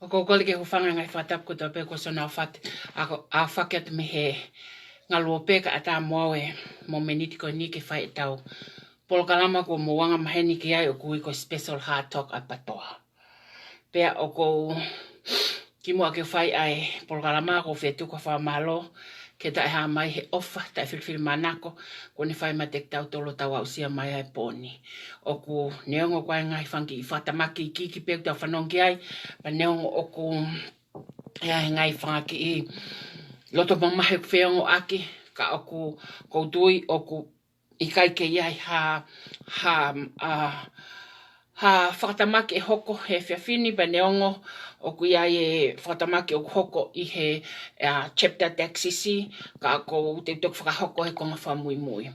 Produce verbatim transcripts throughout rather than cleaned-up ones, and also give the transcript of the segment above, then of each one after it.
ʻOku ou kole ke u hūfanga he ngaahi fakatapu kotoa pē kuo ʻosi hono aofaki, ʻa ko, aofaki atu mei he ngaluope kae ʻatā mo au e mōmeniti ko eni ke fai ʻetau polokalama kuo mou anga maheni ki ai ʻoku ui ko e Special Heart Talk ʻa e PATOA. Pea ʻoku ou kimuʻa ke fai ʻa e polokalama ʻoku ou fie tuku ʻa e fakamālō ki he taʻehāmai he ʻofa, taʻefilifilimānako, kuo ne fai maʻa kitautolu ʻo tau aʻusia mai ʻa e pō ni. ʻOku neongo ko e ngaahi fanga kiʻi fakatamaki iiki pē ʻoku tau fanongo ki ai, pea neongo ʻoku ʻi ai e ngaahi fanga kiʻi loto mamahi ʻoku feongoʻaki, ka ʻoku, ʻoku ou tui ʻoku ʻikai ke ʻi ai ha, ha, ʻa, ha fakatamaki ʻe hoko he efiafi ni, pea neongo ʻoku ʻi ai e fakatamaki ʻoku hoko ʻi he, ʻa, chapter taxis, ka ʻoku ou teu toki fakahoko he konga fakamuimui.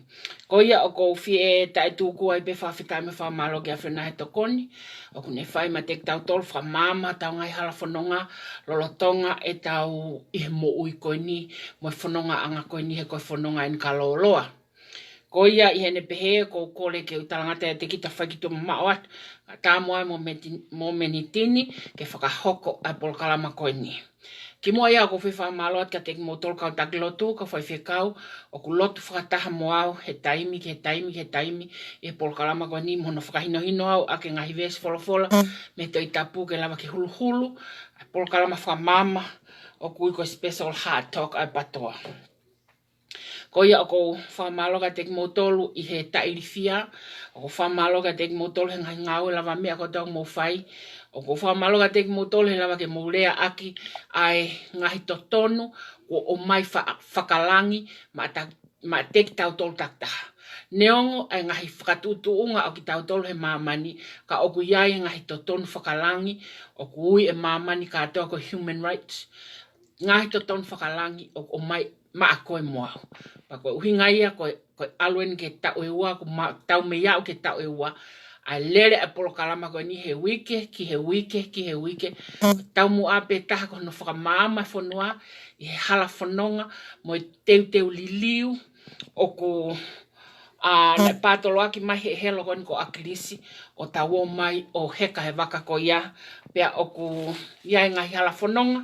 Ko ia ʻoku ou fie taʻetūkua ai pē fakafetaʻi mo e fakamālō ki he ʻAfiona he tokoni ʻoku ne fai maʻa kitautolu, fakamaama ʻetau ngaahi hala fononga lolotonga ʻetau ʻi he moʻui ko eni mo e fonongaʻanga ko eni he ko e fononga eni ka lōloa. Ko ia ʻi heʻene pehē, ʻoku ou kole ke u talangata ʻiate kita fai ki tuʻa mamaʻo atu, kae ʻatā mo au e mōmeti-, mōmeniti ni ke fakahoko ʻa e polokalama ko eni. Kimuʻa ia ʻoku ou fie fakamālō atu kiate kimoutolu kau taki lotu, kau faifekau, ʻoku lotu fakataha mo au he taimi ki he taimi ki he taimi ʻi he polokalama ko eni mo hono fakahinohino au ʻaki e ngaahi veesi folofola mei he Tohi Tapu ke lava ke huluhulu ʻa e polokalama fakamaama ʻoku ui ko e Special Heart Talk ʻa e PATOA. Ko ia ʻoku ou fakamālō kiate kimoutolu ʻi he taʻilifia, ʻoku ou fakamālō kiate kimoutolu he ngaahi ngāue lavameʻa kotoa ʻoku mou fai, ʻoku ou fakamālō kiate kimoutolu he lava ke mou leaʻaki ʻa e ngaahi totonu kuo ʻomai fa-, fakalangi maʻata-, maʻa kitautolu takitaha. Neongo ʻa e ngaahi fakatuʻutuʻunga ʻo kitautolu he māmani, ka ʻoku ʻi ai e ngaahi totonu fakalangi ʻoku ui ʻe māmani kātoa ko e human rights. Ngaahi totonu fakalangi ʻoku ʻomai maʻa koe mo au. Pea ko e ʻuhinga ia ko e, ko e ʻalu eni ki he taʻu ʻe ua, ʻoku ma-, tau mei aʻu ki he taʻu ʻe ua, ʻa e lele ʻa e polokalama ko eni he uike ki he uike ki he uike. Taumuʻa pē taha ko hono fakamaama e fonua ʻi he hala fononga mo e teuteu liliu ʻoku, ʻa, naʻe pātoloaki mai he helo ko eni ko ʻAkilisi ʻo tau ō mai ʻo heka he vaka ko ia, pea ʻoku ʻi ai e ngaahi hala fononga,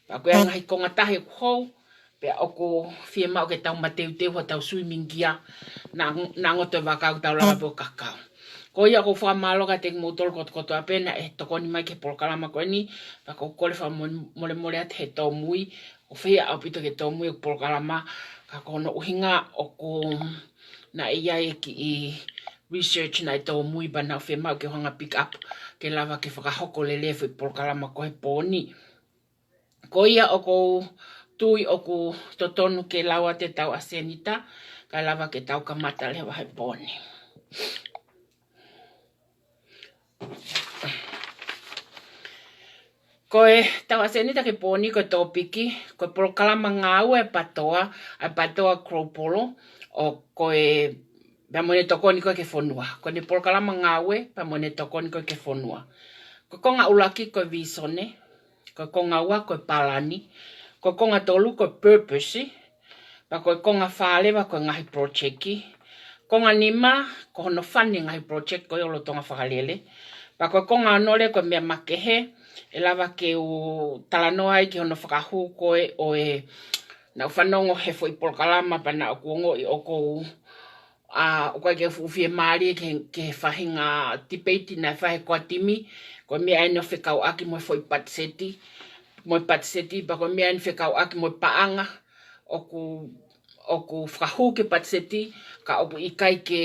pea ʻoku ʻi ai e ngaahi konga tahi ʻoku hou, pea ʻoku fiemaʻu ke tau mateuteu hotau swimming gear, na, na ngoto e vaka ʻoku tau lava pē ʻo kakau. Ko ia ʻoku ou fakamālō kiate kimoutolu kotokotoa pē naʻe tokoni mai ki he polokalama ko eni, pea ʻoku ou kole fakamolemole atu he tōmui, ʻoku fehiʻa ʻaupito ke tōmui ʻeku polokalama, ka ko hono ʻuhinga ʻoku naʻe ʻi ai e kiʻi research naʻe tōmui pea naʻe fiemaʻu ke u hanga pick up ke lava ke fakahoko lelei e foʻi polokalama ko e pō ni. Ko ia ʻoku ou tui ʻoku totonu ke lau atu ʻetau ʻasenita, kae lava ke tau kamata leva he pō ni. Ko ʻetau ʻasenita ki he pō ni ko e tōpiki, ko e polokalama ngāue ʻa e PATOA, ʻa e PATOA Global, ʻo ko e, pea mo ʻene tokoni ko ē ki he fonua. Ko ʻene polokalama ngāue, pea mo ʻene tokoni ko ē ki he fonua. Ko e konga ʻuluaki ko e vīsone, ko e konga ua ko e palani, ko e konga tolu ko e purpose, pea ko e konga fā leva ko e ngaahi project. Konga nima ko hono fund e ngaahi project ko ē ʻo lolotonga fakalele. Pea ko e konga ono leva ko e meʻa makehe, ʻe lava ke u talanoa ai ki hono fakahū ko ē ʻo e, naʻa ku fanongo he foʻi polokalama pea naʻa ku ongoʻi ʻoku ou, ʻa, ʻoku ʻikai ke u fuʻu fiemālie ki he, ki he faʻahinga tipeiti naʻe fai he core team, ko e meʻa eni ʻo fekauʻaki mo e foʻi patiseti, mo e patiseti, pea ko e meʻa eni fekauʻaki mo e paʻanga, ʻoku, ʻoku fakahū ki he patiseti, ka ʻoku ʻikai ke,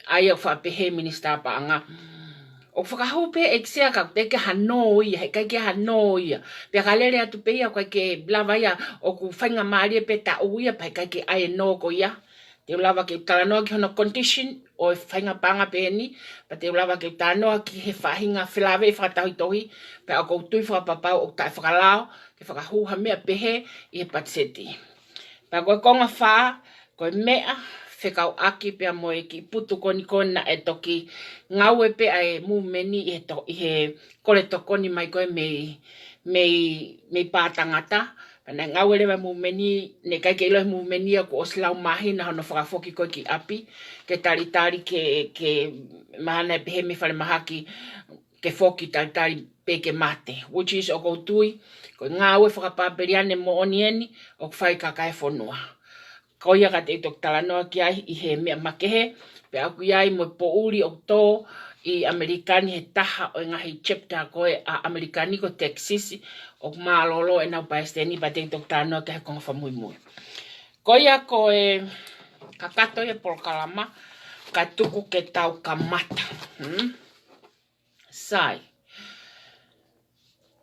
ʻa ia ʻoku faʻa pehē minisitā paʻanga, ʻoku fakahū pē ʻEiki Sea ka ʻoku teʻeki ha nō ia, heʻikai ke ha nō ia. Pea ka lele atu pē ia ʻoku ʻikai ke lava ia, ʻoku faingamālie pē taʻu ia, pea heʻikai ke ʻai e nō ko ia. Te u lava ke u talanoa ki hono condition ʻo e faʻahinga paʻanga pehē ni, pea te u lava ke u talanoa ki he faʻahinga felāveʻi fakatauhitohi, pea ʻoku ou tui fakapapau ʻoku taʻefakalao ke fakahū ha meʻa pehē ʻi he patiseti. Pea ko e konga fā, ko e meʻa fekauʻaki pea mo e kiʻi putu ko eni ko ē naʻe toki ngāue pē ʻa e mūmeni ʻi he to-, ʻi he kole tokoni mai ko ē mei, mei, mei Pātangata. Pea naʻe ngāue leva e mūmeni, naʻe ʻikai ke ʻilo he mūmeni ia kuo ʻosi lau māhina hono fakafoki ko ē ki ʻapi, ke talitali ke, ke mahalo naʻe pehē mei falemahaki ke foki talitali te ke mate, which is ʻoku ou tui ko e ngāue fakapapeliane moʻoni eni ʻoku fai ʻe he kakai e fonua. Ko ia ka te u toki talanoa ki ai ʻi he meʻa makehe, pea ʻoku ʻi ai mo e poʻuli ʻoku tō ʻi ʻAmelika ni he taha ʻo e ngaahi chapter ko ē ʻa ʻAmelika ni ko Texas, ʻoku mālōlō ʻenau palesiteni, pea te u toki talanoa ki ai he konga fakamuimui. Ko ia ko e kakato ia e polokalama, ka tuku ke tau kamata. Hmm? Sai.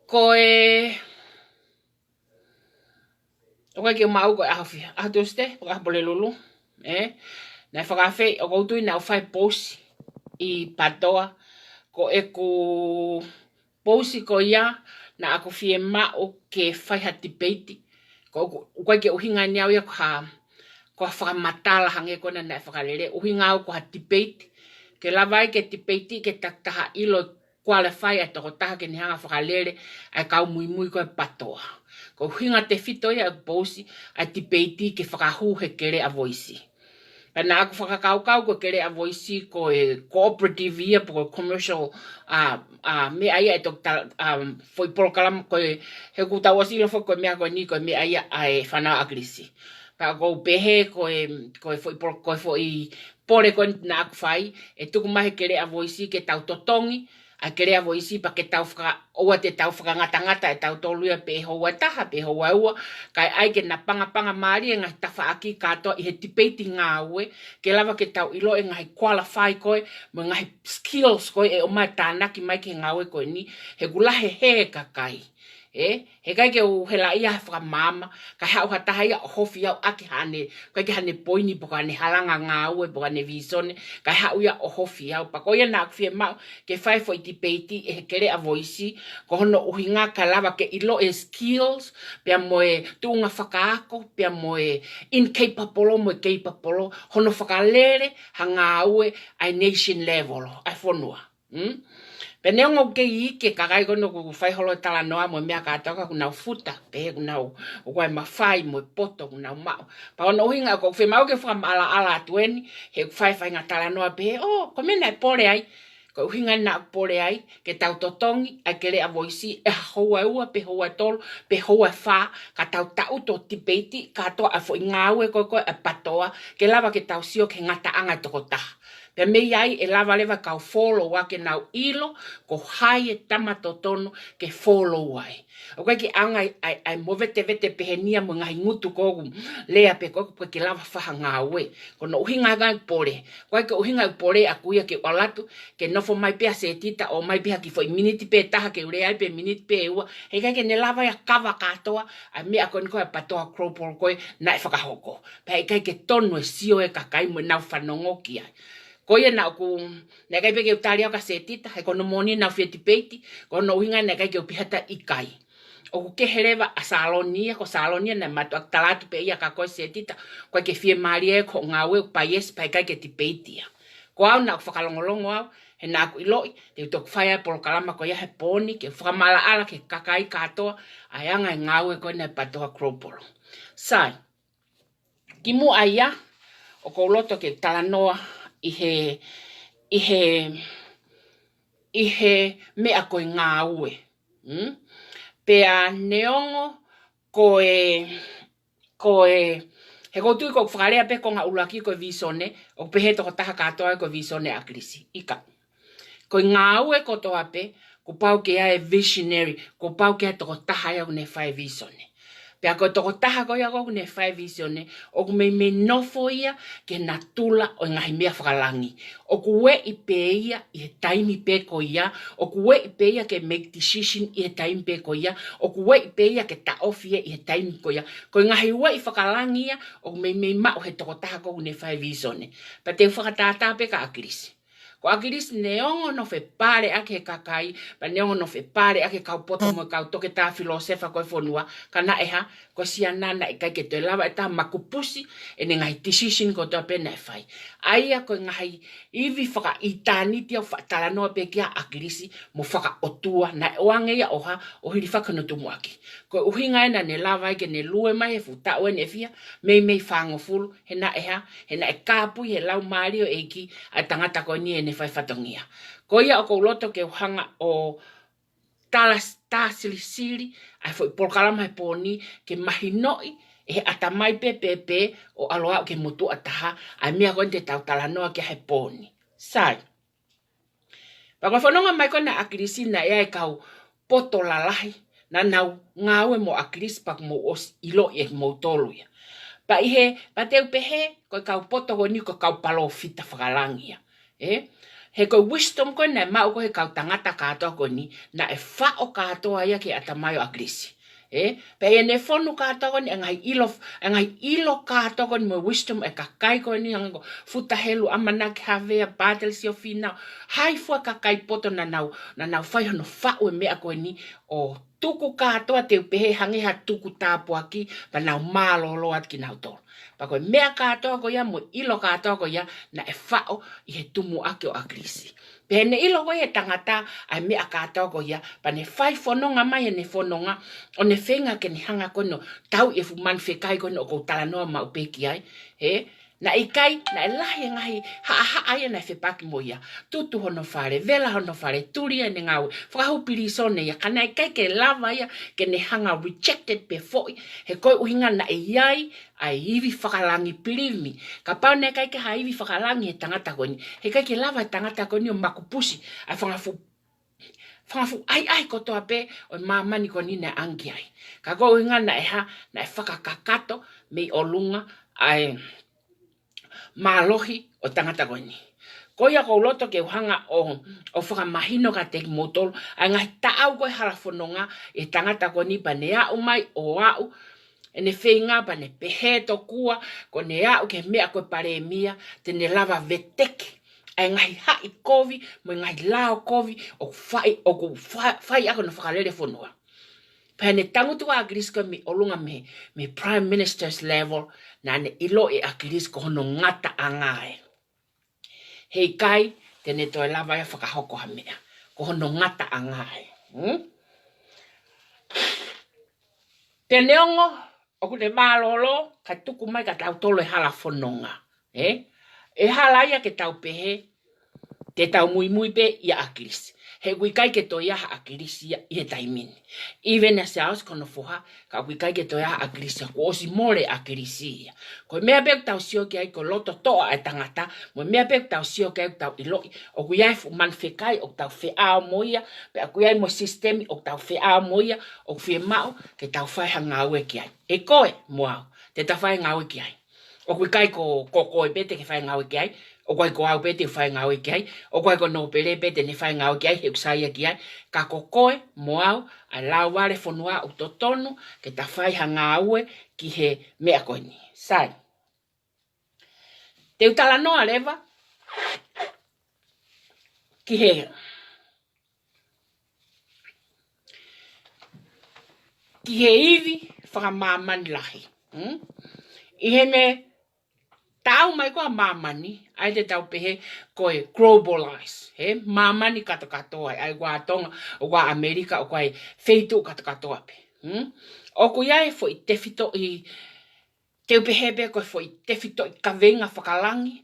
Ko e, ʻoku ʻikai ke u maʻu ko e ʻaho fiha, ʻaho Tuesday, ko e ʻaho Pulelulu, ē? Naʻe fakaafeʻi, ʻoku ou tui naʻa ku fai pousi ʻi Patoa, ko ʻeku pousi ko ia naʻa ku fiemaʻu ke fai ha tipeiti. Ko ʻeku, ʻoku ʻikai ke ʻuhinga eni au ia ko ha, ko ha fakamatala hangē ko ena naʻe fakalele, ʻuhinga au ko ha tipeiti. Ke lava ai ke tipeiti ke takitaha ʻilo ʻe qualify ʻa e tokotaha ke ne hanga fakalele ʻa e kau muimui ko ē Patoa. Ko e ʻuhinga tefito ia ʻeku pousi ʻa e tipeiti ke fakahū he Keleʻa Voisi. Pea naʻa ku fakakaukau ko e Keleʻa Voisi ko e cooperative ia pe ko e commercial, ʻa, ʻa, meʻa ia ʻe toki ta-, ʻa, foʻi polokalama ko ē, he ʻoku tau ʻosi ʻilo foki ko e meʻa ko eni ko e meʻa ia ʻa e fānau ʻAkilisi. Pea ʻoku ou pehē ko e, ko e foʻi polo-, ko e foʻi pole ko eni naʻa ku fai, ʻe tuku mai he Keleʻa Voisi ke tau totongi ʻa e Keleʻa Voisi pea ke tau faka-, ʻoua te tau fakangatangata ʻe tautolu ia pe houa ʻe taha, pe houa ʻe ua, kae ʻai ke na pangapanga mālie e ngaahi tafaʻaki kātoa ʻi he tipeiti ngāue, ke lava ke tau ʻilo e ngaahi qualify ko ē, mo e ngaahi skills ko ē ʻe ʻomai e tānaki mai ki he ngāue ko eni, he ʻoku lahi e hē e kakai. Ē, he ʻikai ke u helaʻia he fakamaama, kae haʻu ha taha ia ʻo hofi au ʻaki haʻane, ʻikai ke haʻane poini pe ko haʻane halanga ngāue pe ko haʻane vīsone, kae haʻu ia ʻo hofi au. Pea ko ia naʻa ku fiemaʻu ke fai foʻi tipeiti ʻe he Keleʻa Voisi, ko hono ʻuhinga kae lava ke ʻilo e skills, pea mo e tuʻunga fakaako, pea mo e incapable, mo e capable, hono fakalele ha ngāue ʻa e nation level, ʻa e fonua. Mm? Pea neongo ʻoku kei iiki e kakai ko ena ʻoku fai holo e talanoa mo e meʻa kātoa ka ʻoku nau futa, pehē ʻoku nau, ʻoku ʻi ai e mafai mo e poto ʻoku nau maʻu. Pea ko hono ʻuhinga ʻoku ou fiemaʻu ke fakamaʻalaʻala atu eni, he ʻoku fai e faʻahinga talanoa pehē, ʻō, ko e meʻa naʻe pole ai, ko e ʻuhinga naʻa ku pole ai, ke tau totongi ʻa e Keleʻa Voisi ʻi ha houa ʻe ua, pe houa ʻe tolu, pe houa ʻe fā, ka tau taʻuto tipeiti kātoa ʻa e foʻi ngāue ko ē ko ē ʻa Patoa, ke lava ke tau sio ki he ngataʻanga e tokotaha. Pea mei ai ʻe lava leva e kau fōloua ke nau ʻilo ko hai e tama totonu ke fōlou ai. ʻOku ʻikai ke ʻaonga ʻa e, ʻa e, ʻa e movetevete pehē ni ia mo e ngaahi ngutu ko ē ʻoku lea pē ko ē, ʻoku ʻikai ke lava fai ha ngāue. Ko hono ʻuhinga ʻeku pole. ʻOku ʻikai ke ʻuhinga ʻeku pole ʻaku ia ke u ʻalu atu, ke nofo mai pē ʻa Setita ʻo ʻomai pē ha kiʻi foʻi miniti pē ʻe taha ke u lea ai pe miniti pē ʻe ua. He ʻikai ke ne lava ia ʻo kava kātoa ʻa e meʻa ko eni ko ē ʻa e Patoa Global ko ē naʻe fakahoko. Pea ʻikai ke tonu e sio e kakai mo ʻenau fanongo ki ai. Ko ia naʻa ku, naʻe ʻikai pē ke u tali au kia Setita, he ko hono moʻoni naʻa ku fie tipeiti, ko hono ʻuhinga naʻe ʻikai ke u pehē atu ʻikai. ʻOku kehe leva ʻa Saloni ia, ko Saloni ia naʻe mātuʻaki tala atu pē ia kia koe Setita, ʻoku ʻikai ke fiemālie ia ki hoʻo ngāue, ʻoku paiesi pea ʻikai ke tipeiti ia. Ko au naʻa ku fakalongolongo au, he naʻa ku ʻiloʻi, te u toki fai ʻa e polokalama ko ia he pooni, ke fakamaʻalaʻala ki he kakai kātoa ʻa e anga e ngāue ko ena ʻa e Patoa Global. Sai, kimuʻa ia, ʻoku ou loto ke talanoa ʻi he, ʻi he, ʻi he meʻa ko e ngāue. Mm? Pea neongo ko e, ko e, he ʻoku ou tui ʻoku fakalea pē konga ʻuluaki ko e vīsone, ʻoku pehē tokotaha kātoa ko e vīsone ʻa ʻAkilisi. ʻIkai. Ko e ngāue kotoa pē, kuo pau ke ʻi ai e visionary, kuo pau ke ʻi ai e tokotaha ia ʻoku ne fai e vīsone. Pea ko e tokotaha ko ia ʻoku ne fai e vīsone, ʻoku meimei nofo ia ki he natula ʻo e ngaahi meʻa fakalangi. ʻOku ueʻi pē ia ʻi he taimi pē ko ia, ʻoku ueʻi pē ia ke make decision ʻi he taimi pē ko ia, ʻoku ueʻi pē ia ke taʻofi ia ʻi he taimi ko ia. Ko e ngaahi ueʻi fakalangi ia, ʻoku meimei maʻu he tokotaha ʻoku ne fai e vīsone. Pea te u fakatātā pē kia ʻAkilisi. Ko ʻAkilisi neongo hono fepaleʻaki he kakai, pea neongo hono fepaleʻaki he kau poto mo e kau toketā filōsefa ko e fonua, ka naʻe hā, ko e siana naʻe ʻikai ke toe lava ʻe taha ʻo makupusi ʻene ngaahi decision kotoa pē naʻe fai. ʻA ia ko e ngaahi ivi fakaʻitāniti ʻoku faʻa talanoa pē ki ai ʻa ʻAkilisi mo fakaʻotua, naʻe ʻoange ia ʻo hā, ʻo hilifaki hono tumuʻaki. Ko e ʻuhinga ena naʻa ne lava ai ke ne lue mai he fuʻu taʻu eni ʻe fiha, meimei fāngofulu, he naʻe hā, he naʻe kāpui he Laumālie ʻo e ʻEiki ʻa e tangata ko eni ʻene fai fatongia. Ko ia ʻoku ou loto ke u hanga ʻo tala s-, tā silisili ʻa e foʻi polokalama he pō ni ke mahinoʻi ʻe he ʻatamai pē pē pē ʻo ʻalu ʻo aʻu ki he motuʻa taha ʻa e meʻa ko eni te tau talanoa ki ai he pō ni. Sai. Pea ko e fononga mai ko ena ʻa ʻAkilisi naʻe ʻi ai e kau poto lalahi naʻa nau ngāue mo ʻAkilisi pea kuo mou ʻosi ʻiloʻi ʻe kimoutolu ia. Pea ʻi he, pea te u pehē, ko e kau poto ko eni ko e kau palōfita fakalangi ia. Ē? He ko e wisdom ko ē naʻe maʻu ko ē he kau tangata kātoa ko eni, naʻe faʻo kātoa ia ki he ʻatamai ʻo ʻAkilisi. Ē? Pea ʻi heʻene fonu kātoa ko eni, ʻa e ngaahi ʻilo, ʻa e ngaahi ʻilo kātoa ko eni mo e wisdom ʻa e kakai ko eni, hangē ko Futa Helu, ʻAmanaki Havea, Pātele Siofina, hai fua kakai poto naʻa nau, naʻa nau fai hono faʻo e meʻa ko eni ʻo tuku kātoa, te u pehē hangē ha tuku tāpuaki, pea nau mālōlō atu kinautolu. Pea ko e meʻa kātoa ko ia mo e ʻilo kātoa ko ia naʻe faʻo ʻi he tumuʻaki ʻo ʻAkilisi. Pea ne ʻilo ko ē ʻe he tangata ʻa e meʻa kātoa ko ia, pea ne fai fononga mai heʻene fononga, ʻo ne feinga ke ne hanga ko eni ʻo tauʻi e fuʻu manu fekai ko eni ʻoku ou talanoa maʻu pē ki ai. Ē? Naʻe ʻikai, naʻe lahi e ngaahi haʻahaʻa ia naʻe fepaki mo ia. Tutu hono fale, vela hono fale, tuli ʻene ngāue, fakahū pilīsone ia, ka naʻe ʻikai ke lava ia ke ne hanga ʻo rejected pe foʻi, he ko e ʻuhinga naʻe ʻi ai ʻa e ivi fakalangi, believe me. Kapau naʻe ʻikai ke ʻi ai ha ivi fakalangi he tangata ko eni, heʻikai ke lava e tangata ko eni ʻo makupusi ʻa e fanga fuʻu, fanga fuʻu ʻahiʻahi kotoa pē ʻo e māmani ko eni naʻe ʻange ki ai. Ka ko e ʻuhinga naʻe hā, naʻe fakakakato mei ʻolunga ʻa e mālohi ʻo e tangata ko eni. Ko ia ʻoku ou loto ke u hanga ʻo, ʻo fakamahino kiate kimoutolu ʻa e ngaahi taʻau ko ē hala fononga ʻa e tangata ko eni, pea ne aʻu mai ʻo aʻu ʻene feinga pea ne pehē tokua, ko ʻene aʻu ki he meʻa ko e palēmia, te ne lava veteki ʻa e ngaahi haʻi kovi mo e ngaahi lao kovi ʻoku fai, ʻoku fa-, fai ʻaki hono fakalele fonua. Pea ne tangutu ʻa ʻAkilisi ko ē mei ʻolunga mei, mei he Prime Minister's level, naʻa ne ʻiloʻi ʻe ʻAkilisi ko hono ngataʻanga ē. Heʻikai te ne toe lava ia ʻo fakahoko ha meʻa. Ko hono ngataʻanga ē. Hmm? Te ne ongo ʻoku ne mālōlō, kae tuku mai kiate kitautolu e hala fononga. Ē? ʻE hala ia ke tau pehē, te tau muimui pē ʻia ʻAkilisi. He ʻoku ʻikai ke toe ʻi ai ha ʻAkilisi ia ʻi he taimi ni. Even ʻa Siaosi ko hono foha, ka ʻoku ʻikai ke toe ʻi ai ha ʻAkilisi ia, kuo ʻosi mole ʻa ʻAkilisi ia. Ko e meʻa pē ʻoku tau sio ki ai ko e loto toʻa ʻa e tangata, mo e meʻa pē ʻoku tau sio ki ai ʻoku tau ʻiloʻi, ʻoku ʻi ai e fuʻu manu fekai ʻoku tau feʻao mo ia, pea ʻoku ʻi ai mo e sisitemi ʻoku tau feʻao mo ia, ʻoku fiemaʻu ke tau fai ha ngāue ki ai. ʻE koe mo au, te ta fai ngāue ki ai. ʻOku ʻikai ko, ko koe pē te ke fai ngāue ki ai, ʻoku ʻikai ko au pē te u fai ngāue ki ai, ʻoku ʻikai ko Nōpele pē te ne fai ngāue ki ai, he ʻoku sai ia ki ai, ka ko koe mo au, ʻa e lauvale fonua ʻoku totonu ke ta fai ha ngāue ki he meʻa ko eni. Sai. Te u talanoa leva ki he, ki he ivi fakamāmani lahi. Hmm? ʻI heʻene taʻau mai ko ē ʻa māmani, ʻa ia te tau pehē ko e globalize, he māmani kātokātoa ai, ʻa ia ko ē ʻa Tonga, ʻoku ʻa ʻAmelika, ʻoku ʻa e feituʻu kātokātoa pē. Hmm? ʻOku ʻi ai e foʻi tefitoʻi, te u pehē pē ko e foʻi tefitoʻi kaveinga fakalangi,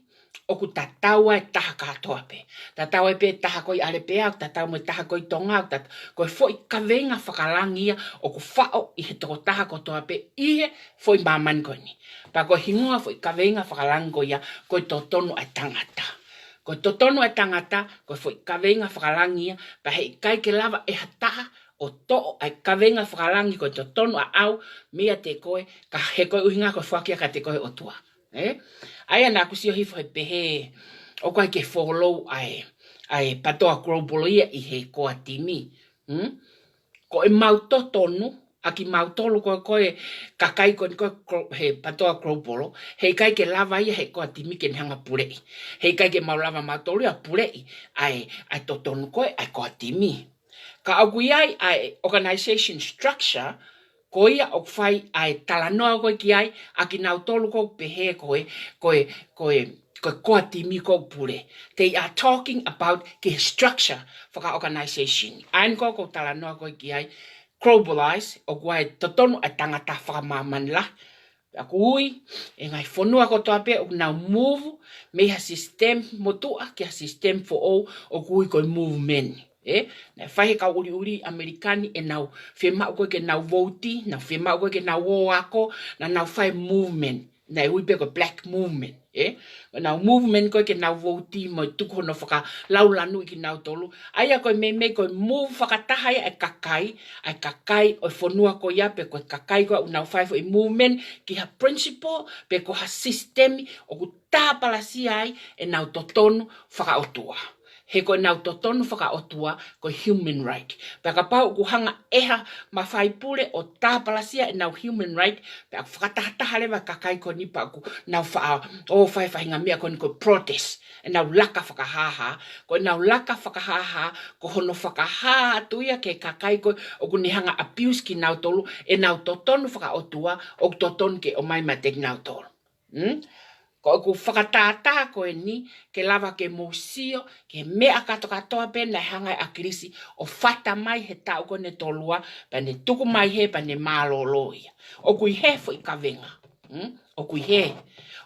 ʻoku tatau ai e taha kātoa pē. Tatau ai pē e taha ko ē ʻi ʻAlepea, ʻoku tatau mo e taha ko ē ʻi Tonga, ʻoku tat-, ko e foʻi kaveinga fakalangi ia ʻoku faʻo ʻi he tokotaha kotoa pē ʻi he foʻi māmani ko eni. Pea ko e hingoa e foʻi kaveinga fakalangi ko ia, ko e totonu ʻa e tangata. Ko e totonu ʻa e tangata, ko e foʻi kaveinga fakalangi ia, pea heʻikai ke lava ʻe ha taha ʻo toʻo ʻa e kaveinga fakalangi ko e totonu ʻaʻau meiate koe, ka he ko e ʻuhinga ko e foaki ia kiate koe ʻe he ʻOtua. Ē? ʻA ia naʻa ku sio hifo he pehē, ʻoku ʻikai ke follow ʻa e, ʻa e PTOA Global ia ʻi he core timi. Hmm? Ko ʻemau totonu, ʻa kimautolu ko ē, ko e kakai ko eni ko ē glo-, he PTOA Global, heʻikai ke lava ia ʻe he core timi ke ne hanga ʻo puleʻi. Heʻikai ke mau lava mautolu ia ʻo puleʻi ʻa e, ʻa e totonu ko ē ʻa e core timi. Ka ʻoku ʻi ai ʻa e organization structure, ko ia ʻoku fai ʻa e talanoa ko ē ki ai, ʻa kinautolu ʻoku pehē ko e, ko e, ko e, ko e core timi ʻoku pule. They are talking about ki he structure faka-organization. ʻA eni ko ē ʻoku ou talanoa ko ē ki ai, globalize, ʻoku ʻi ai e totonu ʻa e tangata fakamāmani lahi. Pea ʻoku ui e ngaahi fonua kotoa pē ʻoku nau move mei ha system motuʻa ki ha system foʻou ʻoku ui ko e movement. ē? Naʻe fai he kau ʻuliʻuli ʻAmelika ni ʻenau fiemaʻu ko ē ke nau vouti, nau fiemaʻu ko ē ke nau ō ako, naʻa nau fai movement, naʻe ui pē ko e Black Movement, ē? Ko ʻenau movement ko ē ke nau vouti mo e tuku hono fakalaulanu ʻi kinautolu. ʻA ia ko e meimei ko e move fakataha ia ʻa e kakai, ʻa e kakai ʻo e fonua ko ia pe ko e kakai ko ē ʻoku nau fai foʻi movement ki ha principle pe ko ha sisitemi ʻoku tāpalasia ai ʻenau totonu fakaʻotua. He ko ʻenau totonu fakaʻotua ko e human right. Pea kapau ʻoku hanga ʻe ha mafai pule ʻo tāpalasia ʻenau human right, pea ʻoku fakatahataha leva kakai ko eni pea ʻoku nau faʻa ō fai e faʻahinga meʻa ko eni ko e protest, ʻenau laka fakahāhā. Ko ʻenau laka fakahāhā, ko hono fakahā atu ia ki he kakai ko ē ʻoku ne hanga abuse kinautolu, ʻenau totonu fakaʻotua ʻoku totonu ke ʻomai meiate kinautolu. Hmm? Ko ʻeku fakatātā ko eni ke lava ke mou sio ki he meʻa kātoa kātoa pē naʻe hanga ʻe ʻAkilisi ʻo fata mai he taʻu ko eni ʻe tolu ua, pea ne tuku mai hē pea ne mālōlō ia. ʻOku ʻi hē foʻi kavenga. Hmm? ʻOku ʻi hē.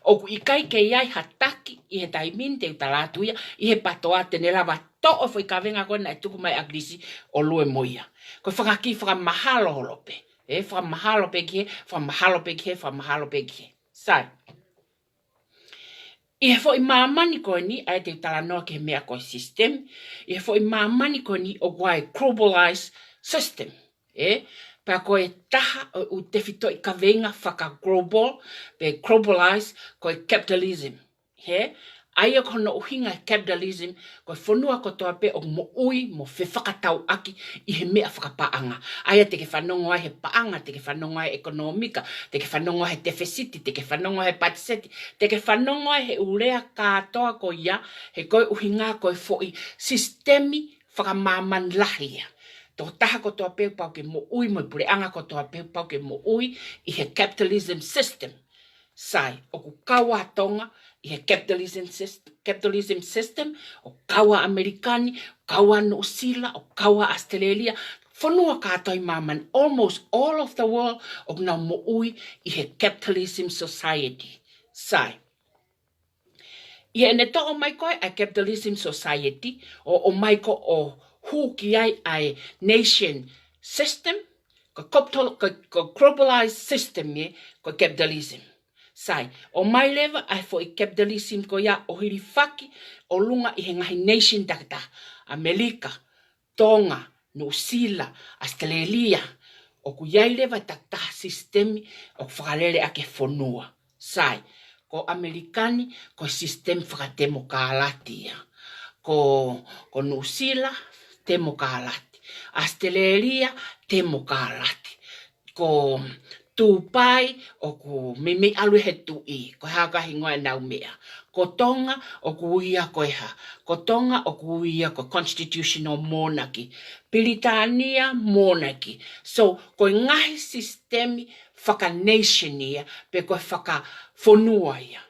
ʻOku ʻikai ke ʻi ai ha taki ʻi he taimi ni te u tala atu ia, ʻi he PTOA te ne lava toʻo e foʻi kavenga ko ē naʻe tuku mai ʻe ʻAkilisi ʻo lue mo ia. Ko e fakakī fakamahalo holo pē. Ē, fakamahalo pē ki hē, fakamahalo pē ki hē, fakamahalo pē ki hē. Sai. ʻI he foʻi māmani ko eni, ʻa ia te u talanoa ki he meʻa ko e system, ʻi he foʻi māmani ko eni ʻoku ʻi ai e globalized system, ē? Pea ko e taha ʻo e ʻū tefitoʻi kavenga faka-global, pe globalized, ko e capitalism. Hē? ʻA ia ko hono ʻuhinga e capitalism, ko e fonua kotoa pē ʻoku moʻui mo fefakatauʻaki ʻi he meʻa fakapaʻanga. ʻA ia te ke fanongo ai he paʻanga, te ke fanongo ai he ʻekonōmika, te ke fanongo ai he tefesiti, te ke fanongo ai he patiseti, te ke fanongo ai he ʻū lea kātoa ko ia, he ko e ʻuhinga ko e foʻi sisitemi fakamāmani lahi ia. Tokotaha kotoa pē pau ke moʻui mo e puleʻanga kotoa pē pau ke moʻui ʻi he capitalism system. Sai, ʻoku kau ʻa Tonga ʻi he capitalism sys-, capitalism system, ʻoku kau ʻa ʻAmelika ni, kau ʻa Nuʻusila, ʻoku kau ʻa ʻAositelēlia, fonua kātoa ʻi māmani, almost all of the world, ʻoku nau moʻui ʻi he capitalism society. Sai. ʻI heʻene toʻo mai ko ē ʻa e capitalism society, ʻo, ʻomai ko ē ʻo hū ki ai ʻa e nation system, ko e capital-, ko, ko e globalized system ē, ko e capitalism. Sai, ʻomai leva ʻa e foʻi capitalism ko ia ʻo hilifaki ʻolunga ʻi he ngaahi nation takitaha, ʻAmelika, Tonga, Nuʻusila, ʻAositelēlia, ʻoku ʻi ai leva e takitaha sisitemi ʻoku fakalele ʻaki e fonua. Sai, ko ʻAmelika ni, ko e sisitemi fakatemokālati ia. Ko, ko Nuʻusila, temokālati. ʻAositelēlia, temokālati. Ko Tūpai, ʻoku meimei ʻalu he tuʻi, ko e hā ka hingoa ʻenau meʻa. Ko Tonga, ʻoku ui ia ko e hā. Ko Tonga, ʻoku ui ia ko e constitutional monarchy. Pilitānia, monarchy. So, ko e ngaahi sisitemi faka-nation ia, pe ko e fakafonua ia.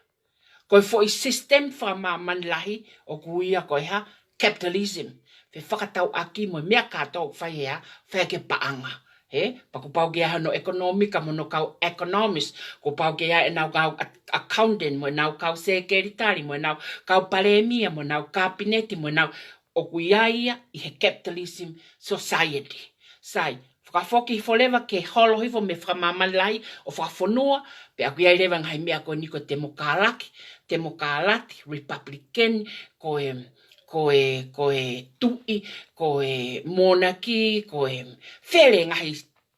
Ko e foʻi sisitemi fakamāmani lahi ʻoku ui ia ko e hā, capitalism. Fefakatauʻaki mo e meʻa kātoa ʻoku fai ʻe hā, fai ʻaki e paʻanga. Hē? Pea kuo pau ke ʻi ai hono ʻekonōmika mo hono kau economist, kuo pau ke ʻi ai ʻenau kau ac-, accountant mo ʻenau kau sekelitali mo ʻenau kau palēmia mo ʻenau kapineti mo ʻenau, ʻoku ʻi ai ia ʻi he capitalism society. Sai, fakafoki hifo leva ke holo hifo mei he fakamāmani lahi ʻo fakafonua, pea ʻoku ʻi ai leva e ngaahi meʻa ko eni ko e temokālaki, temokālati, Republican, ko e, ko e, ko e tuʻi, ko e monarchy, ko e fele ngaahi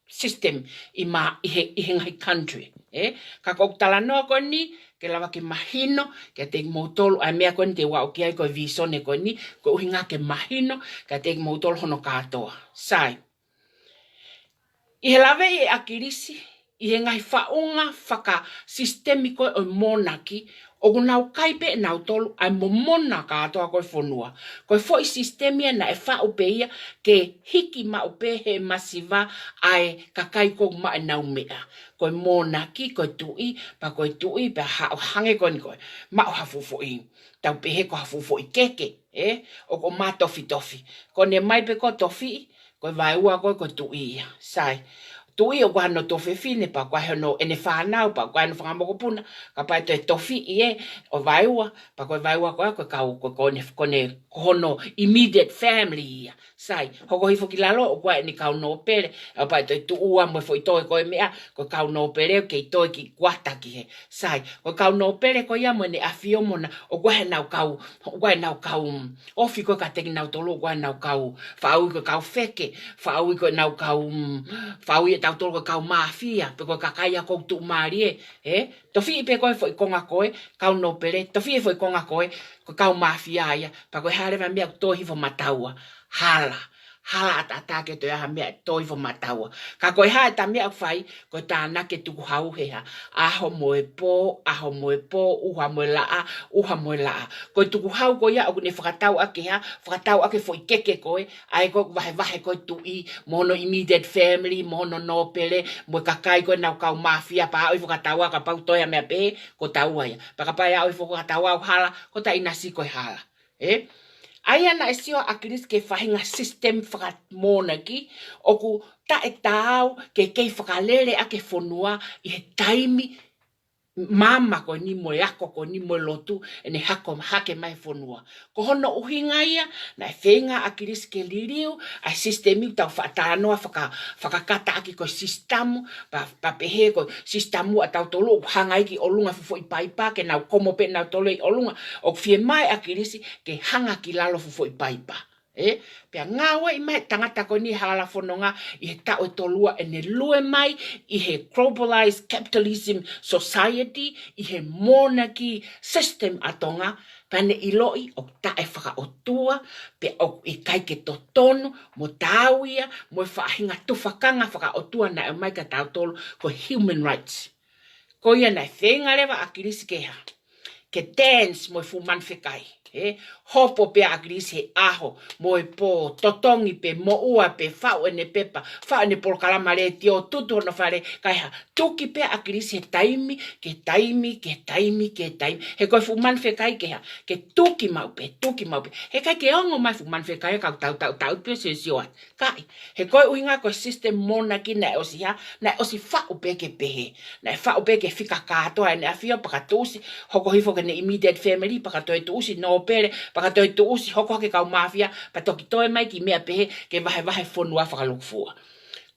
system ʻi mā-, ʻi he, ʻi he ngaahi country, ē? Ka ko ʻeku talanoa ko eni, ke lava ke mahino kiate kimoutolu ʻa e meʻa ko eni te u aʻu ki ai ko e visone ko eni, ko e ʻuhinga ke mahino kiate kimoutolu hono kātoa. Sai. ʻI he laveʻi ʻe ʻAkilisi, ʻi he ngaahi faʻunga fakasisitemi ko ē ʻo e monarchy, ʻoku nau kai pē ʻe nautolu ʻa e momona kātoa ko ē fonua. Ko e foʻi sisitemi ia naʻe faʻu pē ia ke hiki maʻu pē he masiva ʻa e kakai ko ē ʻoku maʻu ʻenau meʻa. Ko e monarchy, ko e tuʻi, pea ko e tuʻi, pea haʻu hangē ko eni ko ē. Maʻu ha fuʻu foʻi, tau pehē ko ha fuʻu foʻi keke, ē? ʻOku ʻomai tofitofi. Ko ʻene ʻomai pē ko e tofiʻi, ko e vaeua ko ē ko e tuʻi ia. Sai. Tuʻi ʻoku ʻi ai hono tuʻu fefine, pea ʻoku ʻi ai hono ʻene fānau, pea ʻoku ʻi ai hono fanga mokopuna, kapau ʻe toe tofiʻi ē, ʻo vaeua, pea ko e vaeua ko ē, ko e kau, ko, ko ʻene, ko ʻene, ko hono immediate family ia. Sai, hoko hifo ki lalo, ʻoku ʻi ai ʻene kau nōpele, ʻa pea toe tuʻu ua mo e foʻi toe ko e meʻa, ko e kau nōpele, ʻoku kei toe ki kuata ki he. Sai, ko e kau nōpele ko ia mo ʻene ʻAfio mo ʻena, ʻoku ʻi ai ʻenau kau, ʻoku ʻi ai ʻenau kau, mm, ofi ko e ka teki nau tolo, ʻoku ʻi ai ʻenau kau, faʻa ui ko e kau feke, faʻa ui ko ʻenau kau, mm, faʻa ui ʻe tautolu ko e kau māfia, pe ko e kakai ia ʻoku tuʻumālie, ē? Tofiʻi pē ko e foʻi konga ko e, kau nōpele, tofiʻi e foʻi konga ko e, ko e kau māfia ia, pea ko e hā leva e meʻa ʻoku toe hifo mataua, hala. Hala ʻataʻatā ke toe ʻi ai ha meʻa ʻe toe hifo mataua. Ka ko e hā ʻeta meʻa ʻoku fai, ko e tānaki e tukuhau he hā. ʻAho mo e pō, ʻaho mo e pō, ʻuha mo e laʻā, ʻuha mo e laʻā. Ko e tukuhau ko ia ʻoku ne fakatau ʻaki e hā, fakatau ʻaki e foʻi keke ko e, ʻa ē ko e vahevahe ko e tuʻi, mo hono immediate family, mo hono nōpele, mo e kakai ko ē ʻoku nau kau māfia, pea aʻu ʻo fakatau ʻa kapau toe ʻi ai ha meʻa pehē, ko taua ia. Pea kapau ʻe aʻu ʻo fakatau ʻa hala, ko taʻinasi ko e hala. Ē? ʻA ia naʻe sio ʻa ʻAkilisi ki he faʻahinga system fakamōnaki, ʻoku taʻetaau ke kei fakalele ʻaki e fonua ʻi he taimi maama ko eni mo e ako ko eni mo e lotu, ʻene hako, hake mai e fonua. Ko hono ʻuhinga ia, naʻe feinga ʻa ʻAkilisi ke liliu ʻa e sisitemi ʻoku tau faʻa talanoa faka-, fakakata ʻaki ko e sisitemu, pea, pea pehē ko e sisitemu ʻa tautolu ʻoku hanga ʻi ki ʻolunga fuʻu foʻi paipa, ke nau komo pē nautolu ʻi ʻolunga, ʻoku fiemaʻu ʻe ʻAkilisi ke hanga ki lalo fuʻu foʻi paipa. Ē, pea ngāueʻi mai e tangata ko eni Halafononga ʻi he taʻu ʻe tolu ʻa ʻene lue mai ʻi he globalized capitalism society, ʻi he mōnaki system ʻa Tonga, pea ne ʻiloʻi ʻoku taʻefakaʻotua, pea ʻoku ʻikai ke totonu, mo taau ia, mo e faʻahinga tufakanga fakaʻotua naʻe ʻomai kia tautolu ko e human rights. Ko ia naʻe feinga leva ʻa ʻAkilisi ke hā, ke dance mo e fuʻu manu fekai. Ē, hopo pē ʻa ʻAkilisi he ʻaho, mo e pō, totongi pē, moʻua pē, faʻu ʻene pepa, faʻu ʻene polokalama letiō, tutu hono fale, kae hā, tuki pē ʻa ʻAkilisi he taimi, ki he taimi, ki he taimi, ki he taimi. He ko e fuʻu manu fekai ke hā, ke tuki maʻu pē, tuki maʻu pē. He ʻikai ke ongo mai e fuʻu manu fekai ka ʻoku tau, tau, tau pē sio, sio atu. Kae, he ko e ʻuhinga ko e system mōnaki naʻe ʻosi hā, naʻe ʻosi faʻu pē ke pehē. Naʻe faʻu pē ke fika kātoa ʻEne ʻAfio pea ka tuʻusi, hoko hifo ki heʻene immediate family, pea ka toe tuʻusi nōpele, pea ka toe tuʻusi hoko hake kau māfia, pea toki toe mai ki he meʻa pehē, ke vahevahe e fonua fakalūkufua.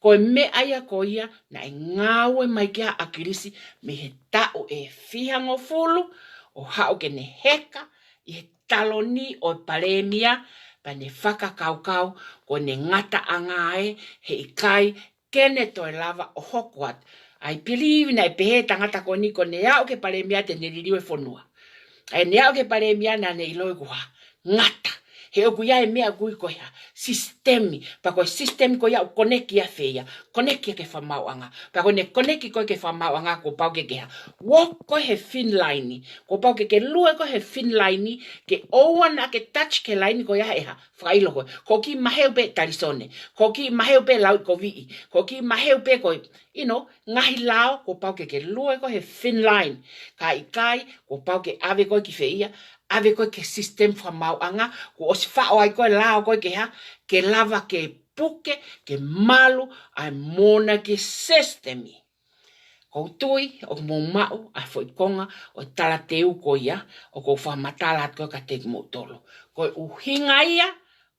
Ko e meʻa ia ko ia, naʻe ngāue mai ki ai ʻa ʻAkilisi, mei he taʻu ʻe fihangofulu, ʻo haʻu ke ne heka, ʻi he taloni ʻo e palēmia, pea ne fakakaukau, ko ʻene ngataʻanga ē, he ʻikai ke ne toe lava ʻo hoko atu. I believe naʻe pehē ʻe he tangata ko eni ko ʻene aʻu ki he palēmia te ne liliu e fonua. ʻA ʻene aʻu ki he palēmia naʻa ne ʻiloʻi kuo hā, ngata. He ʻoku ʻi ai e meʻa ʻoku ui ko e hā, sisitemi, pea ko e sisitemi ko ia ʻoku koneki ia fē ia, koneki ia ki he fakamaauʻanga. Pea ko ʻene koneki ko ē ki he fakamaauʻanga kuo pau ke ke hā, walk ko ē he thin line, kuo pau ke ke lue ko ē he thin line, ke ʻoua naʻa ke touch ki he laini ko ia he hā, fakaʻilo ko ē. Ko e kiʻi maheu pē talisone, ko e kiʻi maheu pē lauʻikoviʻi, ko e kiʻi maheu pē ko e, you know, ngaahi lao, kuo pau ke ke lue ko ē he thin line. Ka ʻikai, kuo pau ke ʻave koe ki fē ia, ʻave koe ki he sisitemi fakamaauʻanga, kuo ʻosi faʻo ai ko ē e lao ko ē ke hā, ke lava ke puke, ke malu ʻa e mōnaki sisitemi. ʻOku ou tui, ʻoku mou maʻu ʻa e foʻi konga ʻo e talateu ko ia, ʻoku ou fakamatala atu ko ē kiate kimoutolu. Ko e ʻuhinga ia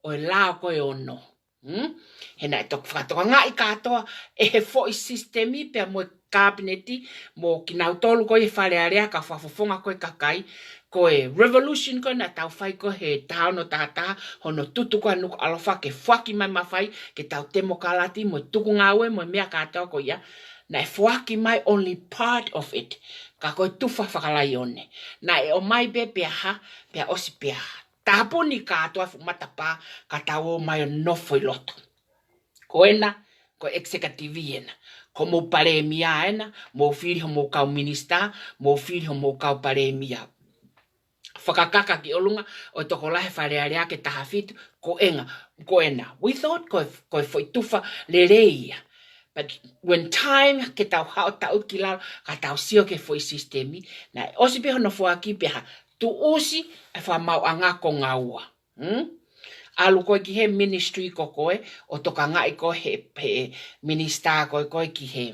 ʻo e lao ko ē ʻe ono. Hmm? He naʻe toki fakatokangaʻi kātoa ʻe he foʻi sisitemi pea mo e kapineti, mo kinautolu ko ē he Fale Alea, kau fakafofonga ko ē kakai, ko e revolution ko ē naʻa tau fai ko ē he taha ono taha taha, hono tutu ko ē ʻa Nukuʻalofa ke foaki mai e mafai ke tau temokalati mo e tuku ngāue mo e meʻa kātoa ko ia, naʻe foaki mai only part of it. Ka ko e tufa fakalaione. Naʻe ʻomai pē pea hā, pea ʻosi pea hā. Tāpuni kātoa e fuʻu matapā, ka tau ō mai ʻo nofo ʻi loto. Ko ena, ko e executive ena. Ko homou palēmia ena, mou fili homou kau minisitā, mou fili homou kau palēmia. Fakakaka ki ʻolunga ʻo e tokolahi e Fale Alea ke taha fitu, ko ena, ko ena. We thought ko e, ko e foʻi tufa lelei ia. But when time ke tau haʻu ʻo taʻutu ki lalo, ka tau sio ki he foʻi sisitemi, naʻe ʻosi pē hono foaki pea hā, tuʻusi e fakamaauʻanga konga ua. Hmm? ʻAlu koe ki he ministry ko koe, ʻo tokangaʻi koe he, he minisitā ko ē koe ki he,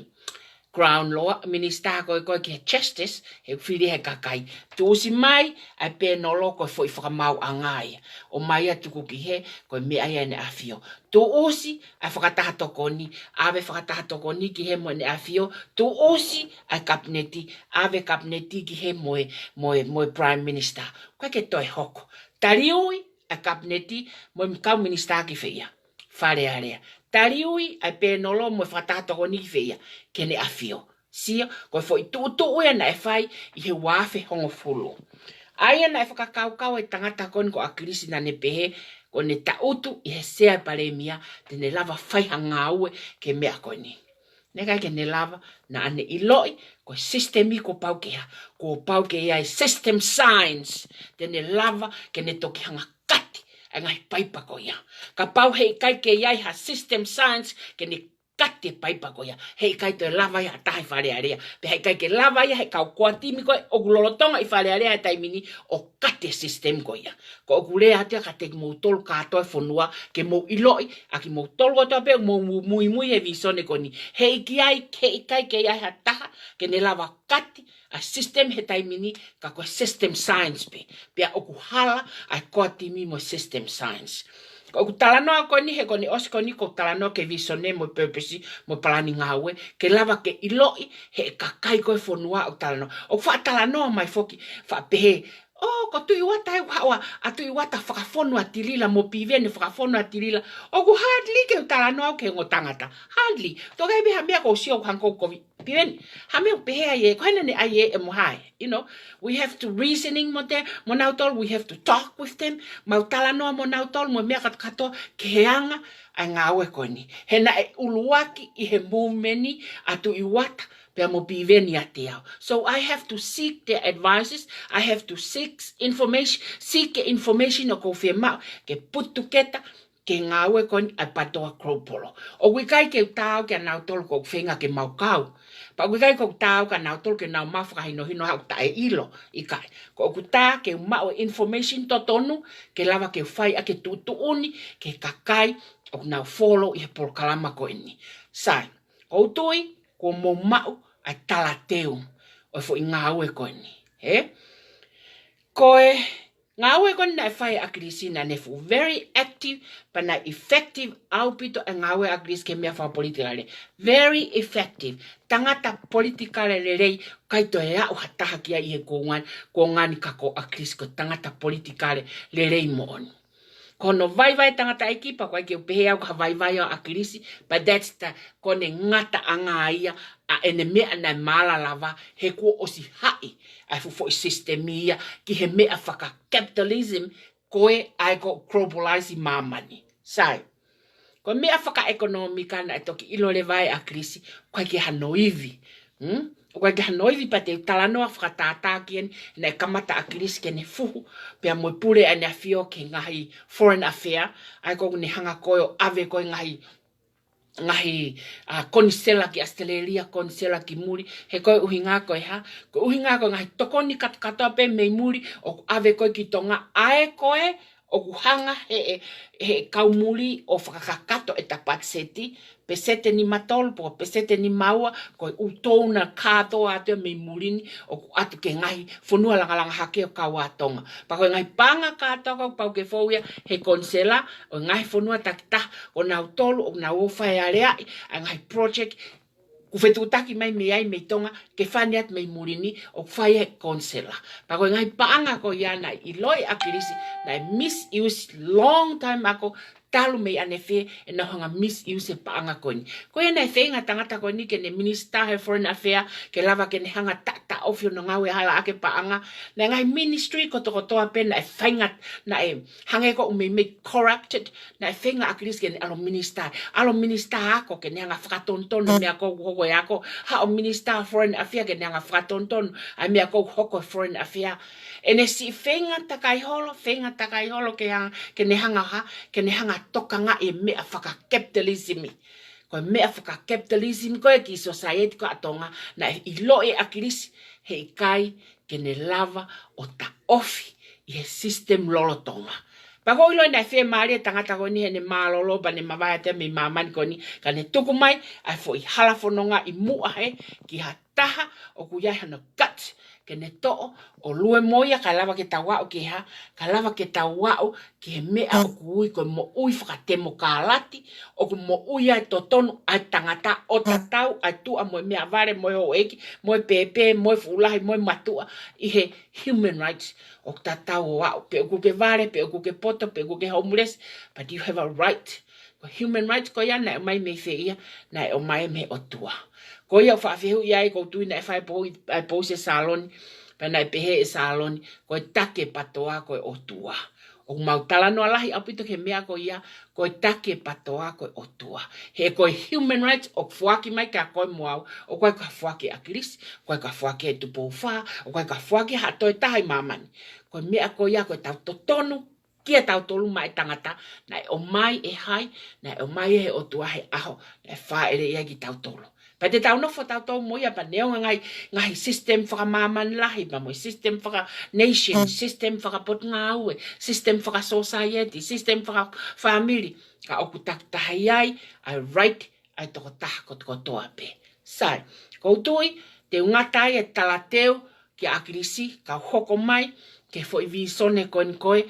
Crown Law Minister ko ē ko ē ki he Justice, he fili he kakai. Tuʻusi mai ʻa e pēnolo ko e foʻi fakamaauʻanga ia. ʻOmai ia tuku ki hē, ko e meʻa ia ʻEne ʻAfio. Tuʻusi ʻa e fakataha tokoni, ʻave fakataha tokoni ki hē mo ʻEne ʻAfio. Tuʻusi ʻa e Kapineti, ʻave Kapineti ki hē mo e, mo e, mo e Prime Minister. ʻOku ʻikai ke toe hoko. Taliui ʻa e Kapineti mo e kau minisitā ki fē ia? Fale Alea. Taliui ʻa e pēnolo mo e fakataha tokoni ki fē ia? Ki heʻene ʻAfio. Sio, ko e foʻi tuʻutuʻu ia naʻe fai ʻi he ua afe hongofulu. ʻA ia naʻe fakakaukau e tangata ko eni ko ʻAkilisi naʻa ne pehē, ko ʻene tangutu ʻi he sea ʻo e palēmia, te ne lava fai ha ngāue ki he meʻa ko eni. Naʻe ʻikai ke ne lava, naʻa ne ʻiloʻi, ko e sisitemi kuo pau ke hā, kuo pau ke ʻi ai e system science, te ne lava ke ne toki hanga ʻo kati ʻa e ngaahi paipa ko ia. Kapau heʻikai ke ʻi ai ha system science ke ne kati e paipa ko ia, heʻikai toe lava ia ha taha ʻi Fale Alea. Pea heʻikai ke lava ia ʻe he kau koa timi ko ē ʻoku lolotonga ʻi Fale Alea he taimi ni ʻo kati e sisitemi ko ia. Ko ʻeku lea atu ia kiate kimoutolu kātoa e fonua, ke mou ʻiloʻi, ʻa kimoutolu kotoa pē ʻoku mou mu-, muimui he visone ko eni. Heʻikai, heʻikai ke ʻi ai ha taha ke ne lava ʻo kati ʻa e sisitemi he taimi ni, ka ko e system science pē. Pea ʻoku hala ʻa e koa timi mo e system science. Ko ʻeku talanoa ko eni he ko ʻene ʻosi ko eni ʻeku talanoa ki he visone mo e purpose mo e palani ngāue, ke lava ke ʻiloʻi ʻe he kakai ko ē e fonua ʻoku talanoa. ʻOku faʻa talanoa mai foki, faʻa pehē, ʻō, ko Tuʻi Uata ē, ʻoku haʻu ʻa Tuʻi Uata ʻo fakafonu ʻa Tilila, mo Piveni ʻo fakafonu ʻa Tilila. ʻOku hardly ke u talanoa au ki he ongo tangata. Hardly. Toki ʻi ai pē ha meʻa ʻoku ou sio ʻoku hangē ʻoku kovi. Piveni, ha meʻa ʻoku pehē ai ē, ko hai naʻa ne ʻai ē, mo hai. You know, we have to reasoning mo te, mo nautolu, we have to talk with them. Mau talanoa mo nautolu, mo e meʻa kātoa kātoa, ki he anga ʻa e ngāue ko eni. He naʻe ʻuluaki ʻi he movement ʻa Tuʻi Uata, pea mo Piveni ʻiate au. So I have to seek their advices, I have to seek information, seek information ʻoku ou fiemaʻu ke put together ki he ngāue ko eni ʻa e PATOA Global. ʻOku ʻikai ke u tā au kia nautolu ʻoku ou feinga ke mau kau. Pea ʻoku ʻikai ke u tā au kia nautolu ke nau maʻu fakahinohino ʻoku taʻeʻilo, ʻikai. Ko ʻeku tā ke u maʻu e information totonu, ke lava ke u fai ʻaki e tuʻutuʻuni ki he kakai ʻoku nau follow ʻi he polokalama ko eni. Sai, ʻoku ou tui kuo mou maʻu ʻa e talateu ʻo e foʻi ngāue ko eni. He? Ko e ngāue ko eni naʻe fai ʻe ʻAkilisi, naʻa ne fuʻu very active, pea naʻe effective ʻaupito e ngāue ʻa ʻAkilisi ki he meʻa fakapolitikale. Very effective. Tangata politikale lelei, ʻikai toe aʻu ha taha ki ai ʻi he kuonga ni, kuonga ni ka ko ʻAkilisi ko e tangata politikale lelei moʻoni. Ko hono vaivai e tangataʻeiki, pea ʻoku ʻikai ke u pehē au ko ha vaivai ʻo ʻAkilisi, but that's the, ko ʻene ngataʻanga ia ʻa ʻene meʻa naʻe mālala lava, he kuo ʻosi haʻi ʻa e fuʻu foʻi sisitemi ia ki he meʻa faka-capitalism ko ē ʻa ē ko e globalize māmani. Sai, ko e meʻa fakaʻekonōmika naʻe toki ʻilo leva ʻe ʻAkilisi, ʻoku ʻikai ke hano ivi. Hmm? ʻOku ʻikai ke hano ivi pea te u talanoa fakatātā ki heni, naʻe kamata ʻe ʻAkilisi ke ne fuhu, pea mo e pule ʻa ʻEne ʻAfio ki he ngaahi foreign affair, ʻa ē ʻoku ne hanga ko ē ʻo ʻave ko ē ngaahi, ngaahi, ʻa, konisela ki ʻAositelēlia, konisela ki muli, he ko e ʻuhinga ko e hā, ko e ʻuhinga ko e ngaahi tokoni kātoa kātoa pē mei muli, ʻoku ʻave ko ē ki Tonga, ʻa ē ko ē, ʻoku hanga ʻe he, he kau muli ʻo fakakakato ʻeta patiseti, peseti nima tolu, pe ko e peseti nima ua, ko e ʻū donor kātoa atu ia mei muli ni, ʻoku ʻatu ki he ngaahi fonua langalanga hake ʻo kau ʻa Tonga. Pea ko e ngaahi paʻanga kātoa ʻoku pau ke fou ia he konisela, ʻo e ngaahi fonua takitaha, ʻo nautolu, ʻo nau ō ʻo fai aleaʻi, ʻa e ngaahi project, ʻoku fetuʻutaki mai mei ai mei Tonga, ke fani atu mei muli ni, ʻoku fai he konisela. Pea ko e ngaahi paʻanga ko ia naʻe ʻiloʻi ʻe ʻAkilisi, naʻe misuse long time ago, talu mei ʻanefē ʻenau hanga misuse e paʻanga ko eni. Ko ia naʻe feinga tangata ko eni ke ne minisitā he foreign affair, ke lava ke ne hanga taʻotaʻofi hono ngāue hala ʻaki e paʻanga. Naʻe ngaahi ministry kotokotoa pē naʻe feinga, naʻe hangē ko e meimei corrupted, naʻe feinga ʻa ʻAkilisi ke ne ʻalu ʻo minisitā. ʻAlu ʻo minisitā ako ke ne hanga fakatonutonu e meʻa ko ē ʻoku hoko he ako. Haʻu ʻo minisitā foreign affair ke ne hanga fakatonutonu ʻa e meʻa ko ē ʻoku hoko he foreign affair. ʻEne siʻi feinga takai holo, feinga takai holo ke hanga, ke ne hanga ha, ke ne hanga tokangaʻi e meʻa faka-capitalism. Ko e meʻa faka-capitalism ko ē ki he society ko ē ʻa Tonga, naʻe ʻiloʻi ʻe ʻAkilisi, heʻikai ke ne lava ʻo taʻofi ʻi he system lolotonga. Pea ʻoku ou ʻilo naʻe fiemālie e tangata ko eni heʻene mālōlō pea ne mavahe atu mei māmani ko eni, ka ne tuku mai ʻa e foʻi hala fononga ʻi muʻa hē ki ha taha ʻoku ʻi ai hano guts ke ne toʻo ʻo lue mo ia kae lava ke tau aʻu ki he hā, kae lava ke tau aʻu ki he meʻa ʻoku ui ko e moʻui fakatemokālati, ʻoku moʻui ai e totonu ʻa e tangata ʻo tatau ʻa e tuʻa mo e meʻavale mo e houʻeiki mo e pēpē mo e fuʻu lahi mo e matuʻa ʻi he human rights. ʻOku tatau ʻo aʻu, pe ʻoku ke vale, pe ʻoku ke poto, pe ʻoku ke homeless, but you have a right. Ko e human rights ko ia naʻe ʻomai mei fē ia? Naʻe ʻomai mei he ʻOtua. Ko ia ʻoku faʻa fehuʻi ai, ʻoku ou tui naʻe fai e pou-, ʻa e post ʻe Saloni, pea naʻe pehē ʻe Saloni, ko e taki e PATOA ko e ʻOtua. ʻOku mau talanoa lahi ʻaupito ki he meʻa ko ia, ko e taki e PATOA ko e ʻOtua. He ko e human rights ʻoku foaki mai kia koe mo au, ʻoku ʻikai ko ha foaki ʻa ʻAkilisi, ʻoku ʻikai ko ha foaki ʻa Tupou Fā, ʻoku ʻikai ko ha foaki ha toe taha ʻi māmani. Ko e meʻa ko ia ko ʻetau totonu kia tautolu maʻa e tangata, naʻe ʻomai ʻe hai? Naʻe ʻomai ʻe he ʻOtua he ʻaho naʻe fāʻeleʻi ai kitautolu. Pea te tau nofo tautolu mo ia pea neongo e ngaahi, ngaahi system fakamāmani lahi, pea mo e system faka-nation, system fakapotungāue, system fakasōsaieti, system fakafāmili, ka ʻoku takitaha ʻi ai ʻa e right ʻa e tokotaha kotokotoa pē. Sai, ʻoku ou tui te u ngata ai e talateu kia ʻAkilisi, kau hoko mai ki he foʻi vīsone ko eni ko e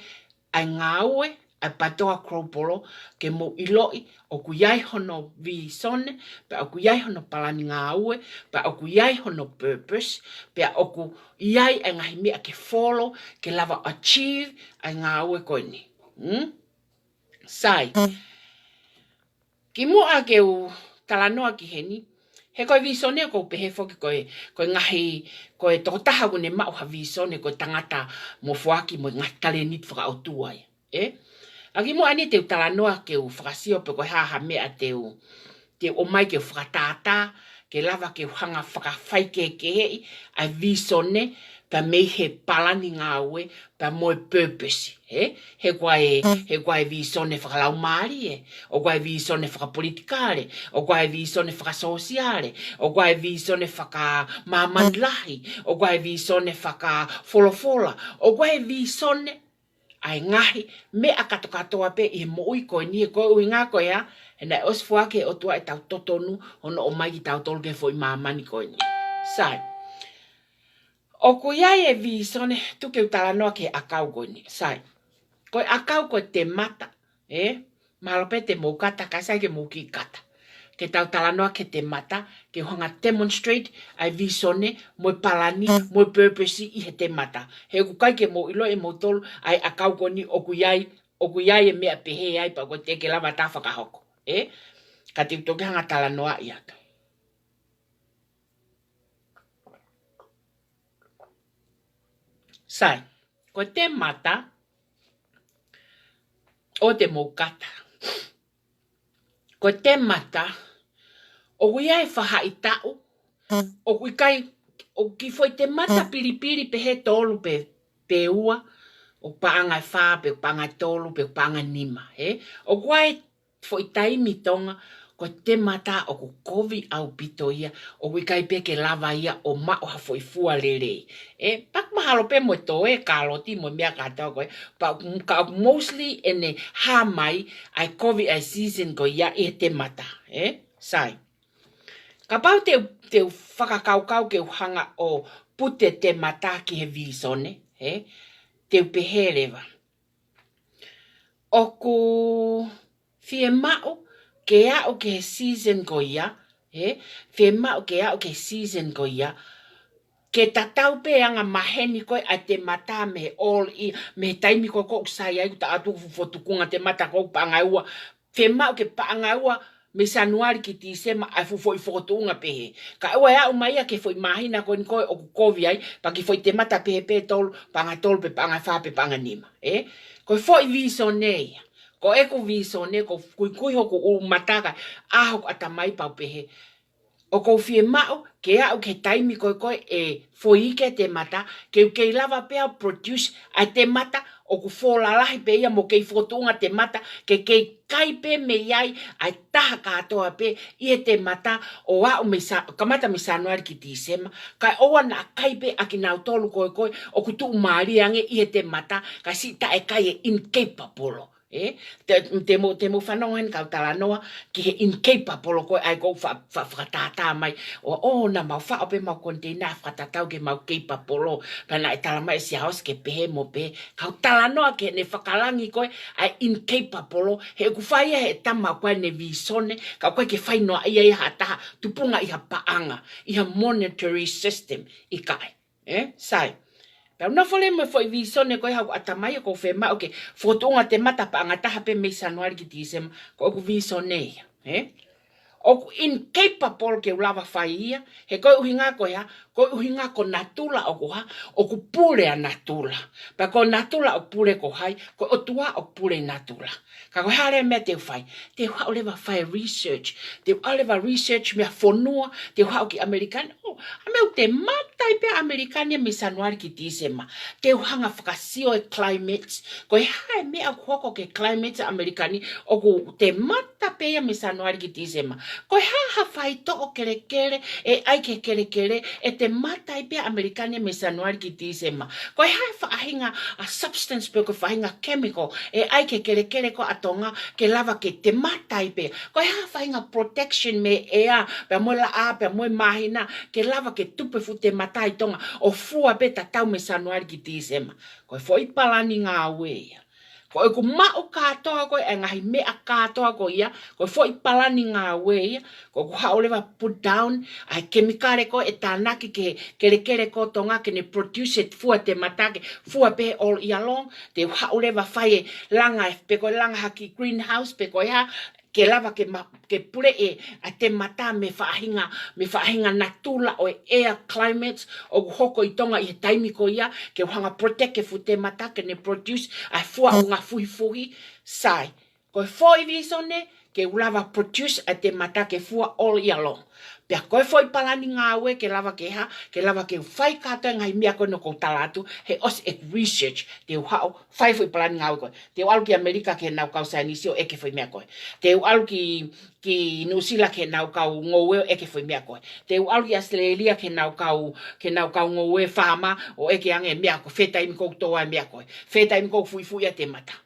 ʻa e ngāue ʻa e PATOA Global, ke mou ʻiloʻi ʻoku ʻi ai hono vīsone, pea ʻoku ʻi ai hono palani ngāue, pea ʻoku ʻi ai hono purpose, pea ʻoku ʻi ai ʻa e ngaahi meʻa ke follow ke lava achieve ʻa e ngāue ko eni. Hmm? Sai. Kimuʻa ke u talanoa ki heni, he ko e vīsone ʻoku ou pehē foki ko e, ko e ngaahi, ko e tokotaha ʻoku ne maʻu ha vīsone, ko e tangata mo foaki mo e ngaahi talēniti fakaʻotua ia. Ē? ʻA kimuʻa ni te u talanoa ke u fakasio pe ko e hā ha meʻa te u, te u ʻomai ke u fakatātā, ke lava ke u hanga fakafaikehekeheʻi ʻa e vīsone, pea mei he palani ngāue, pea mo e purpose, ē? He ko e, he ko e vīsone fakalaumālie, ʻoku ʻi ai e vīsone fakapolitikale, ʻoku ʻi ai e vīsone fakasōsiale, ʻoku ʻi ai e vīsone fakamāmani lahi, ʻoku ʻi ai e vīsone fakafolofola, ʻoku ʻi ai e vīsone ʻa e ngaahi meʻa kātoa kātoa pē ʻi he moʻui ko eni, he ko e ʻuhinga ko ia, he naʻe ʻosi foaki ʻe he ʻOtua ʻetau totonu hono ʻomai kitautolu ki he foʻi māmani ko eni. Sai. ʻOku ʻi ai e vīsone, tuku ke u talanoa ki he ʻakau ko eni. Sai. Ko e ʻakau ko e temata, ē? Mahalo pē te mou kata, ka sai ke mou kiʻi kata. Ke tau talanoa ki he temata, ke u hanga demonstrate ʻa e vīsone, mo e palani, mo e purpose ʻi he temata. He ʻoku ʻikai ke mou ʻilo ʻe moutolu ʻa e ʻakau ko eni ʻoku ʻi ai, ʻoku ʻi ai e meʻa pehē ai pea ʻoku teʻeki lava ʻe ha taha fakahoko. Ē? Ka te u toki hanga talanoaʻi atu. Sai, ko e temata, ʻoua te mou kata. Ko e temata, ʻoku ʻi ai e faʻahitaʻu, ʻoku ʻikai, ʻoku kiʻi foʻi temata pilipili pehē, tolu pe, pe ua, ʻoku paʻanga ʻe fā, pe ʻoku paʻanga ʻe tolu, pe ʻoku paʻanga ʻe nima, ē? ʻOku ʻi ai e foʻi taimi ʻi Tonga, ko e temata ʻoku kovi ʻaupito ia, ʻoku ʻikai pē ke lava ia ʻo maʻu ha foʻi fua lelei. Ē, pea ʻoku mahalo pē mo e toe, kāloti, mo e meʻa kātoa ko ē, pea ʻoku, ka ʻoku mostly ʻene hā mai ʻa e kovi ʻa e season ko ia ʻi he temata, ē? Sai. Kapau te u, te u fakakaukau ke u hanga ʻo put e temata ki he vīsone, ē? Te u pehē leva. ʻOku fiemaʻu ke aʻu ki he season ko ia, ē? Fiemaʻu ke aʻu ki he season ko ia, ke tatau pē anga maheni ko ē ʻa e temata mei he all year, mei he taimi ko ē ʻoku sai ai, ʻoku taʻotu ʻoku fuʻu foʻi tukunga temata ko ē ʻoku paʻanga ʻe ua. Fiemaʻu ke paʻanga ʻe ua mei Sānuali ki Tīsema ʻa e fuʻu foʻi fokotuʻunga pehē. Kae ʻoua ʻe aʻu mai ia ki he foʻi māhina ko eni ko ē ʻoku kovi ai, pea kiʻi foʻi temata pehē pē, tolu, paʻanga ʻe tolu, pe paʻanga ʻe fā, pe paʻanga ʻe nima. Ē? Ko e foʻi vīsone ia. Ko ʻeku vīsone, ʻoku ou kuikui hoku ʻū mata kae ʻā hoku ʻatamai pea u pehē, ʻoku ou fiemaʻu ke aʻu ki he taimi ko ē ko ē ʻe foʻi ike te mata, ke u kei lava pē ʻo produce ʻa e te mata ʻoku fō lalahi pē ia mo kei fokotuʻunga te mata, ke kei kai pē mei ai ʻa e taha kātoa pē ʻi he te mata ʻo aʻu mei Sa-, kamata mei Sānuali ki Tīsema, kae ʻoua naʻa kai pē ʻa kinautolu ko ē ko ē ʻoku tuʻumālie ange ʻi he te mata, kae siʻi taʻe kai e incapable. Ē, te, te mou, te mou fanongo heni kau talanoa ki he incapable ko ē ʻa ia ʻoku fa-, fa-, fakatātā mai. ʻO, ʻo, naʻa mau faʻo pē mau container fakatatau ki heʻemau capable. Pea naʻe tala mai ʻe Siaosi ke pehē mo pehē. Kau talanoa ki heʻene fakalangi ko ē ʻa e incapable. He ʻoku fai ia he tama ko ē ne vīsone, ka ʻoku ʻikai ke fai noa ia ʻe ha taha, tupunga ʻi ha paʻanga, ʻi ha monetary system, ʻikai. Ē, sai. Pea u nofo leva mo e foʻi vīsone ko ē ʻi hoku ʻatamai ʻoku ou fiemaʻu ke fokotuʻunga te mata paʻanga taha pē mei Sānuali ki Tīsema, ko ʻeku vīsone ia. Ē? ʻOku incapable ke u lava fai ia, he ko e ʻuhinga ko e hā, ko e ʻuhinga ko natula ʻoku hā, ʻoku pule ʻa natula. Pea ko natula ʻoku pule ko hai, ko e ʻOtua ʻoku pule ʻi natula. Ka ko e hā leva e meʻa te u fai, te u haʻu leva fai research, te u haʻu leva research meʻa fonua, te u haʻu ki ʻAmelika ni, ʻo, ʻa e meʻa ʻoku te mata ai pē ʻa ʻAmelika ni mei Sānuali ki Tīsema. Te u hanga fakasio e climate, ko e hā e meʻa ʻoku hoko ki he climate ʻa ʻAmelika ni, ʻoku te mata pē ia mei Sānuali ki Tīsema. Ko e hā ha faitoʻo kelekele ʻe ʻai ki he kelekele, ʻe te mata ai pē ʻa ʻAmelika ni mei Sānuali ki Tīsema. Ko e hā e faʻahinga ʻa substance pe ko e faʻahinga chemical ʻe ʻai ki he kelekele ko ē ʻa Tonga ke lava ke te mata ai pē. Ko e hā e faʻahinga protection mei he ʻea, pea mo e laʻā, pea mo e māhina, ke lava ke tupu e fuʻu te mata ʻi Tonga, ʻo fua pē tatau mei Sānuali ki Tīsema. Ko e foʻi palani ngāue ia. Ko ʻeku maʻu kātoa ko ē ʻa e ngaahi meʻa kātoa ko ia, ko e foʻi palani ngāue ia, ko ʻeku haʻu leva put down ʻa e kemikale ko ē ʻe tānaki ki he kelekele ko ē ʻo Tonga ke ne produce e fua te mata ke fua pē he all year long, te u haʻu leva fai e langa, pe ko e langa ha kiʻi greenhouse, pe ko e hā, ke lava ke ma-, ke puleʻi ʻa e te mata mei he faʻahinga, mei he faʻahinga natula ʻo e ʻea climate ʻoku hoko ʻi Tonga ʻi he taimi ko ia, ke u hanga protect e fuʻu te mata ke ne produce ʻa e fua ʻoku ngafuhifuhi, sai. Ko e foʻi vīsone ke u lava produce ʻa e te mata ke fua all year long. Pea ko e foʻi palani ngāue ke lava ke hā, ke lava ke u fai kātoa e ngaahi meʻa ko ē naʻa ku tala atu, he ʻosi ʻeku research, te u haʻu fai foʻi palani ngāue ko ē. Te u ʻalu ki ʻAmelika ki heʻenau kau saienisi ʻo ʻeke foʻi meʻa ko ē. Te u ʻalu ki, ki Nuʻusila ki heʻenau kau ngoue ʻo ʻeke foʻi meʻa ko ē. Te u ʻalu ki ʻAositelēlia ki heʻenau kau, ki heʻenau kau ngoue faama ʻo ʻeke ange e meʻa ko ē, fē taimi ʻoku tō ai e meʻa ko ē. Fē taimi ʻoku fuifui ai e te mata.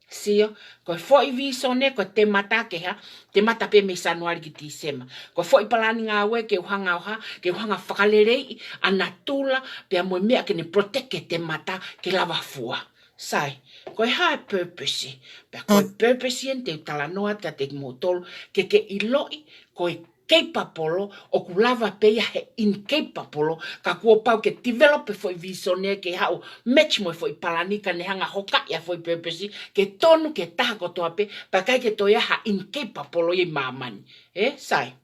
Sio, ko e foʻi vīsone, ko e te mata ke hā, te mata pē mei Sānuali ki Tīsema. Ko e foʻi palani ngāue ke u hanga ʻo hā, ke u hanga fakaleleiʻi ʻa natula, pea mo e meʻa ke ne protect e te mata ke lava fua. Sai, ko e hā e purpose? Pea ko e purpose eni te u talanoa atu kiate kimoutolu, ke ke ʻiloʻi, ko e capable ʻoku lava pē ia he incapable, ka kuo pau ke develop e foʻi vīsone ke haʻu match mo e foʻi palani ka ne hanga hokaʻi ʻa e foʻi purpose, ke tonu ki he taha kotoa pē, pea ʻikai ke toe ʻi ai ha incapable ʻi māmani. Ē, sai.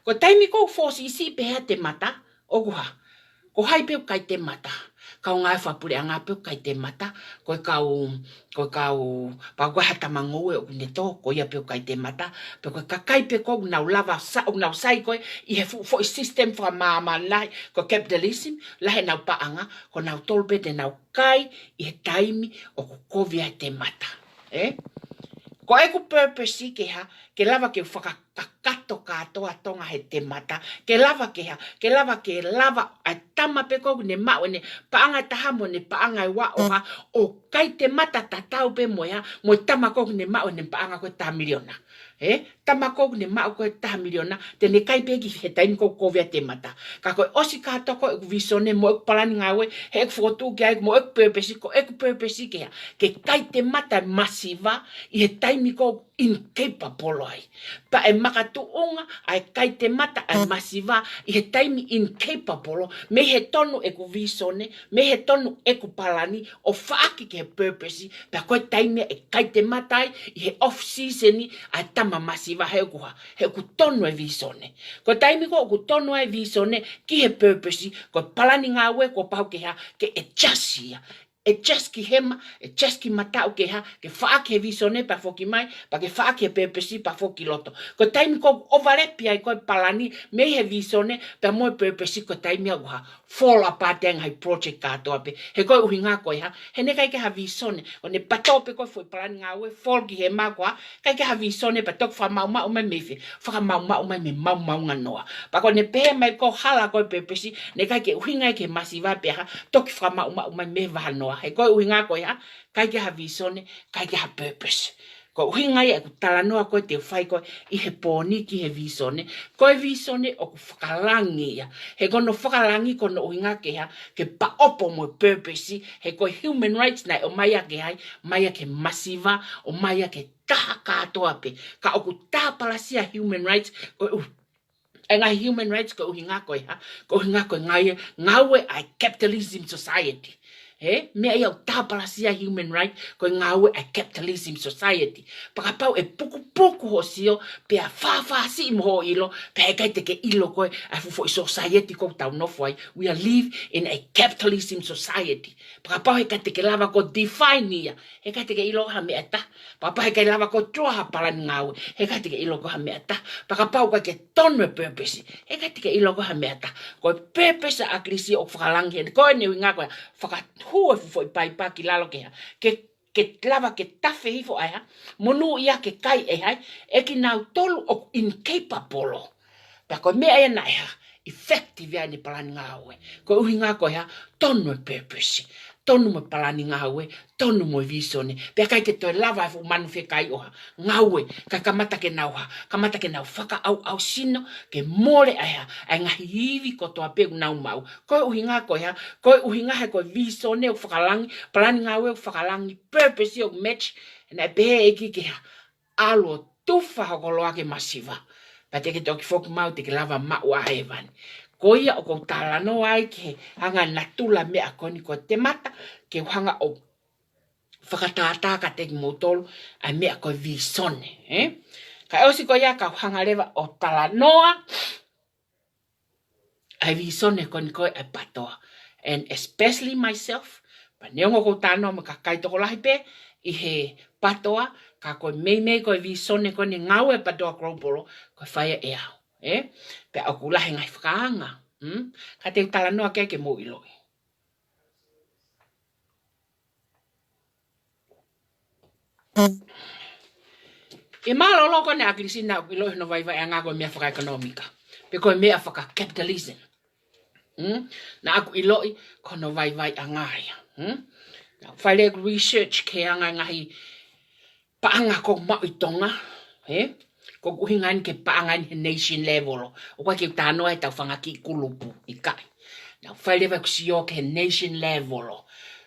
Ko e taimi ʻoku ou fō siʻisiʻi pē he te mata, ʻoku hā. Ko hai pē ʻoku kai te mata? Kau ngāue fakapuleʻanga pē ʻoku kai te mata, ko e kau, ko e kau, pea ko e hā e tama ngoue ʻoku ne tō, ko ia pē ʻoku kai te mata, pea ko e kakai pē ʻoku nau lava sa-, ʻoku nau sai ko ē ʻi he fuʻu foʻi system fakamāmani lahi, ko e capitalism, lahi ʻenau paʻanga, ko nautolu pē te nau kai ʻi he taimi ʻoku kovi ai e te mata. Ē? Ko ʻeku purpose ke hā, ke lava ke fakakakato kātoa Tonga he te mata, ke lava ke hā, ke lava ke lava ʻa e tama pē ʻoku ne maʻu ʻene paʻanga ʻe taha mo ʻene paʻanga ʻe ua ʻo hā, ʻo kai te mata tatau pē mo e hā, mo e tama ʻoku ne maʻu ʻene paʻanga ko e taha miliona. Ē? Tama ʻoku ne maʻu ko e taha miliona, te ne kai pē ia he taimi ʻoku kovi ai e te mata. Ka ko e ʻosi kātoa ko ē ʻeku vīsone mo ʻeku palani ngāue, he ʻeku fokotuʻu ki ai mo ʻeku purpose, ko ʻeku purpose ke hā, ke kai te mata e masiva ʻi he taimi ʻoku incapable ai. Pea ʻe makatuʻunga ʻa e kai te mata ʻa e masiva ʻi he taimi incapable, mei he tonu ʻeku vīsone, mei he tonu ʻeku palani, ʻo faʻaki ki he purpose, pea ko e taimi ʻe kai te mata ai ʻi he off season ʻa e tama masiva he ʻoku hā, he ʻoku tonu e vīsone. Ko e taimi ko ē ʻoku tonu ai e vīsone ki he purpose, ko e palani ngāue kuo pau ke hā, ke adjust ia. ʻe just ki hema, ʻe just ki mataʻu ke hā, ke faʻaki he visone pea foki mai, pea ke faʻaki he purpose pea foki loto. Ko e taimi ʻoku overlap ai ko e palani mei he visone pea mo e purpose, ko e taimi ʻoku hā, fall apart e ngaahi project kātoa pē. He ko e ʻuhinga ko e hā, he naʻe ʻikai ke ha visone, ʻo ne pato pē ko e foʻi palani ngāue, fall ki hema ko e hā, ʻikai ke ha visone pea toki fakamaʻumaʻu mai mei fē, fakamaʻumaʻu mai mei maumau nganoa. Pea ko ʻene pehē mai ko e hala ko e purpose, naʻe ʻikai ke ʻuhinga ia ki he masiva pea hā, toki fakamaʻumaʻu mai mei vahanoa. He ko e ʻuhinga ko e hā, ʻikai ke ha visone, ʻikai ke ha purpose. Ko e ʻuhinga ia ʻeku talanoa ko ē te u fai ko ē ʻi he pō ni ki he visone. Ko e visone ʻoku fakalangi ia. He ko hono fakalangi ko hono ʻuhinga ke hā, ke paʻopo mo e purpose. He ko e human rights naʻe ʻomai ia ke hā, ʻomai ia ke masiva, ʻomai ia ke taha kātoa pē. Ka ʻoku tāpalasia human rights, ko e ʻu- e ngaahi human rights ko e ʻuhinga ko e hā, ko e ʻuhinga ko e ngaahi ngāue ʻa e capitalism society. He, meʻa ia ʻoku tāpalasia human right, ko e ngāue ʻa e capitalism society. Pea kapau ʻe pukupuku hoʻo sio, pea fāfāsiʻi mo hoʻo ʻilo, pea ʻikai te ke ʻilo ko ē ʻa e fuʻu foʻi society ʻoku tau nofo ai. We are live in a capitalism society. Pea kapau he ʻikai te ke lava ko e define ia, he ʻikai te ke ʻilo ha meʻa ʻe taha. Pea kapau he ʻikai lava ko e draw ha palani ngāue, he ʻikai te ke ʻilo ko ha meʻa ʻe taha. Pea kapau ʻikai ke tonu e purpose, he ʻikai te ke ʻilo ko ha meʻa ʻe taha. Ko e purpose ʻa ʻAkilisi ʻoku fakalangi heni, ko ʻene ʻuhinga ko e fakahū e fuʻu foʻi paipa ki lalo ke hā, ke, ke lava ke tafe hifo ai ha monū ia ke kai ʻe hai, ʻe kinautolu ʻoku incapable. Pea ko e meʻa ia naʻe hā, effective ai ʻene palani ngāue. Ko e ʻuhinga ko e hā, tonu e purpose, tonu mo e palani ngāue, tonu mo e visone. Pea ʻikai ke toe lava e fuʻu manu fekai ʻo hā, ngāue, kae kamata ke nau hā, kamata ke nau fakaʻauʻausino, ke mole ai hā, ʻa e ngaahi ivi kotoa pē ʻoku nau maʻu. Ko e ʻuhinga ko e hā, ko e ʻuhinga he ko e visone ʻoku fakalangi, palani ngāue ʻoku fakalangi, purpose ʻoku match, naʻe pehē ʻe he ʻEiki ke hā, ʻalu ʻo tufa ho koloa ki he masiva. Pea te ke toki foki maʻu, te ke lava maʻu ʻa hēvani. Ko ia ʻoku ou talanoa ai ki he anga natula meʻa ko eni ko e temata, ke u hanga ʻo fakatātā kiate kimoutolu ʻa e meʻa ko e visone, ē? Kae ʻosi ko ia ka u hanga leva ʻo talanoa ʻa e visone ko eni ko e ʻa e patoa. And especially myself, pea neongo ʻoku ou talanoa mo e kakai tokolahi pē ʻi he patoa, ka ko e meimei ko e visone ko eni ngāue ʻa e patoa Global, ko e fai ʻe au, ē? Pea ʻoku lahi e ngaahi fakaanga, hmm? Ka te u talanoa ki ai ke mou ʻiloʻi. ʻI he mālōlō ko eni ʻa ʻAkilisi naʻa ku ʻiloʻi hono vaivaiʻanga ko e meʻa fakaʻekonōmika, pe ko e meʻa faka-capitalism. Hmm? Naʻa ku ʻiloʻi ko hono vaivaiʻanga ia. Hmm? Naʻa ku fai leva ʻeku research ki he anga e ngaahi paʻanga ʻoku maʻu ʻi Tonga, ē? Ko ʻeku ʻuhinga eni ki he paʻanga eni he nation level. ʻOku ʻikai ke u talanoa he tau fanga kiʻi kulupu, ʻikai. Naʻa ku fai leva ʻeku sio ki he nation level.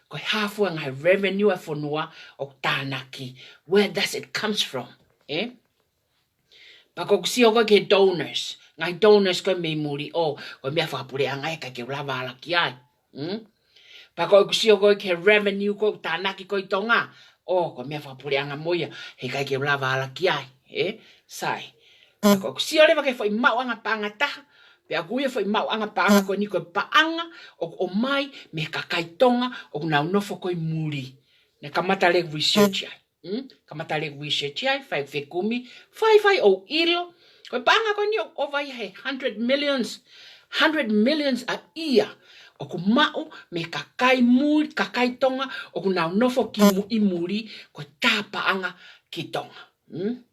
Ko e hā fua e ngaahi revenue ʻa e fonua ʻoku tānaki. Where does it comes from? Ē? Pea ko ʻeku sio ko ē ki he donors. Ngaahi donors ko ē mei muli, ʻo, ko e meʻa fakapuleʻanga ia ʻikai ke u lava ala ki ai. Hmm? Pea ko ʻeku sio ko ē ki he revenue ko ē ʻoku tānaki ko ē ʻi Tonga, ʻo, ko e meʻa fakapuleʻanga mo ia, he ʻikai ke u lava ala ki ai, ē? Sai. Pea ko ʻeku sio leva ki he foʻi maʻuʻanga paʻanga ʻe taha, pea ʻoku ui e foʻi maʻuʻanga paʻanga ko eni ko e paʻanga ʻoku ʻomai mei he kakai Tonga ʻoku nau nofo ko ē ʻi muli. Naʻa ku kamata leva ʻeku research ai. Hmm? Kamata leva ʻeku research ai, fai ʻeku fekumi, fai, fai ʻo ʻilo. Ko e paʻanga ko eni ʻoku ʻova ia he hundred millions, hundred millions a ia ʻoku maʻu mei he kakai muli, kakai Tonga ʻoku nau nofo ki mu-, ʻi muli, ko e tā paʻanga ki Tonga. Hmm?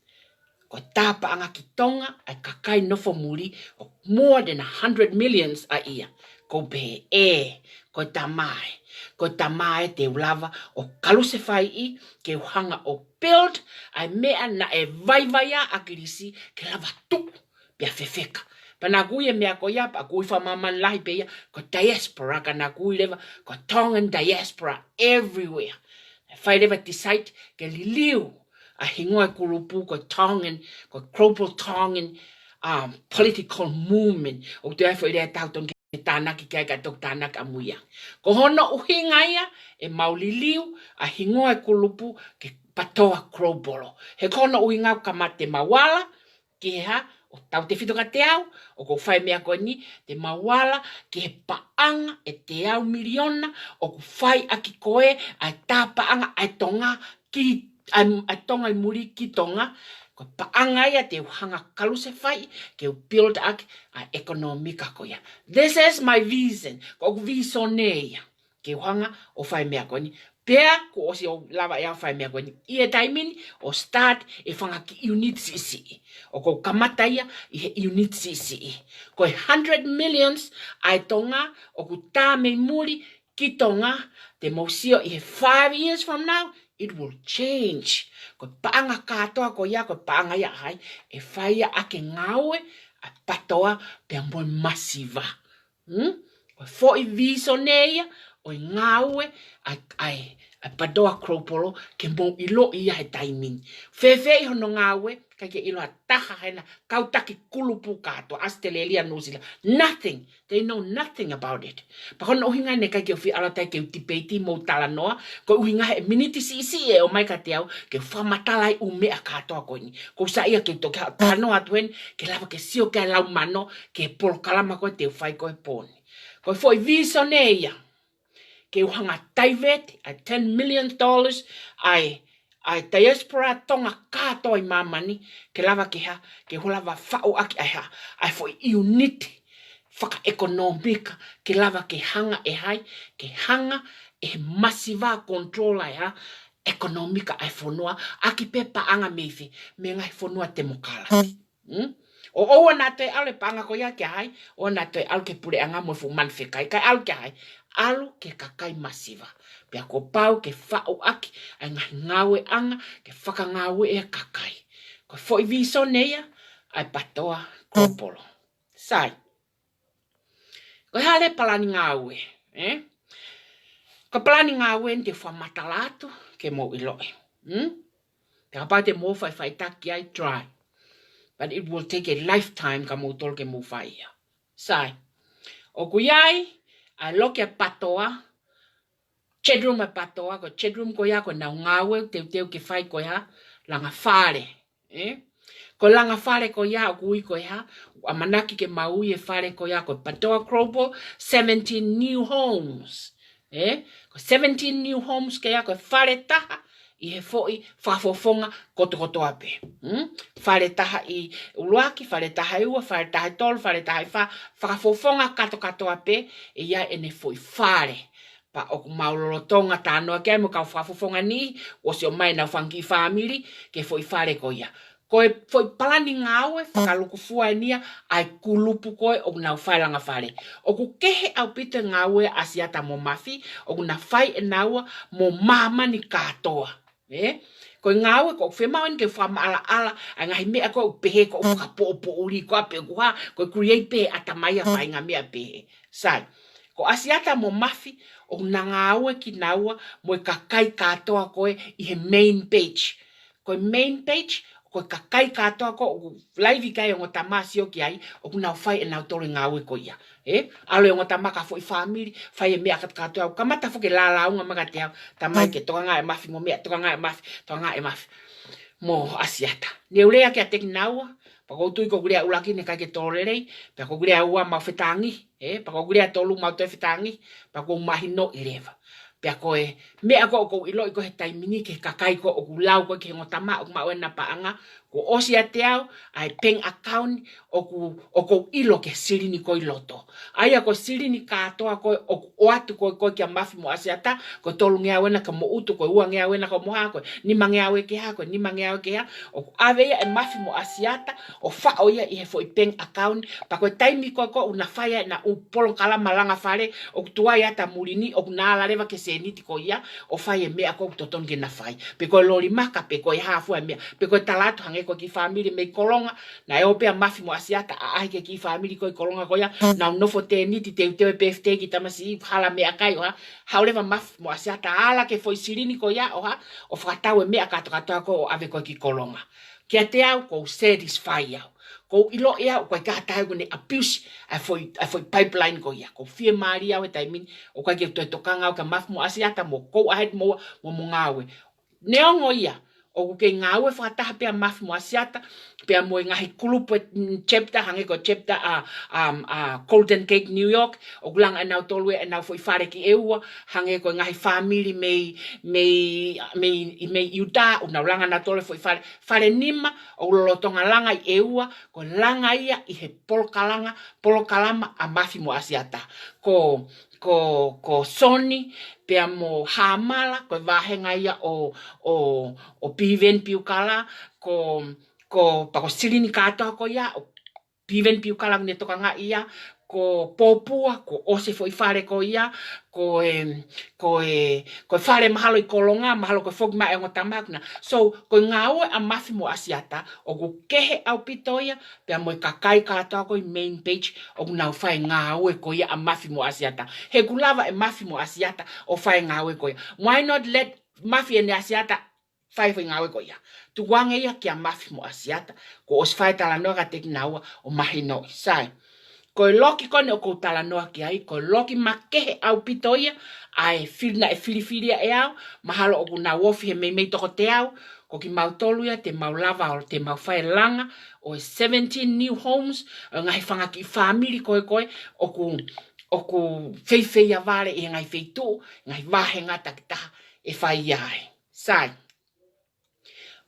Ko e tā paʻanga ki Tonga ʻa e kakai nofo muli ʻoku more than a hundred millions a ia. Ko u pehē ē, ko e tamai, ko e tamai te u lava ʻo kalusefai ke u hanga ʻo build ʻa e meʻa naʻe vaivai ai ʻa ʻAkilisi ke lava tuʻu pea fefeka. Pea naʻa ku ui e meʻa ko ia, pea ʻoku ui fakamāmani lahi pē ia ko e diaspora, ka naʻa ku ui leva ko e Tongan diaspora everywhere. Naʻe fai leva decide ke liliu ʻa e hingoa e kulupu ko e Tongan, ko e Global Tongan, um, Political Movement. ʻOku toe ʻi ai e foʻi lea ʻe taha ʻoku tonu ke tānaki ki ai ka toki tānaki ʻamui ia. Ko hono ʻuhinga ia ʻemau liliu ʻa e hingoa e kulupu ke patoa Global. He ko hono ʻuhinga ʻoku kamata ʻemau ala ki he hā, ʻo tautefito kiate au, ʻoku ou fai e meʻa ko eni, te mau ala ki he paʻanga ʻe teau miliona ʻoku fai ʻaki ko ē ʻa e tā paʻanga ʻa e Tonga ki, ʻa e, ʻa e Tonga ʻi muli ki Tonga, ko e paʻanga ia te u hanga kalusefai ke u build ʻaki ʻa e ʻekonōmika ko ia. This is my vision. Ko ʻeku vīsone ia. Ke u hanga ʻo fai e meʻa ko eni. Pea kuo ʻosi ʻo lava ʻe au ʻo fai e meʻa ko eni. ʻI he taimi ni ʻo start e fanga kiʻi unit siʻisiʻi. ʻOku ou kamata ia ʻi he unit siʻisiʻi. Ko e hundred millions ʻa e Tonga ʻoku tā mei muli ki Tonga, te mou sio ʻi he five years from now, it will change. Ko e paʻanga kātoa ko ia, ko e paʻanga ia ʻa hai, ʻe fai ia ʻaki e ngāue ʻa e PTOA pea mo e masiva. Hmm? Ko e foʻi vīsone ia ʻo e ngāue ʻa, ʻa e, ʻa e PTOA Global ke mou ʻiloʻi ia he taimi ni. Fēfē ʻi hono ngāue, ʻikai ke ʻilo ha taha hena kau taki kulupu kātoa, Australia, New Zealand. Nothing. They know nothing about it. Pea ko hono ʻuhinga eni ʻikai ke u fie ala tai ke u tipeiti mo talanoa, ko e ʻuhinga he miniti siʻisiʻi ʻe ʻomai kiate au, ke u fakamatala ai ʻū meʻa kātoa ko eni. Ko u saiʻia ke u toki haʻu ʻo talanoa atu heni, ke lava ke sio ki ai e lau mano, ki he polokalama ko ē te u fai ko ē he pō ni. Ko e foʻi vīsone ia, ke u hanga divert ʻa e ten million dollars ʻa e, ʻa e diaspora Tonga kātoa ʻi māmani, ke lava ke hā, ke u lava faʻu ʻaki ʻa e hā, ʻa e foʻi unit fakaʻekonōmika, ke lava ke hanga ʻe hai, ke hanga ʻe he masiva control ʻa e hā, ʻekonōmika ʻa e fonua, ʻaki pē paʻanga mei fē, mei he ngaahi fonua temokalati. Hmm? ʻO ʻoua naʻa toe ʻalu e paʻanga ko ia kia hai, ʻoua naʻa toe ʻalu ki he puleʻanga mo e fuʻu manu fekai, kae ʻalu kia hai, ʻalu ki he kakai masiva. Pea kuo pau ke faʻu ʻaki ʻa e ngaahi ngāueʻanga, ke fakangāueʻi e kakai. Ko e foʻi vīsone ia ʻa e PTOA Global. Sai. Ko e hā leva e palani ngāue, ē? Ko e palani ngāue ni te u fakamatala atu ke mou ʻiloʻi. Hmm? Pea kapau te mou faʻifaʻitaki ai, try. But it will take a lifetime kia moutolu ke mou fai ia. Sai. ʻOku ʻi ai ʻa e loki ʻa e PTOA, chat room ʻa e PTOA, ko e chat room ko ia ko ʻenau ngāue teuteu ke fai ko e hā, langa fale. Ē? Ko e langa fale ko ia ʻoku ui ko e hā, ʻamanaki ke mau ui e fale ko ia ko e PTOA Global, seventeen new homes. Ē? Ko e seventeen new homes ko ia ko e fale taha ʻi he foʻi fakafofonga kotokotoa pē. Hmm? Fale taha ʻi ʻuluaki, fale taha ʻi ua, fale taha ʻi tolu, fale taha ʻi fā, fakafofonga katoa kātoa pē, ʻe ʻi ai ʻene foʻi fale. Pea ʻoku mau lolotonga talanoa ki ai mo e kau fakafofonga ni, ʻosi ʻomai ʻenau fanga kiʻi fāmili ki he foʻi fale ko ia. Ko e foʻi palani ngāue fakalūkufua eni ia ʻa e kulupu ko ē ʻoku nau fai e langa fale. ʻOku kehe ʻaupito e ngāue ʻa ʻAsiata mo Mafi, ʻoku na fai ʻenaua mo māmani kātoa. Ē? Ko e ngāue ko ʻeku fiemaʻu eni ke fakamaʻalaʻala ʻa e ngaahi meʻa ko ē ʻoku pehē ko ʻeku fakapoʻupoʻuli ko ā pe ʻoku hā, ko e create pē ʻatamai ʻa e faʻahinga meʻa pehē. Sai. Ko ʻAsiata mo Mafi, ʻoku na ngāue kinaua mo e kakai kātoa ko ē ʻi he main page. Ko e main page, ko e kakai kātoa ko ē ʻoku laivi ki ai e ongo tama, sio ki ai, ʻoku nau fai ʻenautolu e ngāue ko ia. Ē? ʻAlu e ongo tama ki ha foʻi fāmili, fai e meʻa kātoa, kamata foki e lālāunga mai kiate au, tamai, ke tokangaʻi ʻa Mafi mo e meʻa, tokangaʻi ʻa Mafi, tokangaʻi ʻa Mafi mo ʻAsiata. Ne u lea kiate kinaua, pea ʻoku ou tui ko ʻeku lea ʻuluaki naʻe ʻikai ke tō lelei, pea ko ʻeku lea ua mau fetāngihi, ē, pea ko ʻeku lea tolu mau toe fetāngihi, pea ʻoku ou mahinoʻi leva. Pea ko e meʻa ko ē ʻoku ou ʻiloʻi ko ē he taimi ni ki he kakai ko ē ʻoku lau ko ē ki he ongo tama ʻoku maʻu ʻena paʻanga, kuo ʻosi ʻiate au ʻa e bank account ʻoku, ʻoku ou ʻilo ki he silini ko ē ʻi loto. ʻA ia ko e silini kātoa ko ē ʻoku ʻoatu ko ē, ko ē kia Mafi mo ʻAsiata, ko e tolungeau ʻena kia Moʻutu, ko e uangeau ʻena kia Moha, ko e nimangeau ʻe kehe, ko e nimangeau ʻe kehe, ʻoku ʻave ia ʻe Mafi mo ʻAsiata ʻo faʻo ia ʻi he foʻi bank account, pea ko e taimi ko ē ko ē ʻoku na fai ai ʻena ʻū polokalama langa fale, ʻoku tuai atu ʻa muli ni, ʻoku na ala leva ki he sēniti ko ia, ʻo fai e meʻa ko ē ʻoku totonu ke na fai. Pe ko e loli maka, pe ko e hā fua e meʻa, pe ko e tala atu hangē ko e kiʻi fāmili mei Kolonga, naʻe ō pē ʻa Mafi mo ʻAsiata ʻo ʻaʻahi ki he kiʻi fāmili ko ē ʻi Kolonga ko ia, nau nofo tēniti, teuteu e pēfitei ki he tamasiʻi, hala meʻakai ʻo hā, haʻu leva Mafi mo ʻAsiata ʻo ala ki he foʻi silini ko ia ʻo hā, ʻo fakatau e meʻa kātoa kātoa ko ē ʻo ʻave ko ē ki Kolonga. Kiate au, ʻoku ou satisfy au. ʻOku ou ʻiloʻi au, ʻoku ʻikai ha taha ʻoku ne abuse ʻa e foʻi, ʻa e foʻi pipeline ko ia. ʻOku ou fiemālie au he taimi ni, ʻoku ʻikai ke u toe tokanga au kia Mafi mo ʻAsiata mo go ahead mo, mo, mo ngāue. Neongo ia, ʻoku kei ngāue fakataha pē ʻa Mafi mo ʻAsiata, pea mo e ngaahi kulupu ʻe, mm, chapter, hangē ko e chapter ʻa, um, ʻa Golden Gate New York, ʻoku langa ʻe nautolu ʻenau foʻi fale ki ʻEua, hangē ko e ngaahi fāmili mei, mei, mei, mei ʻIutā, ʻoku nau langa ʻe nautolu e foʻi fale, fale nima, ʻoku lolotonga langa ʻi ʻEua, ko e langa ia ʻi he polokalama, polokalama ʻa Mafi mo ʻAsiata. Ko, ko, ko Soni, pea mo Hāmala, ko e vāhenga ia ʻo, ʻo, ʻo Piveni Piukala, ko, ko, pea ko Silini kātoa ko ia, ʻo Piveni Piukala ʻoku ne tokangaʻi ia, ko Pōpua, kuo ʻosi e foʻi fale ko ia, ko e, ko e, ko e fale mahalo ʻi Kolonga, mahalo ko e foki mai ʻa e ongo tama ko ena. So, ko e ngāue ʻa Mafi mo ʻAsiata, ʻoku kehe ʻaupito ia, pea mo e kakai kātoa ko ē ʻi Main Page, ʻoku nau fai e ngāue ko ia ʻa Mafi mo ʻAsiata. He ʻoku lava ʻe Mafi mo ʻAsiata ʻo fai e ngāue ko ia. Why not let Mafi and ʻAsiata fai e foʻi ngāue ko ia? Tukuange ia kia Mafi mo ʻAsiata, kuo ʻosi fai e talanoa kiate kinaua ʻo mahinoʻi. Sai. Ko e loki ko eni ʻoku ou talanoa ki ai, ko e loki makehe ʻaupito ia, ʻa e fili naʻe filifili ia ʻe au, mahalo ʻoku nau ofi he meimei toko teau, ko kimautolu ia te mau lava ʻo te mau fai e langa ʻo e seventeen new homes, ʻo e ngaahi fanga kiʻi fāmili ko ē ko ē, ʻoku, ʻoku feifeia vale ʻi he ngaahi feituʻu, ngaahi vāhenga takitaha ʻe fai ai. Sai.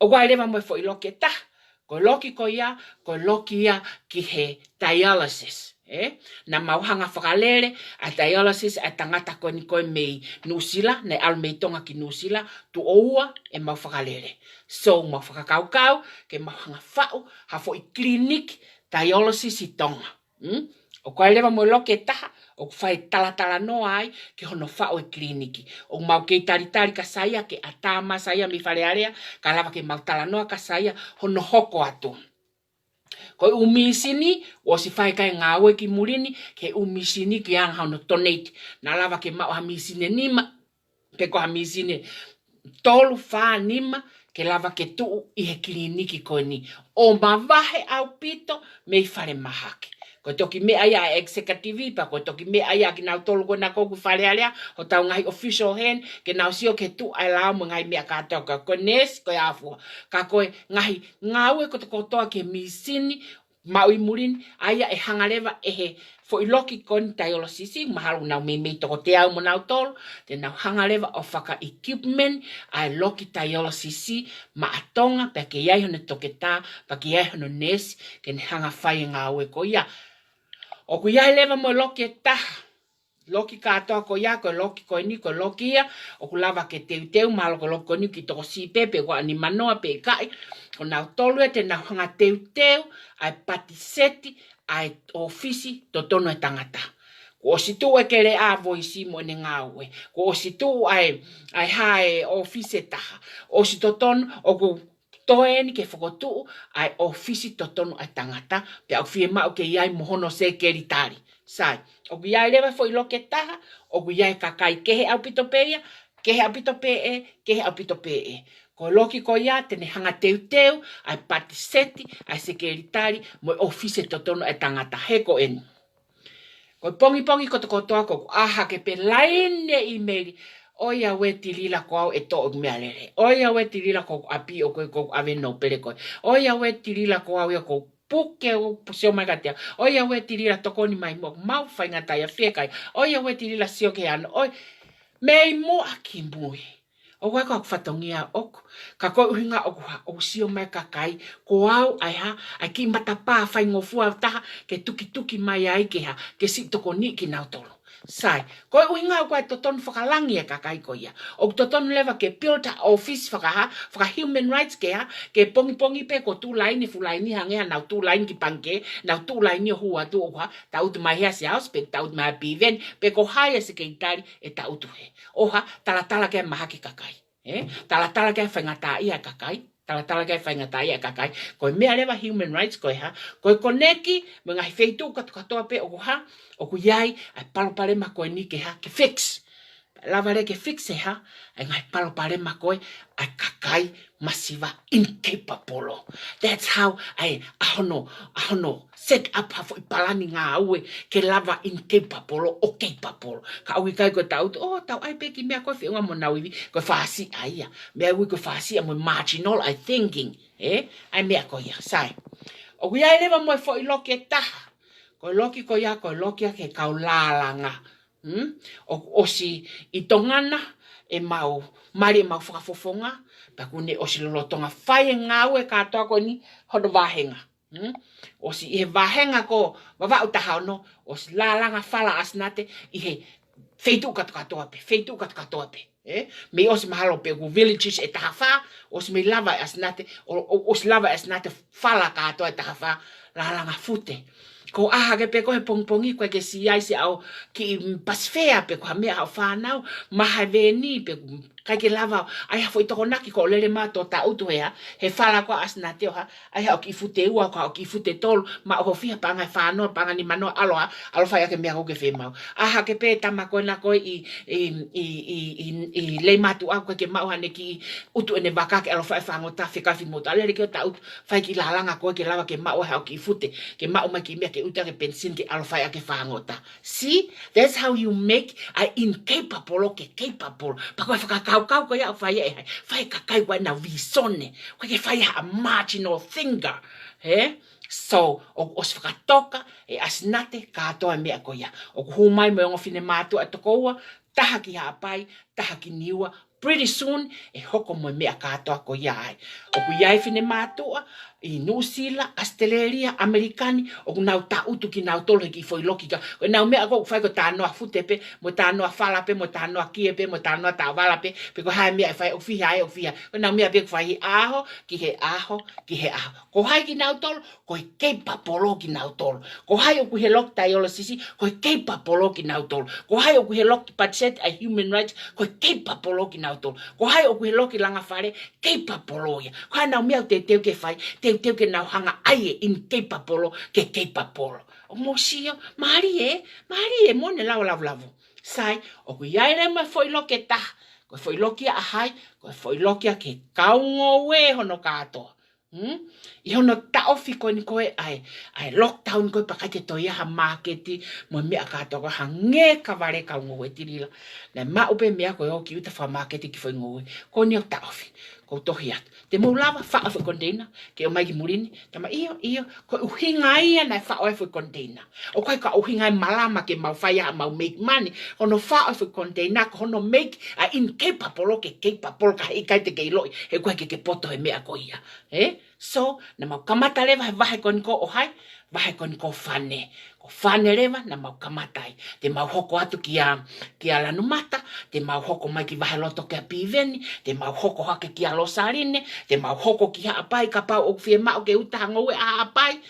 ʻOku ʻi ai leva mo e foʻi loki ʻe taha, ko e loki ko ia, ko e loki ia ki he dialysis, ē? Naʻa mau hanga fakalele ʻa e dialysis ʻa e tangata ko eni ko ē mei Nuʻusila, naʻe ʻalu mei Tonga ki Nuʻusila, tuʻo ua ʻemau fakalele. So, mau fakakaukau ke mau hanga faʻu ha foʻi kiliniki dialysis ʻi Tonga. Mm? ʻOku ʻi ai leva mo e loki ʻe taha, ʻoku fai talatalanoa ai ki hono faʻu e kiliniki. ʻOku mau kei talitali kia Saia ke ʻatā mai Saia mei Fale Alea, kae lava ke mau talanoa kia Saia hono hoko atu. Ko e ʻū mīsini, ʻosi fai ʻa e ngāue ki muli ni, ko e ʻū mīsini ke anga hono donate. Naʻa lava ke maʻu ha mīsini ʻe nima, pe ko ha mīsini ʻe tolu, fā, nima, ke lava ke tuʻu ʻi he kiliniki ko eni. ʻO mavahe ʻaupito mei falemahaki. Ko e toki meʻa ia ʻa e executive, pea ko e toki meʻa ia ʻa kinautolu ko ena ʻoku ʻi Fale Alea, hotau ngaahi official hand, ke nau sio ki he tuʻu ʻa e lao mo e ngaahi meʻa kātoa, ko e nurse, ko e hā fua. Ka ko e ngaahi ngāue kotokotoa ki he mīsini, maʻu ʻi muli ni, ʻa ia ʻe hanga leva ʻe he foʻi loki ko eni dialysis, mahalo ʻoku nau meimei toko teau mo nautolu, te nau hanga leva ʻo faka-equipment ʻa e loki dialysis maʻa Tonga, pea ke ʻi ai hono toketā, pea ke ʻi ai hono nurse, ke ne hanga fai e ngāue ko ia. ʻOku ʻi ai leva mo e loki ʻe taha, loki kātoa ko ia, ko e loki ko eni, ko e loki ia ʻoku lava ke teuteu, mahalo ko e loki ko eni ʻoku kiʻi tokosiʻi pē, pe ʻoku ʻanimanoa pē ʻikai, ko nautolu ia te nau hanga teuteu ʻa e patiseti ʻa e ʻōfisi totonu ʻa e tangata. Kuo ʻosi tuʻu e keleʻa voisi mo ʻene ngāue. Kuo ʻosi tuʻu ʻa e, ʻa e hā e ʻōfisi ʻe taha. ʻOsi totonu, ʻoku toe eni ke fokotuʻu ʻa e ʻōfisi totonu ʻa e tangata, pea ʻoku fiemaʻu ke ʻi ai mo hono sekelitali. Sai, ʻoku ʻi ai leva foʻi loki ʻe taha, ʻoku ʻi ai e kakai kehe ʻaupito pē ia, kehe ʻaupito pē ē, kehe ʻaupito pē ē. Ko e loki ko ia te ne hanga teuteu ʻa e patiseti ʻa e sekelitali mo e ʻōfisi totonu ʻa e tangata. He ko eni. Ko e pongipongi kotokotoa ʻoku ʻā hake pē laine ʻīmeili. ʻOiauē Tilila, ko au ʻe toʻo ʻeku meʻalele. ʻOiauē Tilila, ko ʻeku ʻapi ʻoku ʻave nōpele ko ē. ʻOiauē Tilila, ko au ia ʻoku puke ʻo sio mai kiate au. ʻOiauē Tilila, tokoni mai muʻa, mau faingataʻaʻia, fiekaia. ʻOiauē Tilila, sio ki he ano. ʻOi, mei muʻa ki mui. ʻOku ʻikai ko haʻaku fatongia ʻoʻoku. Ka ko e ʻuhinga ʻoku hā, ʻoku sio mai e kakai, ko au ʻa e hā, ʻa e kiʻi matapā faingofua ʻe taha, ke tukituki mai ai ke hā, ke siʻi tokoniʻi kinautolu. Sai, ko e ʻuhinga ʻoku ʻikai totonu fakalangi e kakai ko ia. ʻOku totonu leva ke build ʻa e ʻōfisi fakahā, faka-human rights ke hā, ke pongipongi pē ko e tuʻu laine, fuʻu laine, hangē ha nau tuʻu laine ki he pangikē, nau tuʻu laine ʻo hū atu ʻo hā, tangutu mai hē ʻa Siaosi, pe tangutu mai ʻa Piveni, pe ko hai ʻa e sekelitali ʻe tangutu hē. ʻO hā, talatala ki ai e mahaki e kakai. Ē? Talatala ki ai e faingataʻaʻia e kakai. Talatala ki ai e faingataʻaʻia e kakai. Ko e meʻa leva human rights ko e hā. Ko e koneki mo e ngaahi feituʻu kātoa kātoa pē ʻoku hā, ʻoku ʻi ai ʻa e palopalema ko eni ke hā, ke fix. lava leva ke fix ʻe ha, ʻa e ngaahi palopalema ko ē ʻa e kakai masiva incapable. That's how ʻa e, ʻa hono, ʻa hono set up ha foʻi palani ngāue ke lava incapable ʻo capable. Ka ʻoku ʻikai ko e tau, ʻo tau ʻai pē ki he meʻa ko ē feʻunga mo ʻenau ivi, ko e fāsiʻa ia. Meʻa ui ko e fāsiʻa mo e marginal ʻa e thinking. Ē? ʻA e meʻa ko ia, sai. ʻOku ʻi ai leva mo e foʻi loki ʻe taha. Ko e loki ko ia, ko e loki ia ki he kau lālanga. Hmm? ʻOku ʻosi ʻi Tonga na ʻemau mali, ʻemau fakafofonga, pea kuo ne ʻosi lolotonga fai e ngāue kātoa ko eni hono vāhenga. Hmm? ʻOsi ʻi he vāhenga ko Vavaʻu taha ono, ʻosi lālanga fala ʻa ʻAsinate ʻi he feituʻu kātokātoa pē, feituʻu kātokātoa pē. Ē? Mei ʻosi mahalo pē ʻoku villages ʻe taha fā, ʻosi mei lava ʻe ʻAsinate, ʻo, ʻo, ʻosi lava ʻe ʻAsinate fala kātoa ʻe taha fā, lālanga fute. Ko e ʻā hake pē ko ē he pongipongi, ʻoku ʻikai ke siʻi ʻi ai siʻau kiʻi pasifea pe ko ha meʻa haʻo fānau, maha e veeni, pe ʻikai ke lava, ʻai ha foʻi tokonaki ko e lele mai ʻo taʻutu ʻe ha, he fala ko ē ʻa ʻAsinate ʻo ha, ʻai haʻo kiʻi fute ua, ko haʻo kiʻi fute tolu, maʻu ho fiha paʻanga ʻe fā noa, paʻanga ʻe nima noa, ʻalu ā, ʻalu ʻo fai ʻaki e meʻa ʻoku ke fiemaʻu. ʻĀ hake pē tama ko ena ko ē ʻi, ʻi, ʻi Leimātuʻa, ʻoku ʻikai ke maʻu haʻane kiʻi utu ʻene vaka ke ʻalu ʻo fai e fāngota, fekau fimoutolu, ʻalu leva ke ʻo taʻutu, fai e kiʻi lālanga ko ē ke lava ke maʻu haʻo kiʻi fute, ke maʻu mai e kiʻi meʻa ke utu ʻaki e penisini ke ʻalu ʻo fai ʻaki e fāngota. See, that's how you make ʻa e incapable ke capable. Pea ko e fakakaukau ko ia ʻoku fai ʻe hai? Fai ʻe he kakai ko ē ʻenau vīsone. ʻOku ʻikai ke fai ʻe ha marginal thinker. Ē? So, ʻoku ʻosi fakatoka ʻe ʻAsinate kātoa e meʻa ko ia. ʻOku hū mai mo e ongo finemātuʻa ʻe toko ua, taha ki Haʻapai, taha ki Niua, pretty soon, ʻe hoko mo e meʻa kātoa ko ia ai. ʻOku ʻi ai e finemātuʻa ʻi Nuʻusila, ʻAositelēlia, ʻAmelika ni, ʻoku nau taʻutu kinautolu he kiʻi foʻi loki ka. Ko ʻenau meʻa ko ē ʻoku fai ko e talanoa fute pē, mo e talanoa fala pē, mo e talanoa kie pē, mo e talanoa taʻovala pē, pe ko e hā e meʻa ʻe fai, ʻoku fiha ē, ʻoku fiha. Ko ʻenau meʻa pē ʻoku fai he ʻaho, ki he ʻaho, ki he ʻaho. Ko hai kinautolu? Ko e capable kinautolu. Ko hai ʻoku ʻi he loki taiolosisi? Ko e capable kinautolu. Ko hai ʻoku ʻi he loki patiseti ʻa e human rights? Ko e capable kinautolu. Ko hai ʻoku ʻi he loki langa fale? Capable ia. Ko ʻenau meʻa ʻoku teuteu ke fai, teuteu ke nau hanga ʻai e incapable ke capable. ʻOku mou sio, mālie, mālie mo ʻene lava lavulavu. Sai, ʻoku ʻi ai leva mo e foʻi loki ʻe taha. Ko e foʻi loki ia ʻa hai? Ko e foʻi loki ia ki he kau ngoue hono kātoa. Hmm? ʻI hono taʻofi ko eni ko ē ʻa e, ʻa e lockdown ko ē pea ʻikai ke toe ʻi ai ha māketi mo e meʻa kātoa, ko e hangē ka vale kau ngoue tilila. Naʻe maʻu pē meʻa ko ē ʻo kiʻi uta fakamāketi ki he foʻi ngoue. Ko eni ʻoku taʻofi. ʻOku ou tohi atu. Te mou lava faʻo e foʻi container ke ʻomai ki muli ni? Tama, ʻio, ʻio. Ko e ʻuhinga ia naʻe faʻo ai e foʻi container. ʻOku ʻikai ko e ʻuhinga e malama ke mau fai ai haʻamau make money. Ko hono faʻo e foʻi container, ko hono make ʻa e incapable ke capable ka heʻikai te ke ʻiloʻi, he ʻoku ʻikai ke ke poto he meʻa ko ia. Ē? So, naʻa mau kamata leva he vahe ko eni ko ē ʻo hai? Vahe ko eni ko ē ʻo Fane. Ko Fane leva naʻa mau kamata ai. Te mau hoko atu kia, kia Lanumata, te mau hoko mai ki Vaheloto kia Piveni, te mau hoko hake kia Losaline, te mau hoko ki Haʻapai, kapau ʻoku fiemaʻu ke uta ha ngoue ʻa Haʻapai.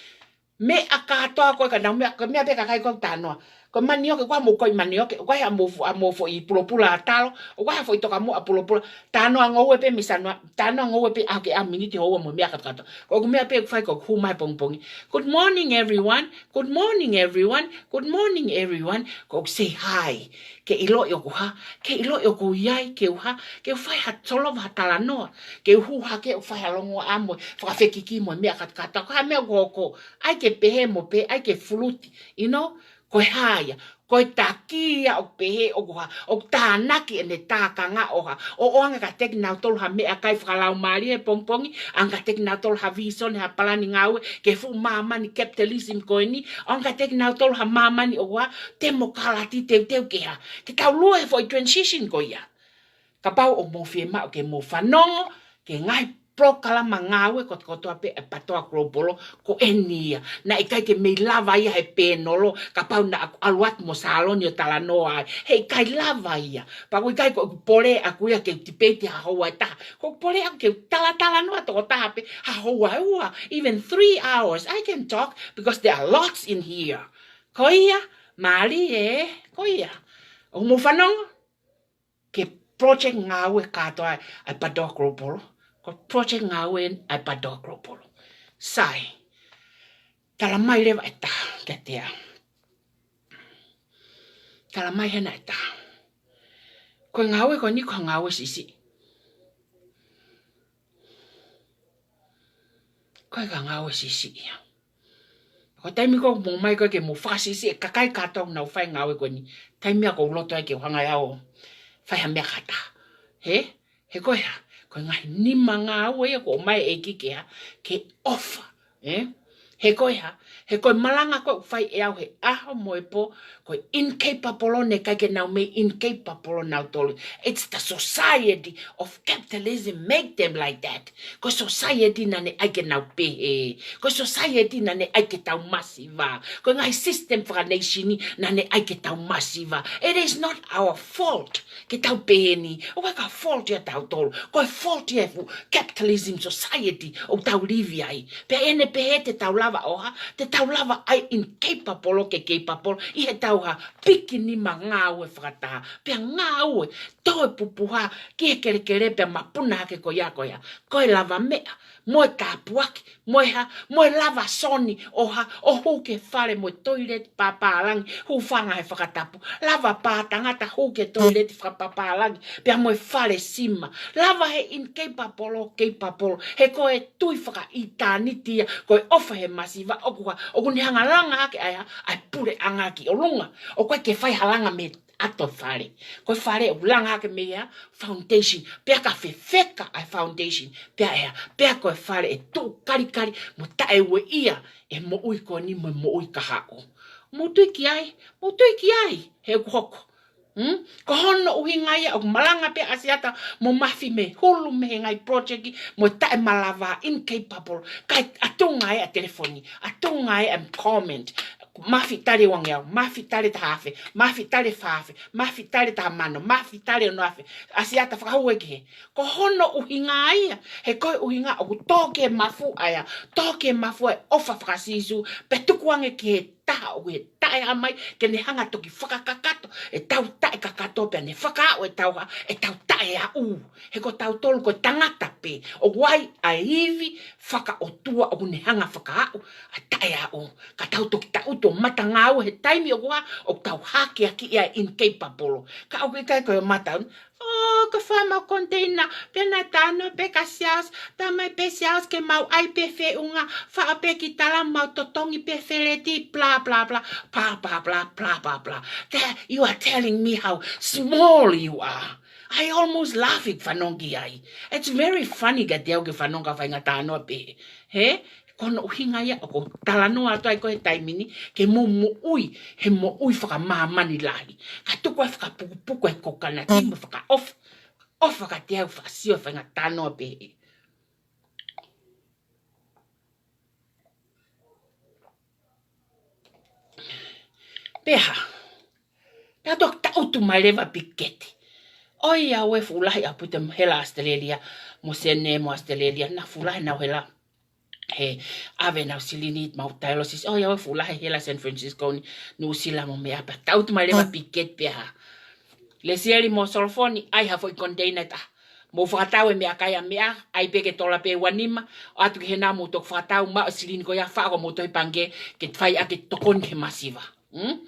Meʻa kātoa ko ē ka nau meʻa, ko e meʻa pē kakai ko ē ʻoku talanoa. Ko e manioke, ʻoku ʻikai haʻamou koi manioke, ʻoku ʻikai haʻamou, haʻamou foʻi pulopula ʻa talo, ʻoku ʻikai ha foʻi tokamuʻa pulopula. Talanoa ngoue pē mei Sanua, talanoa ngoue pē ʻaho ki he ʻaho, miniti, houa mo e meʻa kātoa. Ko ʻeku meʻa pē ʻoku fai ko ʻeku hū mai he pongipongi. Good morning, everyone. Good morning, everyone. Good morning, everyone. Ko ʻeku say hi. Ke ʻiloʻi ʻoku hā, ke ʻiloʻi ʻoku ʻi ai, ke u hā, ke u fai ha tolova ha talanoa, ke u hū hake ʻo fai ha longoaʻa mo e fakafekiki mo e meʻa kātoa, kātoa, ko e hā e meʻa ʻoku hoko, ʻai ke pehē mo pehē, ʻai ke fuluti, you know, ko e hā ia, ko e taki ia ʻoku pehē ʻoku hā, ʻoku tānaki ʻene tākanga ʻo hā, ʻo ʻoange kiate kinautolu ha meʻakai fakalaumālie he pongipongi, ʻoange kiate kinautolu ha vīsone, ha palani ngāue, ki he fuʻu māmani capitalism ko eni, ʻoange kiate kinautolu ha māmani ʻoku hā, temokalati, teuteu ke hā, ke tau lue he foʻi transition ko ia. Kapau ʻoku mou fiemaʻu ke mou fanongo ki he ngaahi polokalama ngāue kotokotoa pē ʻa e PATOA Global, ko eni ia. Naʻe ʻikai ke mei lava ia he pēnolo, kapau naʻa ku ʻalu atu mo Saloni ʻo talanoa ai. Heʻikai lava ia. Pea ʻoku ʻikai ko ʻeku pole ʻaʻaku ia ke u tipeiti ha houa ʻe taha. Ko ʻeku pole ʻaʻaku ke u talatalanoa toko taha pē ha houa ʻe ua, even three hours. I can talk because there are lots in here. Ko ia, mālie, ko ia. ʻOku mou fanongo ki he project ngāue kātoa ʻa e PATOA Global. Ko e project ngāue ʻa e PATOA Global. Sai, tala mai leva ʻe taha kiate au. Tala mai hena ʻe taha. Ko e ngāue ko eni ko e ngāue siʻisiʻi. Ko e ka ngāue siʻisiʻi ia. Ko e taimi ko ē ʻoku mou ʻomai ko ē ke mou fakasiʻisiʻi e kakai kātoa ʻoku nau fai e ngāue ko eni. Taimi ia ʻoku ou loto ai ke u hanga ʻe au ʻo fai ha meʻa kātoa. Hē? He ko e hā? Ko e ngaahi nima ngāue ia kuo ʻomai ʻe he ʻEiki ke hā? Ke ʻofa. Ē? He ko e hā? He ko e malanga ko ē ʻoku fai ʻe au he ʻaho mo e pō, ko e incapable naʻe ʻikai ke nau mei incapable nautolu. It's the society of capitalism make them like that. Ko e society naʻa ne ʻai ke nau pehē. Ko e society naʻa ne ʻai ke tau masiva. Ko e ngaahi system fakaneisini naʻa ne ʻai ke tau masiva. It is not our fault ke tau pehē ni. ʻOku ʻikai ko e fault ia ʻatautolu. Ko e fault ia e fuʻu capitalism society ʻoku tau live ai. Pea ʻi heʻene pehē te tau lava ʻo hā, te tau lava ʻai incapable ke capable ʻi heʻetau hā, piki nima ngāue fakataha. Pea ngāue, toe pupuha ki he kelekele pea mapuna hake ko ia ko ia. Ko e lavameʻa, mo e tāpuaki, mo e hā, mo e lava soni ʻo hā, ʻo hū ki he fale mo e toileti pāpālangi, hūfanga he fakatapu. Lava pā tangata hū ki he toileti fakapāpālangi, pea mo e fale sima. Lava he incapable, capable. He ko e tui fakaʻitāniti ia, ko e ʻofa he masiva, ʻoku hā, ʻoku ne hanga langa hake ʻa e hā, ʻa e puleʻanga ki ʻolunga. ʻOku ʻikai ke fai ha langa mei ʻato fale. Ko e fale ʻoku langa hake mei he foundation. Pea ka fefeka ʻa e foundation. Pea ʻe hā, pea ko e fale ʻe tuʻu kalikali mo taʻeueʻia e moʻui ko eni mo e moʻui kahaʻu. Mou tui ki ai, mou tui ki ai, he ʻoku hoko. Hmm? Ko hono ʻuhinga ia ʻoku malanga pē ʻa Siata mo Mafi mei hulu mei he ngaahi project mo e taʻemalava incapable. Kae ʻatunga ai ʻa telefoni, ʻatunga ai ʻa comment. Mafi tali uangeau, Mafi tali taha afe, Mafi tali fā afe, Mafi tali taha mano, Mafi tali ono afe. ʻA Siata fakahū ē ki hē. Ko hono ʻuhinga ia, he ko e ʻuhinga ʻoku tō ki he mafu ʻa ia, tō ki he mafu ʻa e ʻofa faka-Sīsū, pea tukuange ki he taha ʻoku ʻi he taʻehāmai, ke ne hanga toki fakakakato ʻetau taʻekakato pea ne fakaaʻu ʻetau hā, ʻetau taʻeaʻu. He ko tautolu ko e tangata pē, ʻoku ʻi ai ʻa e ivi fakaʻotua ʻoku ne hanga fakaaʻu ʻa e taʻeaʻu. Ka tau toki taʻutu ʻo matangāue he taimi ʻoku hā, ʻoku tau hakeakiʻi ʻa e incapable. Ka ʻoku ʻikai ko e mata, ʻo, ka fai mau container, pea naʻe talanoa pē kia Siaosi, talamai pē Siaosi ke mau ʻai pē feʻunga, faʻo pē ki tala mau totongi pē feleti, blah, blah, blah, blah, blah, blah, blah, blah, blah. That you are telling me how small you are. I almost laugh ʻi fanongo ki ai. It's very funny kiate au ke fanongo ki he faʻahinga talanoa pehē. Hē? Ko hono ʻuhinga ia ʻoku ou talanoa atu ai ko ē he taimi ni, ke mou moʻui he moʻui fakamāmani lahi. Ka tuku ʻa e fakapukupuku ʻa e kokonati mo fakaʻofa, ʻofa kiate au, fakasio he faʻahinga talanoa pehē. Pea hā, pea toki taʻutu mai leva piketi. ʻOiauē, fuʻu lahi ʻaupito e hela ʻAositelēlia, mo Senē mo ʻAositelēlia, naʻe fuʻu lahi ʻenau hela. He ʻave ʻenau silini, mau dialysis. ʻOiauē, fuʻu lahi e hela San Francisco ni, Nuʻusila mo meʻa, pea taʻutu mai leva piketi pea hā. Lesieli mo Solofoni, ʻai ha foʻi container ʻe taha. Mou fakatau e meʻakai ʻa meʻa, ʻai pē ki he tola pē ua nima, ʻo ʻatu ki hena mou toki fakatau, maʻu e silini ko ia, faʻo ki homou tohi pangikē, ke fai ʻaki e tokoni ki he masiva. Hmm?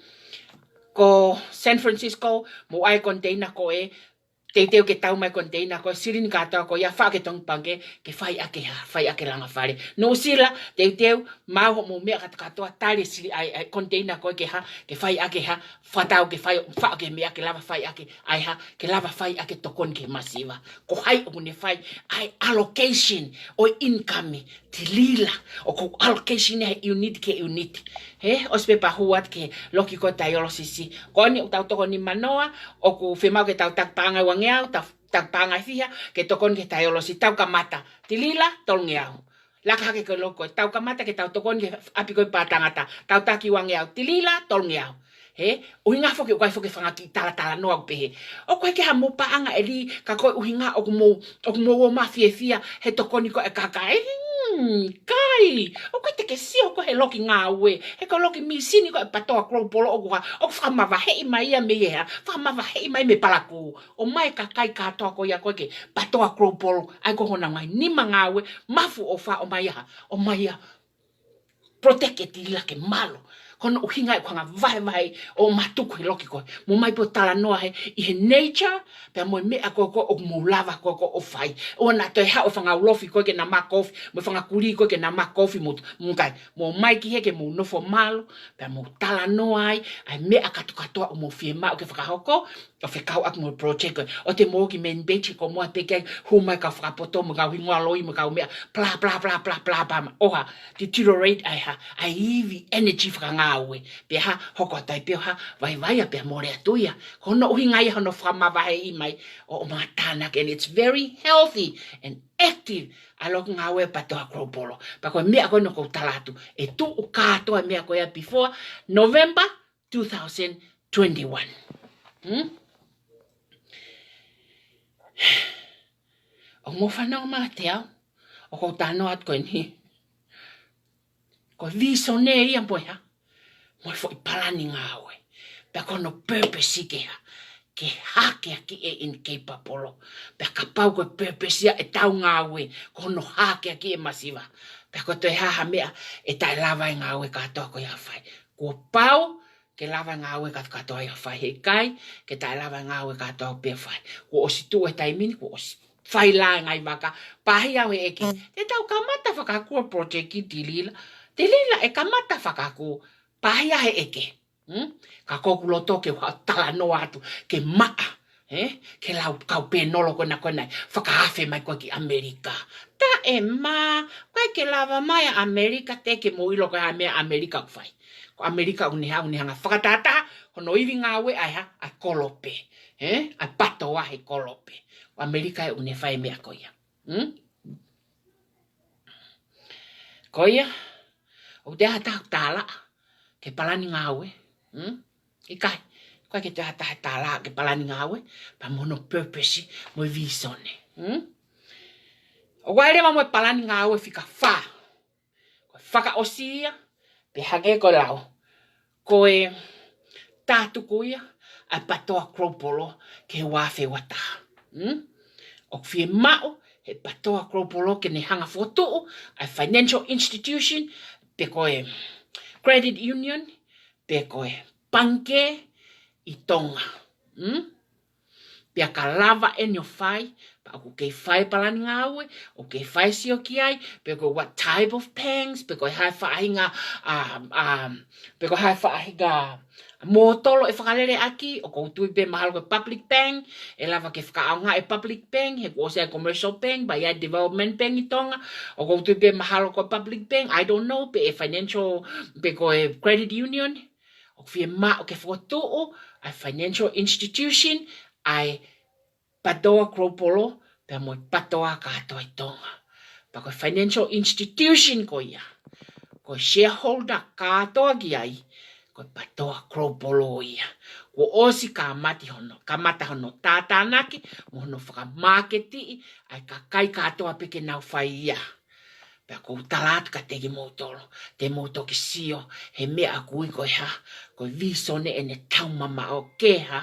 Ko San Francisco, mou ʻai e container ko ē, teuteu ke tau mai e container ko ē, silini kātoa ko ia, faʻo ki he tohi pangikē, ke fai ʻaki e hā, fai ʻaki e langa fale. Nuʻusila, teuteu, maʻu hoʻomou meʻa kātoa, tali e sili-, ʻai, ʻai container ko ē ke hā, ke fai ʻaki e hā, fakatau ke fai, faʻo ki he meʻa ke lava fai ʻaki, ʻai hā, ke lava fai ʻaki e tokoni ki he masiva. Ko hai ʻoku ne fai ʻa e allocation ʻo e income, tilila, ʻoku allocation ia he unit ki he unit. Hē, ʻosi pē pea hū atu ki he loki ko e dialysis. Ko eni ʻoku tau toko nimanoa, ʻoku fiemaʻu ke tau taki paʻanga ʻe uangeau, tau taki paʻanga ʻe fiha, ke tokoni ki he dialysis, tau kamata. Tilila, tolungeau. Laka hake ki he loki ko ē, tau kamata ke tau tokoni ki he ʻapi ko ē pā tangata. Tau taki uangeau, tilila, tolungeau. Hē, ʻuhinga foki ʻoku ʻikai foki e fanga kiʻi talatalanoa ʻoku pehē. ʻOku ʻikai ke hā mou paʻanga ʻe lī, ka ko e ʻuhinga ʻoku mou, ʻoku mou ō mai fiefia he tokoni ko ē ʻa e kakai. Hmm, ʻikai. ʻOku ʻikai te ke sio koe he loki ngāue. He ko e loki misini ko ē ʻa e PATOA Global ʻoku hā, ʻoku fakamavaheʻi mai ia mei he hā, fakamavaheʻi mai mei he palakū. ʻOmai e kakai kātoa ko ia ko ē ki he PATOA Global, ʻa ia ko honau ngaahi nima ngāue, mafu ʻofa, ʻomai ia, ʻomai ia protect e tilila ke malo. Ko hono ʻuhinga ia ʻoku hanga vahevahe ʻo matuku he loki ko ē. Mou ō mai pē ʻo talanoa he, ʻi he nature, pea mo e meʻa ko ē ʻoku mou lava ko ē ʻo fai. ʻOua naʻa toe haʻu e fanga ulofi ko ē ke na makofi, mo e fanga kulī ko ē ke na makofi mo, mo kai. Mou ō mai ki hē ke mou nofo malu, pea mou talanoa ai, ʻa e meʻa kātoa kātoa ʻoku mou fiemaʻu ke fakahoko, ʻo fekauʻaki mo e project ko ē. ʻOua te mou ō ki main page ko e moa pē ke hū mai e kau fakapoto mo e kau hingoa loi mo e kau meʻa, blah, blah, blah, blah, blah, blah, ma ʻoha, deteriorate ai ha, ʻa e ivi energy fakangāue. Pea hā, hoko atu ai pē ʻo hā, vaivai ia pea mole atu ia. Ko hono ʻuhinga ia hono fakamavaheʻi mai ʻo, ʻo mātana ke, and it's very healthy and active ʻa e loki ngāue ʻa e PTOA Global. Pea ko e meʻa ko ē naʻa ku tala atu, ʻe tuʻu kātoa e meʻa ko ia before November two thousand twenty-one. Hmm? ʻOku mou fanongo mai kiate au, ʻoku ou talanoa atu ko eni. Ko e vīsone ia mo e hā, mo e foʻi palani ngāue. Pea ko hono purpose ke hā, ke hākeakiʻi e ʻIni Keipapolo. Pea kapau ko e purpose ia ʻetau ngāue, ko hono hākeakiʻi e masiva. Pea ko e toe hā ha meʻa ʻe taʻelava e ngāue kātoa ko ia ʻo fai. Kuo pau ke lava e ngāue kātoa kātoa ia ʻo fai, heʻikai ke taʻelava e ngāue kātoa pē ʻo fai. Kuo ʻosi tuʻu e taimi ni, kuo ʻosi fai lā e ngaahi vaka, pāhia ʻo e ʻeke. Te tau kamata fakakū e project Tilila. Tilila ʻe kamata fakakū, pāhia ʻo e ʻeke. Hmm? Ka ko ʻeku loto ke u haʻu ʻo talanoa atu, ke maʻa, eh? Ke lau kau pēnolo ko ena ko ena, fakaafe mai ko ē ki ʻAmelika. Taʻe mā, ʻikai ke lava mai ʻa ʻAmelika, teʻeki ke mou ʻilo ko e hā e meʻa ʻa ʻAmelika ʻoku fai. Ko ʻAmelika ʻoku ne hā, ʻoku ne hanga ʻo fakatātā hono ivi ngāue ʻa e hā, ʻa e kolope. Eh? ʻA e PTOA he kolope. Ko ʻAmelika ʻoku ne fai e meʻa ko ia. Hmm? Ko ia, ʻoku ʻikai ha taha ʻoku tālaʻa ki he palani ngāue. Hmm? ʻIkai, ʻikai ke toe ha taha ʻe tālaʻa ki he palani ngāue, pea mo hono purpose mo e vīsone. Hmm? ʻOku ʻi ai leva mo e palani ngāue fika fā. Ko e fakaʻosi ia, pea hangē ko e lau, ko e tātuku ia ʻa e PTOA Global ki he ua afe ua taha. Hmm? ʻOku fiemaʻu he PTOA Global ke ne hanga ʻo fokotuʻu ʻa e financial institution, pe ko e credit union, pe ko e pangikē ʻi Tonga. Hmm? Pea ka lava eni ʻo fai, pea ʻoku kei fai e palani ngāue, ʻoku kei fai e sio ki ai, pe ko e what type of banks, pe ko e hā e faʻahinga, um, um, pe ko e hā e faʻahinga mōtolo ʻe fakalele ʻaki, ʻoku ou tui pē mahalo ko e public bank, ʻe lava ke fakaʻaongaʻi e public bank, he kuo ʻosi ʻi ai e commercial bank, pea ʻi ai e development bank ʻi Tonga, ʻoku ou tui pē mahalo ko e public bank, I don't know, pe ʻe financial, pe ko e credit union, ʻoku fiemaʻu ke fokotuʻu ʻa e financial institution ʻa e PTOA Global, pea mo e PTOA kātoa ʻi Tonga. Pea ko e financial institution ko ia, ko e shareholder kātoa ki ai, ko e PTOA Global ia. Kuo ʻosi kamati hono, kamata hono tātānaki, mo hono fakamāketiʻi ʻa e kakai kātoa pē ke nau fai ia. Pea ʻoku ou tala atu kiate kimoutolu, te mou toki sio he meʻa ʻoku ui ko e hā, ko e vīsone ʻene taumamaʻo ke hā,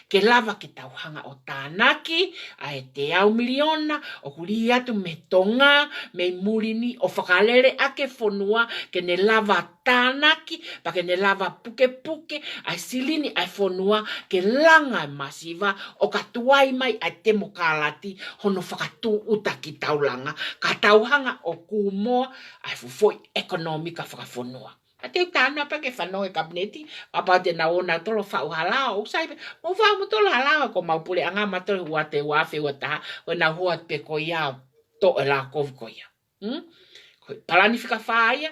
ke lava ke tau hanga ʻo tānaki ʻa e teau miliona ʻoku lī atu mei Tonga, mei muli ni, ʻo fakalele ʻaki e fonua ke ne lava tānaki, pea ke ne lava pukepuke ʻa e silini ʻa e fonua, ke langa e masiva, ʻo ka tuai mai ʻa e temokalati hono fakatūʻuta kitaulanga, ka tau hanga ʻo kūmoa ʻa e fuʻu foʻi ʻekonōmika fakafonua. ʻA te u tānaki pē ke fanongo e kapineti, kapau te nau ō nautolu ʻo faʻu ha lao, ʻoku sai pē, mou faʻu moutolu ha lao, ko ʻemau puleʻanga mautolu he ua te ua afe ua taha, ʻo nau hua pē ko ia, toʻo e lao kovi ko ia. Hmm? Ko e palani fika fā ia,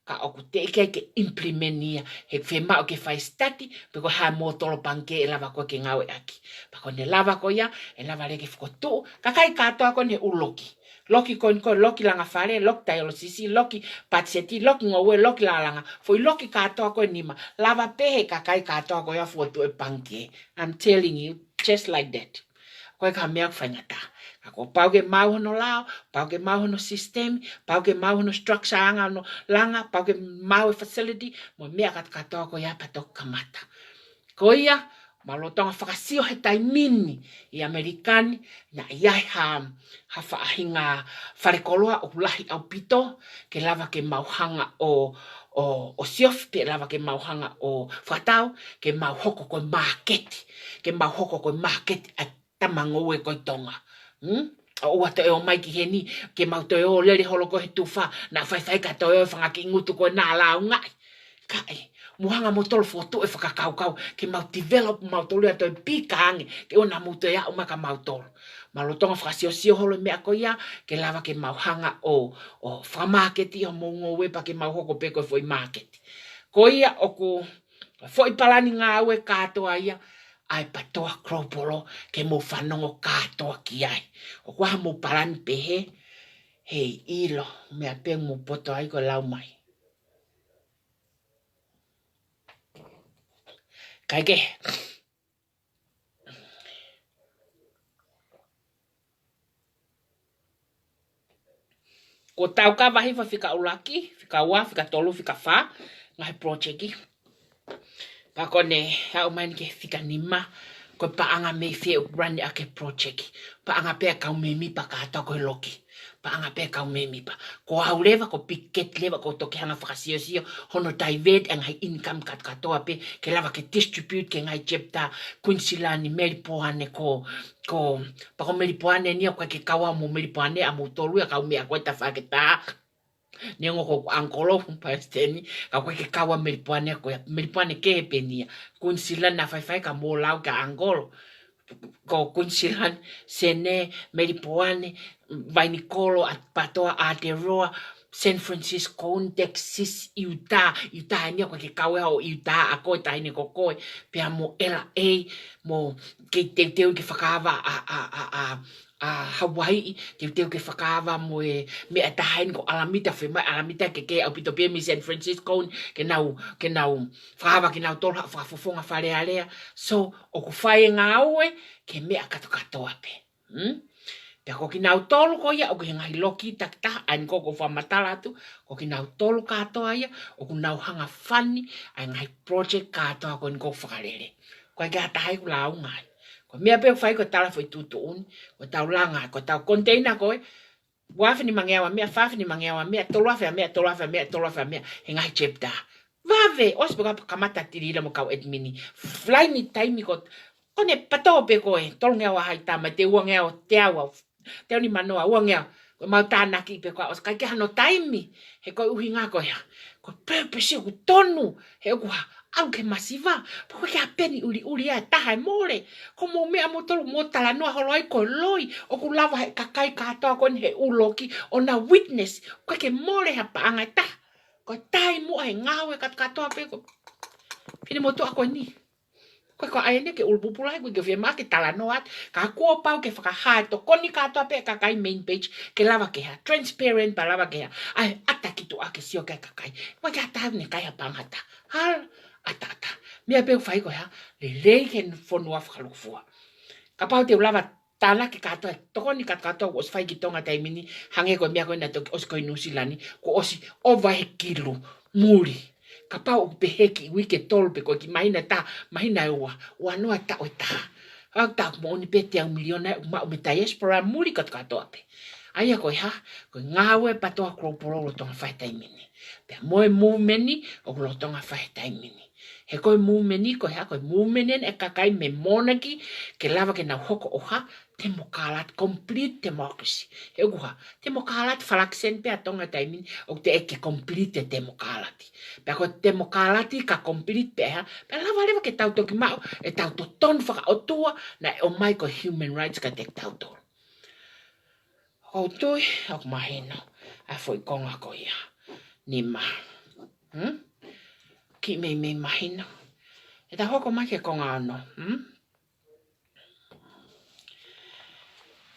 ka ʻoku teʻeki ai ke implement ia, he fiemaʻu ke fai study, pe ko e hā e mōtolo pangikē ʻe lava ko ē ke ngāueʻaki. Pea ko ʻene lava ko ia, ʻe lava leva ke fokotuʻu, kakai kātoa ko eni he ʻū loki. Loki ko eni ko e loki langa fale, loki taiolosisi, loki patiseti, loki ngoue, loki lalanga, foʻi loki kātoa ko eni ma, lava pē he kakai kātoa ko ia fokotuʻu e pangikē. I'm telling you, just like that. ʻOku ʻikai ha meʻa ʻoku faingataʻa. Ka kuo pau ke maʻu hono lao, pau ke maʻu hono system, pau ke maʻu hono structure anga hono langa, pau ke maʻu e facility, mo e meʻa kātoa kātoa ko ia pea toki kamata. Ko ia, mālō Tonga fakasio he taimi ni ʻi ʻAmelika ni, naʻe ʻi ai ha, ha faʻahinga falekoloa ʻoku lahi ʻaupito, ke lava ke mau hanga ʻo ʻo, ʻo siofi pē lava ke mau hanga ʻo fakatau, ke mau hoko ko e māketi, ke mau hoko ko e māketi ʻa e tama ngoue ko e Tonga. Hmm? ʻO ʻoua toe ō mai ki heni, ke mau toe ō lele holo ko ē he tufa, naʻa faifai ka toe ō e fanga kiʻi ngutu ko ē naʻa lāungaʻi. Kae, mou hanga moutolu ʻo fokotuʻu e fakakaukau, ke mau develop mautolu ia toe pika ange, ke ʻoua naʻa mou toe aʻu mai kia mautolu. Mau lolotonga fakasiosio holo e meʻa ko ia, ke lava ke mau hanga ʻo, ʻo fakamāketi homou ngoue pea ke mau hoko pē ko e foʻi māketi. Ko ia ʻoku, foʻi palani ngāue kātoa ia, ʻa e PTOA Global, ke mou fanongo kātoa ki ai. ʻOku ʻi ai hamou palani pehē, heiʻilo, meʻa pē mou poto ai ko e lau mai. Kae kehe, kuo tau kava hifo fika ʻuluaki, fika ua, fika tolu, fika fā, ngaahi project. Pea ko ʻene aʻu mai eni ki he fika nima, ko e paʻanga mei fē ʻoku run ʻaki e project. Paʻanga pē ʻa e kau mēmipa kātoa ko e loki. Paʻanga pē ʻa e kau mēmipa. Ko au leva, ko Piketi leva, ʻoku ou toki hanga ʻo fakasiosio, hono divert e ngaahi income kātoa pē, ke lava ke distribute ki he ngaahi chapter, Queensland, Melipoane ko, ko, pea ko Melipoane eni ʻoku ʻikai ke kau au mo Melipoane ʻa moutolu ia kau meʻa ko e tafaʻaki ʻe taha. Neongo ko ʻeku uncle ʻoku palesiteni, ka ʻoku ʻikai ke kau ʻa Melipoane ko ia, Melipoane kehe pē eni ia. Queensland naʻa faifai ka mou lau kia uncle. Ko Queensland, Senē, Melipoane, Vainikolo, ʻa PTOA, Aotearoa, San Francisco, Texas, Utah, Utah eni ia ʻoku ʻikai ke kau ia ʻo Utah ʻa koe, taʻahine ko koe, pea mo L A, mo kei teuteu ke fakaava ʻa, ʻa, ʻa, ʻa, ʻa Hawaii, teuteu ke fakaava mo e meʻa ʻe taha eni ko ʻAlamita, fē mai ʻAlamita ke kehe ʻaupito pē mei San Francisco, ke nau, ke nau fakaava kinautolu ha fakafofonga Fale Alea. So, ʻoku fai e ngāue ki he meʻa kātoa kātoa pē. Hmm? Pea ko kinautolu ko ia ʻoku ʻi he ngaahi loki takitaha, ʻa eni ko ē ʻoku ou fakamatala atu, ko kinautolu kātoa ia ʻoku nau hanga ʻo fund ʻa e ngaahi project kātoa ko eni ʻoku ou fakalele. ʻOku ʻikai ke ha taha ia ʻoku lāunga ai. Ko e meʻa pē ʻoku fai ko e tala foʻi tuʻutuʻuni, ko ʻetau langa, ko ʻetau container ko ē, ua afe nimangeau ʻa meʻa, fā afe nimangeau ʻa meʻa, tolu afe ʻa meʻa, tolu afe ʻa meʻa, tolu afe ʻa meʻa, he ngaahi chapter. Vave, ʻosi pē ka kamata Tilila mo e kau admin. Fly ni taimi ko, ko ʻene pato pē ko ē, tolungeau ʻa hai tama, te uangeau, te ua, te nimanoa, uangeau. Ko ʻemau tānaki pē ko ē, ʻosi ʻikai ke hano taimi, he ko e ʻuhinga ko ia. Ko e purpose ʻoku tonu, he ʻoku hā, ʻalu ki he masiva, pea ʻoku ʻikai ke ha peni ʻuliʻuli ia ʻe taha ʻe mole. Ko hoʻomou meʻa moutolu ʻoku mou talanoa holo ai ko e loi, ʻoku lava he kakai kātoa ko eni he ʻū loki ʻo na witness, ʻoku ʻikai ke mole ha paʻanga ʻe taha. Ko e taimi ʻa e ngāue kātoa pē ko e finemotuʻa ko eni. Ko e ko ʻai eni ke ʻulupupula, ʻoku ʻikai ke fiemaʻu ke talanoa atu. Ka kuo pau ke fakahā e tokoni kātoa pē ʻa e kakai main page, ke lava ke hā, transparent pea lava ke hā. ʻAi, ʻata ki tuʻa ke sio ki ai e kakai. ʻOku ʻikai ke ha taha ʻoku ne kai ha paʻanga ʻe taha. Hala, ʻataʻatā. Meʻa pē ʻoku fai ko e hā, lelei ki he fonua fakalūkufua. Kapau te u lava tānaki kātoa e tokoni kātoa ʻoku ʻosi fai ki Tonga taimi ni, hangē ko e meʻa ko ē naʻe toki ʻosi ko ē ʻi Nuʻusila ni, kuo ʻosi ʻova he kilu muli. Kapau ʻoku pehē ki he uike ʻe tolu pe ko e kiʻi māhina ʻe taha, māhina ʻe ua, ua noa taʻu ʻe taha. ʻA e taʻu moʻoni pē teau miliona ʻoku maʻu mei he diaspora muli kātoa kātoa pē. ʻA ia ko e hā, ko e ngāue ʻa e PTOA Global ʻoku lolotonga fai he taimi ni. Pea mo e movement ni ʻoku lolotonga fai he taimi ni. He ko e movement ni, ko e hā, ko e movement eni ʻa e kakai mei he monarchy, ke lava ke nau hoko ʻo hā, temokalati, complete democracy. He ʻoku hā, temokalati falakiseni pē ʻa Tonga he taimi ni, ʻoku teʻeki ke complete e temokalati. Pea ko e temokalati ka complete pē hā, pea lava leva ke tau toki maʻu ʻetau totonu fakaʻotua, naʻe ʻomai ko e human rights kiate kitautolu. ʻOku ou tui, ʻoku mahino ʻa e foʻi konga ko ia. Nima. Hmm? Kiʻi meimei mahino. ʻE tau hoko mai ki he konga ono. Hmm?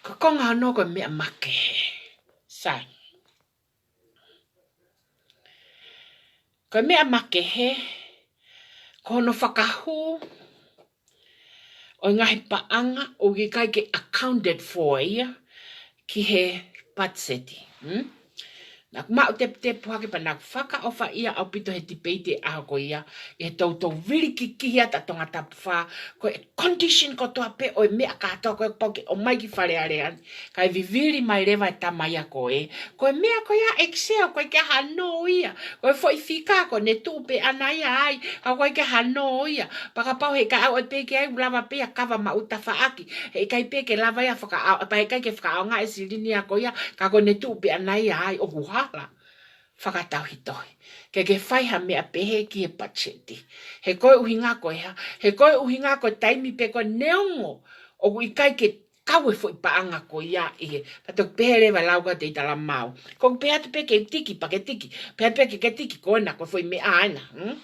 Ko e konga ono ko e meʻa makehe. Sai. Ko e meʻa makehe, ko hono fakahū ʻo e ngaahi paʻanga ʻoku ʻikai ke accounted for ia ki he patiseti. Hmm? Naʻá ku maʻu teputepu hake pea naʻá ku fakaʻofaʻia ʻaupito he tipeiti ʻaho ko ia, ʻi he toutou vilikikihi ʻa Tongatapu fā, ko e condition kotoa pē ʻo e meʻa kātoa ko ē kuo pau ke ʻomai ki Fale Alea ni. Kae vivili mai leva e tama ia ko ē, ko e meʻa ko ia ʻEiki Sea, ʻoku ʻikai ke ʻi ai hano ia. Ko e foʻi fika ko ē ne tuʻu pē ʻana ia ai, ka ʻoku ʻikai ke ʻi ai hano ia. Pea kapau heʻikai ʻalu pē ki ai, ʻoku lava pē ia ʻo kava maʻu tafaʻaki. Heʻikai pē ke lava ia ʻo fakaʻao-, pea heʻikai ke fakaʻaongaʻi e silini ia ko ia, ka ko ē ne tuʻu pē ʻana ia ai, ʻoku hala. Fakatauhitohi. Ke ke fai ha meʻa pehē ki he patiseti. He ko e ʻuhinga ko e hā, he ko e ʻuhinga ko e taimi pē ko ē neongo ʻoku ʻikai ke kau e foʻi paʻanga ko ia ʻi he, ka toki pehē leva e lau ko ē ʻa Teita Lamau. Ko e pehē atu pē ke tiki, pea ke tiki, pehē atu pē ke ke tiki, ko ena ko e foʻi meʻa ena, hmm?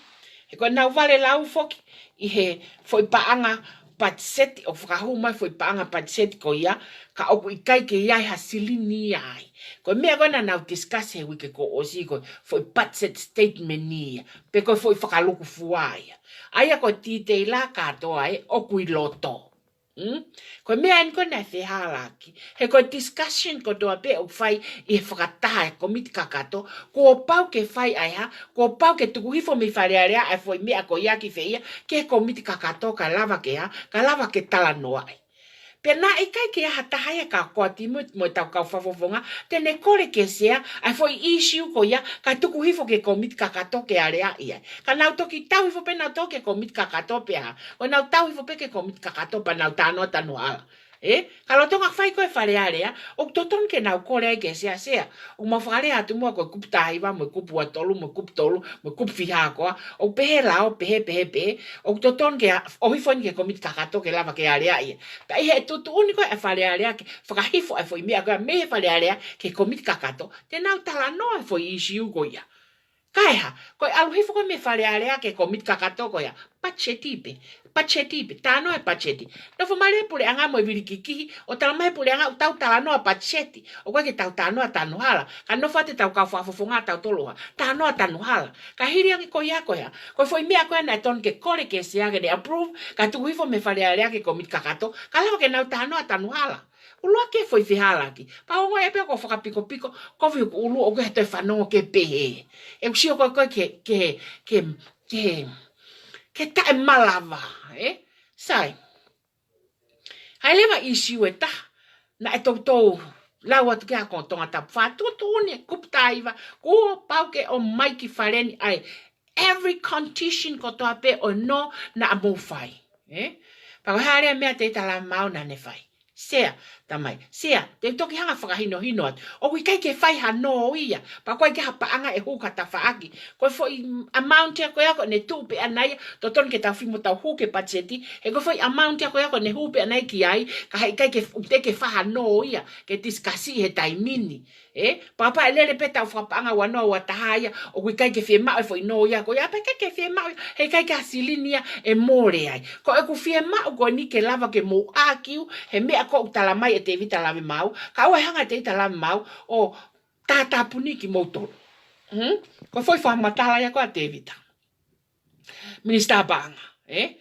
He ko ʻenau vale lau foki ʻi he foʻi paʻanga patiseti, ʻo fakahū mai foʻi paʻanga patiseti ko ia, ka ʻoku ʻikai ke ʻi ai ha silini ia ai. Ko e meʻa ko ē naʻa nau discuss he uike kuo ʻosi ko e foʻi budget statement ia, pe ko e foʻi fakalukufua ia. ʻA ia ko e titeila kātoa ē ʻoku ʻi loto. Mm? Ko e meʻa eni ko ē naʻe fehālaaki. He ko e discussion kotoa pē ʻoku fai ʻi he fakataha e komiti kakato, kuo pau ke fai ʻa e hā, kuo pau ke tuku hifo mei Fale Alea ʻa e foʻi meʻa ko ia ki fē ia, ki he komiti kakato kae lava ke hā, kae lava ke talanoaʻi. Pea naʻe ʻikai ke ʻi ai ha taha ia ka ko Timi mo e tau kau fakafofonga, te ne kole ki he Sea ʻa e foʻi issue ko ia, kae tuku hifo ki he komiti kakato ke aleaʻi ai. Ka nau toki tau hifo pē nau tau ki he komiti kakato pea hā. ʻO nau tau hifo pē ki he komiti kakato pea nau talanoa tanu hala. Ē? Ka lolotonga fai ko ē Fale Alea, ʻoku totonu ke nau kole ai ki he Sea, Sea. ʻOku mau fakalea atu muʻa ko e kupu taha hiva, mo e kupu ua tolu, mo e kupu tolu, mo e kupu fiha koā. ʻOku pehē lao, pehē, pehē, pehē. ʻOku totonu ke ʻohifo eni ki he komiti kakato ke lava ke aleaʻi ia. Pea ʻi he tuʻutuʻuni ko ē ʻa e Fale Alea ke fakahifo ʻa e foʻi meʻa ko ē mei he Fale Alea ki he komiti kakato, te nau talanoa e foʻi issue ko ia. Kae hā, ko e ʻalu hifo ko ē mei Fale Alea ki he komiti kakato ko ia, patiseti pē, patiseti pē, talanoa e patiseti. Nofo mai leva e puleʻanga mo e vilikikihi, ʻo talamai e puleʻanga ʻoku tau talanoa patiseti, ʻoku ʻikai ke tau talanoa tanu hala, ka nofo atu e tau kau fakafofonga ʻa tautolu ʻo hā, talanoa tanu hala. Ka hili ange ko ia ko ia, ko e foʻi meʻa ko ē naʻe totonu ke kole ki he Sea ke ne approve, kae tuku hifo mei Fale Alea ki he komiti kakato, kae lava ke nau talanoa tanu hala. ʻUluaki e foʻi fehālaaki. Pea ongoʻi pē ʻoku ou fakapikopiko, kovi hoku ʻulu ʻoku ʻikai ke toe fanongo ke pehē. ʻOku ou sio ko ē ko ē ke, ke, ke, ke, ke taʻemalava, ē? Sai. ʻA ia leva issue ʻe taha, naʻe toutou lau atu ki ai ko Tongatapu fā, tuʻutuʻuni e kupu taha hiva, kuo pau ke ʻomai ki fale ni ʻa e every condition kotoa pē ʻo e nō naʻa mou fai. Ē? Pea ko e hā leva e meʻa ʻa Teita Lamau naʻa ne fai? Sea, tamai. Sea, te u toki hanga ʻo fakahinohino atu. ʻOku ʻikai ke fai ha nō ia. Pea ʻoku ʻikai ke ʻi ai ha paʻanga ʻe hū ki ha tafaʻaki. Ko e foʻi amount ia ko ia ko ē ne tuʻu pē ʻana ia, totonu ke tau fai mo tau hū ki he patiseti. He ko e foʻi amount ia ko ia ko ē ne hū pē ʻana ia ki ai, ka heʻikai ke, ʻoku teʻeki ke fai ha nō ia, ke discuss ʻi he taimi ni. Ē, pea kapau ʻe lele pē ʻetau fakapaʻanga ua noa ua taha ia, ʻoku ʻikai ke fiemaʻu e foʻi nō ia ko ia, pea ʻikai ke fiemaʻu ia, heʻikai ke ʻi ai ha silini ia ʻe mole ai. Ko ʻeku fiemaʻu ko eni ke lava ke mou ʻākiu he meʻa ko ē ʻoku talamai ʻe Tēvita Lavemaau, kae ʻoua ʻe hanga ʻe Tēvita Lavemaau ʻo tātāpuni kimoutolu. Hmm? Ko e foʻi fakamatala ia ko ē ʻa Tēvita. Minisitā Paʻanga, ē?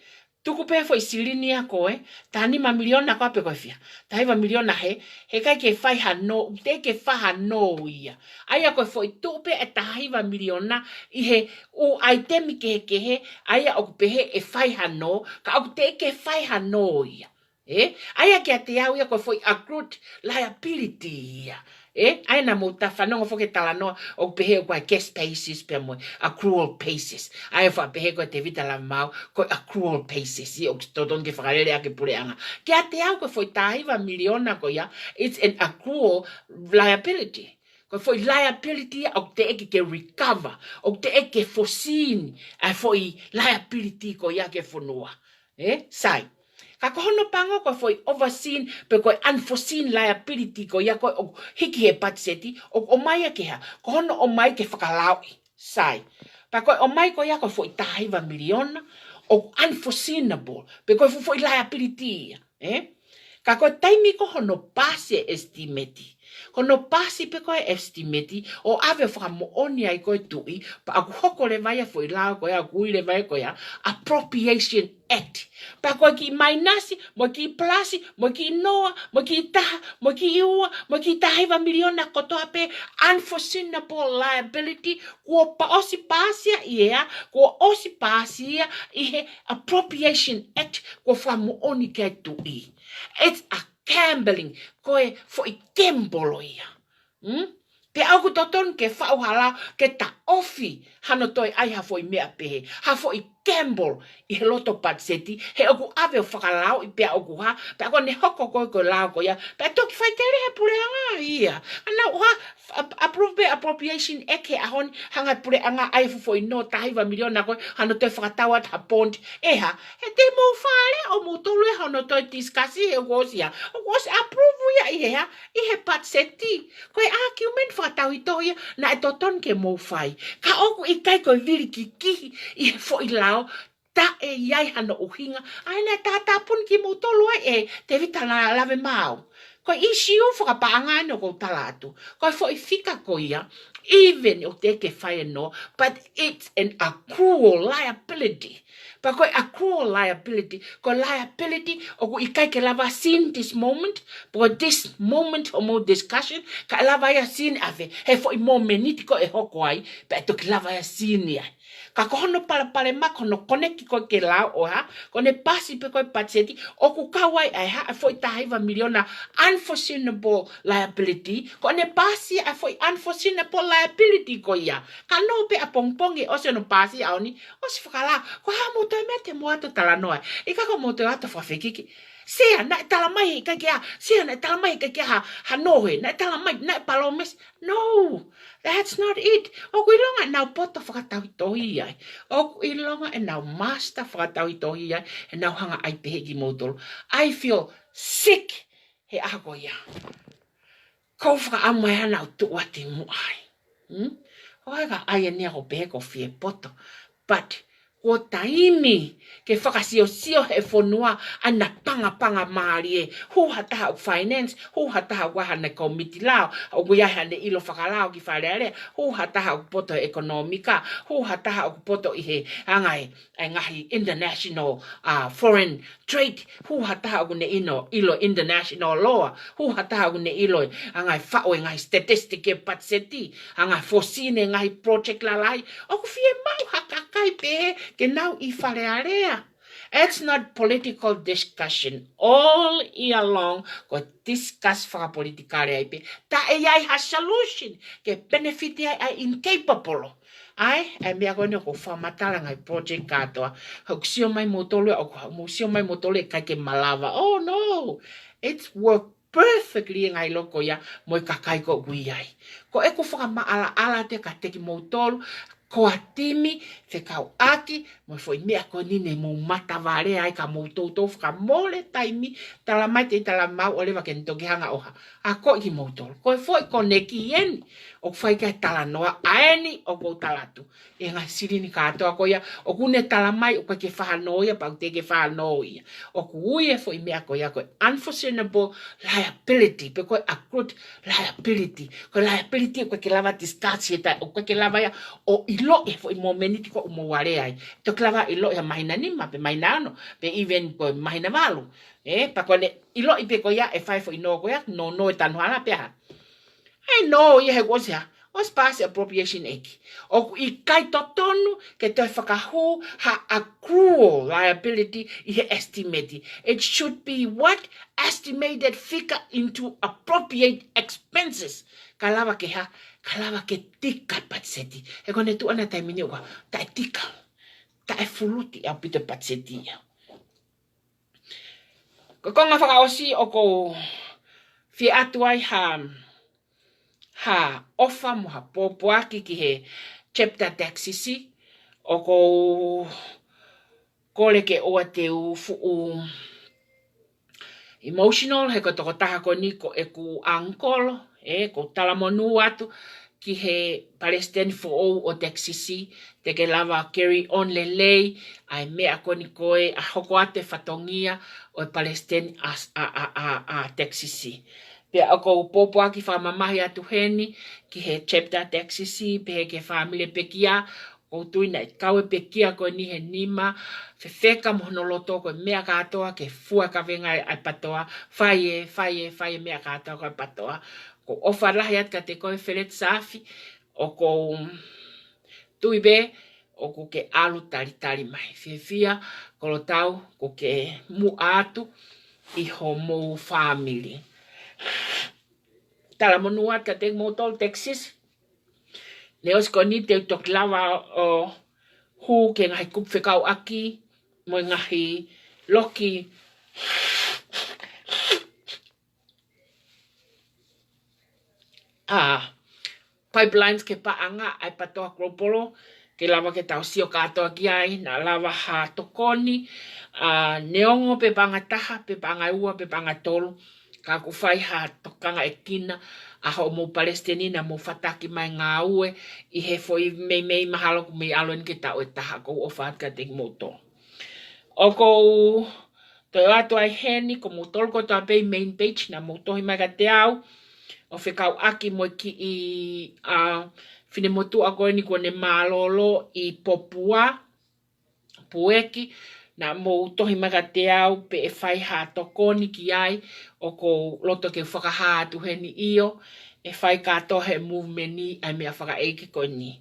Tuku pē foʻi silini ia ko ē, taha nima miliona ko ē pe ko e fiha. Taha hiva miliona hē, heʻikai ke fai ha nō, ʻoku teʻeki ke fai ha nō ia. ʻA ia ko e foʻi tuʻu pē e taha hiva miliona ʻi he ʻū ʻaitemi kehekehe, ʻa ia ʻoku pehē ʻe fai ha nō, ka ʻoku teʻeki ke fai ha nō ia. Ē? ʻA ia kiate au ia ko e foʻi accrued liability ia. Ē? ʻA ia naʻa mou fanongo foki ki he talanoa ʻoku pehē ʻoku ʻi ai e cash basis pea mo e accrual basis. ʻA ia faʻa pehē ko ē ʻe Tēvita Lavemaau ko e accrual basis. Ia ʻoku totonu ke fakalele ʻaki e puleʻanga. Kiate au ko e foʻi taha hiva miliona ko ia, it's an accrual liability. Ko e foʻi liability ia ʻoku teʻeki ke recover, ʻoku teʻeki ke foreseen ʻa e foʻi liability ko ia ki he fonua. Ē, sai. Ka ko hono pango ko e foʻi overseen, pe ko e unforeseen liability ko ia ko ē ʻoku hiki he patiseti, ʻoku ʻomai ia ke hā, ko hono ʻomai ke fakalaoʻi. Sai. Pea ko e ʻomai ko ia ko e foʻi taha hiva miliona, ʻoku unforeseeable, pe ko e fuʻu foʻi liability ia. Ē? Ka ko e taimi ko hono paasi e estimate, hono paasi pē ko e estimate ʻo ʻave ʻo fakamoʻoni ai ko e tuʻi, pea ʻoku hoko leva ia foʻi lao ko ia, ʻoku ui leva ia ko ia Appropriation Act. Pea ko e kiʻi mainasi, mo e kiʻi palasi, mo e kiʻi noa, mo e kiʻi taha, mo e kiʻi ua, mo e kiʻi taha hiva miliona kotoa pē, unforeseeable liability, kuo pau ʻosi paasi ia ʻi hea, kuo ʻosi paasi ia ʻi he Appropriation Act, kuo fakamoʻoni ki ai tuʻi. It's a gambling, ko e foʻi gamble ia. Hmm? Pea ʻoku totonu ke faʻu ha lao ke taʻofi hano toe ʻai ha foʻi meʻa pehē, ha foʻi gamble ʻi he loto patiseti, he ʻoku ʻave ʻo fakalaoʻi pea ʻoku hā, pea ko ʻene hoko ko ē ko e lao ko ia, pea toki faitele he puleʻanga ia. ʻA nau ʻoha, ap-, approve pē Appropriation Act he ʻaho ni, hanga ʻe he puleʻanga ʻai e fuʻu foʻi noa taha hiva miliona ko ē, hano toe fakatau atu ha bond, ʻe hā, he te mou fale ʻo moutolu ia hono toe discuss he ʻoku ʻosi ia, ʻoku ʻosi approve ia ʻi he hā, ʻi he patiseti. Ko e argument fakatauhitohi ia naʻe totonu ke mou fai. Ka ʻoku ʻikai ko e vili kikihi ʻi he foʻi lao, taʻe ʻi ai hano ʻuhinga, ʻa ia naʻe tātāpuni kimoutolu ai ʻe Tēvita Lavemaau. Ko e ʻīsiu fakapaʻanga ʻeni ʻoku ou tala atu. Ko e foʻi fika ko ia, even ʻoku teʻeki ke fai e noa, but it's an accrual liability. Pea ko e accrual liability, ko e liability ʻoku ʻikai ke lava seen this moment, pea ko this moment ʻo mou discussion, kae lava ia seen ʻave he foʻi momeniti ko ē ʻe hoko ai, pea ʻe toki lava ia seen ia. Ka ko hono palopalema ko hono konekiti ko ē ki he lao ʻo hā, ko ʻene paasi pē ko ē patiseti, ʻoku kau ai ʻa e hā, ʻa e foʻi taha hiva miliona unforeseeable liability, ko ʻene paasi ʻa e foʻi unforeseeable liability ko ia. Ka noa pē ʻapongipongi ʻosi hono paasi ʻaho ni, ʻosi fakalao, ko e hā mou toe meʻa te mou ʻoatu ʻo talanoa ai. ʻIkai ko mou toe ʻoatu ʻo fakafekiki. Sea, naʻe tala mai he ʻikai ke ʻi ai, sea, naʻe tala mai he ʻikai ke ʻi ai ha, ha noa he, naʻe tala mai, naʻe palōmesi. No, that's not it. ʻOku ʻilonga ʻenau poto fakatauhitohi ai. ʻOku ʻilonga ʻenau master fakatauhitohi ai, ʻenau hanga ʻai pehē kimoutolu. I feel sick he ʻaho ko ia. Ko e fakaʻamu ia naʻa ku tuʻu atu ʻi muʻa ai. Hmm? ʻOku ʻikai ke ʻai eni ia ko e pehē ko e fie poto. But kuo taimi ke fakasiosio he fonua ʻa e pangapanga mālie. Hū ha taha ʻoku finance, hū ha taha ʻoku ʻi ai haʻane kōmiti lao, ʻoku ʻi ai haʻane ʻilo fakalao ki Fale Alea, hū ha taha ʻoku poto he ʻekonōmika, hū ha taha ʻoku poto ʻi he anga ʻa e ngaahi international, uh, foreign trade, hū ha taha ʻoku ne ʻilo, ʻilo international law, hū ha taha ʻoku ne ʻilo ʻa e ngaahi faʻu e ngaahi statistic e patiseti, ʻa e ngaahi fosine, ngaahi project lalahi, ʻoku fiemaʻu ha kakai pē ke nau ʻi Fale Alea. It's not political discussion. All year long, ko e discuss fakapolitikale ai pē. Taʻe ʻi ai ha solution ke benefit ai ʻa e incapable. ʻAi, ʻa e meʻa ko eni ʻoku ou fakamatala ngaahi project kātoa. ʻOku sio mai moutolu, ʻoku mou sio mai moutolu ʻikai ke malava. Oh no, it's work perfectly e ngaahi loko ia mo e kakai ko ē ʻoku ʻi ai. Ko ʻeku fakamaʻalaʻala atu kiate kimoutolu, ko e timi fekauʻaki mo e foʻi meʻa ko eni ne mou matavale ai ka mou toutou fakamole taimi, tala mai te tala mau ʻo leva ke ne toki hanga ʻo hā. ʻA ko kimoutolu. Ko e foʻi konekiti eni ʻoku fai ki ai e talanoa ʻa eni ʻoku ou tala atu. ʻE ngaahi silini kātoa ko ia, ʻoku ne tala mai ʻoku ʻikai ke fānau ia, pea ʻoku teʻeki ke fānau ia. ʻOku ui e foʻi meʻa ko ia ko e unforeseeable liability, pe ko e accrued liability. Ko e liability ʻoku ʻikai ke lava discuss he taimi, ʻoku ʻikai ke lava ia ʻo ʻiloʻi he foʻi momeniti ko ē ʻoku mou ʻi ai. Toki lava ʻiloʻi he māhina nima, pe māhina ono, pe even ko e māhina valu. Ē, pea ko ʻene ʻiloʻi pē ko ia ʻe fai e foʻi noa ko ia, no, no e tanu hala pē ha. ʻE no ia he kuo ʻosi hā, ʻosi paasi Appropriation Act. ʻOku ʻikai totonu ke toe fakahū ha accrual liability ʻi he estimate. It should be what estimated figure into appropriate expenses. Ka lava ke hā, ka lava ke tika patiseti. He ko ʻene tuʻu ʻana taimi ni ʻoku taʻe tika, taʻe fuluti ʻaupito patiseti ia. Ko e konga fakaʻosi ʻoku ou fie ʻoatu ai ha, ha ʻofa mo ha pōpoaki ki he Chapter Taxes, ʻoku ou kole ke ʻoua te u fuʻu emotional, he ko e tokotaha ko eni ko ʻeku uncle, ē, ʻoku ou talamonū atu ki he palesiteni foʻou ʻo Texas, te ke lava carry on lelei ʻa e meʻa ko eni ko ē ʻa hoko atu e fatongia ʻo e palesiteni ʻa, ʻa, ʻa, ʻa, ʻa Texas. Pea ʻoku ou pōpoaki fakamamahi atu heni ki he chapter Texas, pehē ki he fāmili pekia, ʻoku ou tui naʻe kau e pekia ko eni he nima, fefeka mo hono loto ko e meʻa kātoa ke fua kavenga ʻa e PTOA, fai e, fai e, fai e meʻa kātoa ko e PTOA. ʻOku ou ʻofa lahi atu kiate koe Feleti Safi, ʻoku ou tui pē ʻoku ke ʻalu talitali mai. Fiefia, kolotau, ʻoku ke muʻa atu ʻi homou fāmili. Talamonū atu kiate kimoutolu Texas. Neʻe ʻosi ko eni te u toki lava ʻo hū ki he ngaahi kupu fekauʻaki mo e ngaahi loki, ʻa, pipelines ki he paʻanga ʻa e PTOA Global, ke lava ke tau sio kātoa ki ai, naʻa lava ha tokoni, ʻa, neongo pe paʻanga ʻe taha, pe paʻanga ʻe ua, pe paʻanga ʻe tolu, ka ʻoku fai ha tokangaʻekina ʻa hoʻomou palesiteni naʻa mou fataki mai ngāue ʻi he foʻi meimei mahalo ʻoku mei ʻalu eni ki he taʻu ʻe taha. ʻOku ou ʻofa atu kiate kimoutolu. ʻOku ou toe ʻoatu ai heni, ko moutolu kotoa pē ʻi main page naʻa mou tohi mai kiate au ʻo fekauʻaki mo e kiʻi, ʻa, finemotuʻa ko eni kuo ne mālōlō ʻi Popua, Pueki, naʻa mou tohi mai kiate au pe ʻe fai ha tokoni ki ai. ʻOku ou loto ke fakahā atu heni ʻio, ʻe fai kātoa ʻe he movement ʻa e meʻa fakaʻeiki ko eni.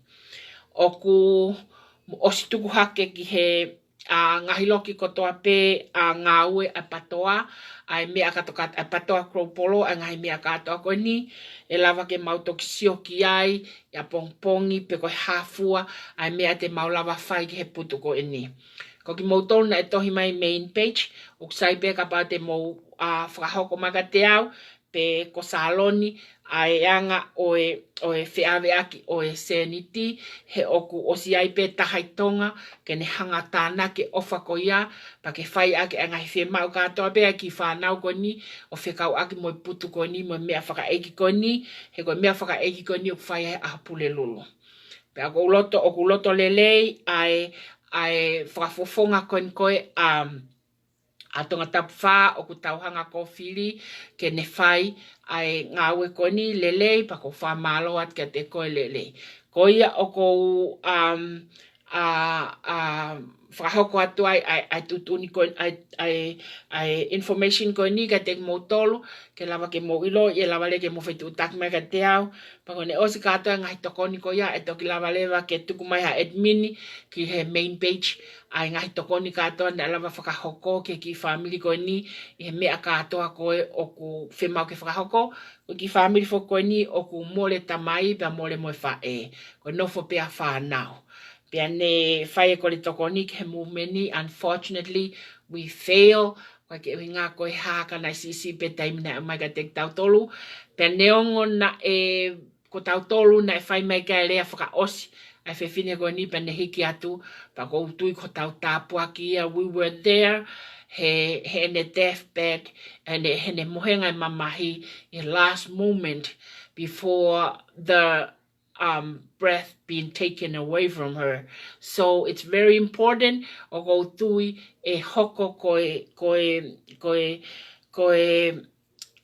ʻOku ʻosi tuku hake ki he, ʻa, ngaahi loki kotoa pē ʻa e ngāue ʻa e PTOA, ʻa e meʻa kātoa, ʻa e PTOA Global, ʻa e ngaahi meʻa kātoa ko eni, ʻe lava ke mau toki sio ki ai ʻi ʻapongipongi pe ko e hā fua ʻa e meʻa te mau lava fai ki he putu ko eni. Ko kimoutolu naʻe tohi mai main page, ʻoku sai pē kapau te mou, ʻa, fakahoko mai kiate au, pe ko Saloni, ʻa e anga ʻo e, ʻo e feʻaveʻaki ʻo e sēniti, he ʻoku ʻosi ʻi ai pē taha ʻi Tonga, ke ne hanga ʻo tānaki e ʻofa ko ia, pea ke fai ʻaki ʻa e ngaahi fiemaʻu kātoa pē ʻa e kiʻi fānau ko eni, ʻo fekauʻaki mo e putu ko eni, mo e meʻa fakaʻeiki ko eni, he ko e meʻa fakaʻeiki ko eni ʻoku fai ʻi he ʻaho Pulelulu. Pea ʻoku ou loto, ʻoku ou loto lelei ʻa e, ʻa e fakafofonga ko eni ko ē ʻa, ʻa Tongatapu fā ʻoku tau hanga ʻo fili ke ne fai ʻa e ngāue ko eni lelei, pea ʻoku ou fakamālō atu kiate koe lelei. Ko ia ʻoku ou, um, ʻa, ʻa, fakahoko atu ai ʻa e, ʻa e tuʻutuʻuni ko ē, ʻa e, ʻa e, ʻa e information ko eni kiate kimoutolu, ke lava ke mou ʻilo, ʻe lava leva ke mou fetuʻutaki mai kiate au. Pea ko ʻene ʻosi kātoa e ngaahi tokoni ko ia, ʻe toki lava leva ke tuku mai ha admin ki he main page ʻa e ngaahi tokoni kātoa naʻe lava fakahoko ki he kiʻi fāmili ko eni, ʻi he meʻa kātoa ko ē ʻoku fiemaʻu ke fakahoko. Ko e kiʻi fāmili foki ko eni ʻoku mole tamai pea mole mo e faʻē, ko e nofo pē ʻa e fānau. Pea ne fai e kole tokoni ki he movement ni, unfortunately, we fail. Ko e ʻuhinga ko e hā, ka naʻe siʻisiʻi pē taimi naʻe ʻomai kiate kitautolu. Pea neongo naʻe, ko tautolu naʻe fai mai ki ai e lea fakaʻosi ʻa e fefine ko eni pea ne hiki atu, pea ʻoku ou tui ko hotau tāpuaki ia, we were there, he, heʻene deathbed, heʻene, heʻene mohenga e mamahi, ʻi he last moment before the, um, breath being taken away from her. So it's very important, ʻoku ou tui ʻe hoko ko e, ko e, ko e, ko e,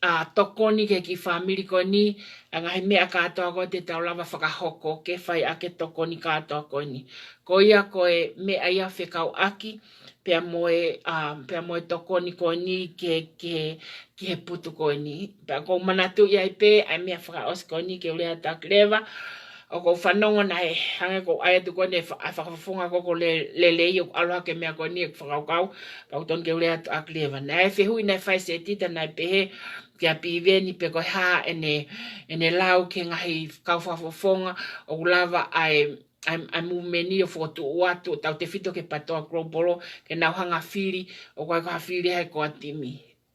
ʻa, tokoni ki he kiʻi fāmili ko eni, ʻa e ngaahi meʻa kātoa ko ē te tau lava fakahoko ke fai ʻaki e tokoni kātoa ko eni. Ko ia ko e meʻa ia fekauʻaki, pea mo e, ʻa, pea mo e tokoni ko eni ki he, ki he, ki he putu ko eni. Pea ʻoku ou manatuʻi ai pē ʻa e meʻa fakaʻosi ko eni ke u lea atu ʻaki leva. ʻOku ou fanongo naʻe hangē ʻoku ʻai atu ko eni e fa-, ʻa e fakafofonga ko ē ko e le-, lelei ʻoku ʻalu hake e meʻa ko eni ʻeku fakakaukau, pea ʻoku totonu ke u lea atu ʻaki leva. Naʻe fehuʻi naʻe fai ʻe Setita naʻe pehē kia Piveni pe ko e hā ʻene, ʻene lau ki he ngaahi kau fakafofonga ʻoku lava ʻa e, ʻa e, ʻa e movement ni ʻo fokotuʻu atu, tautefito ki he PTOA Global, ke nau hanga ʻo fili, ʻoku ʻikai ko ha fili ʻa e core team.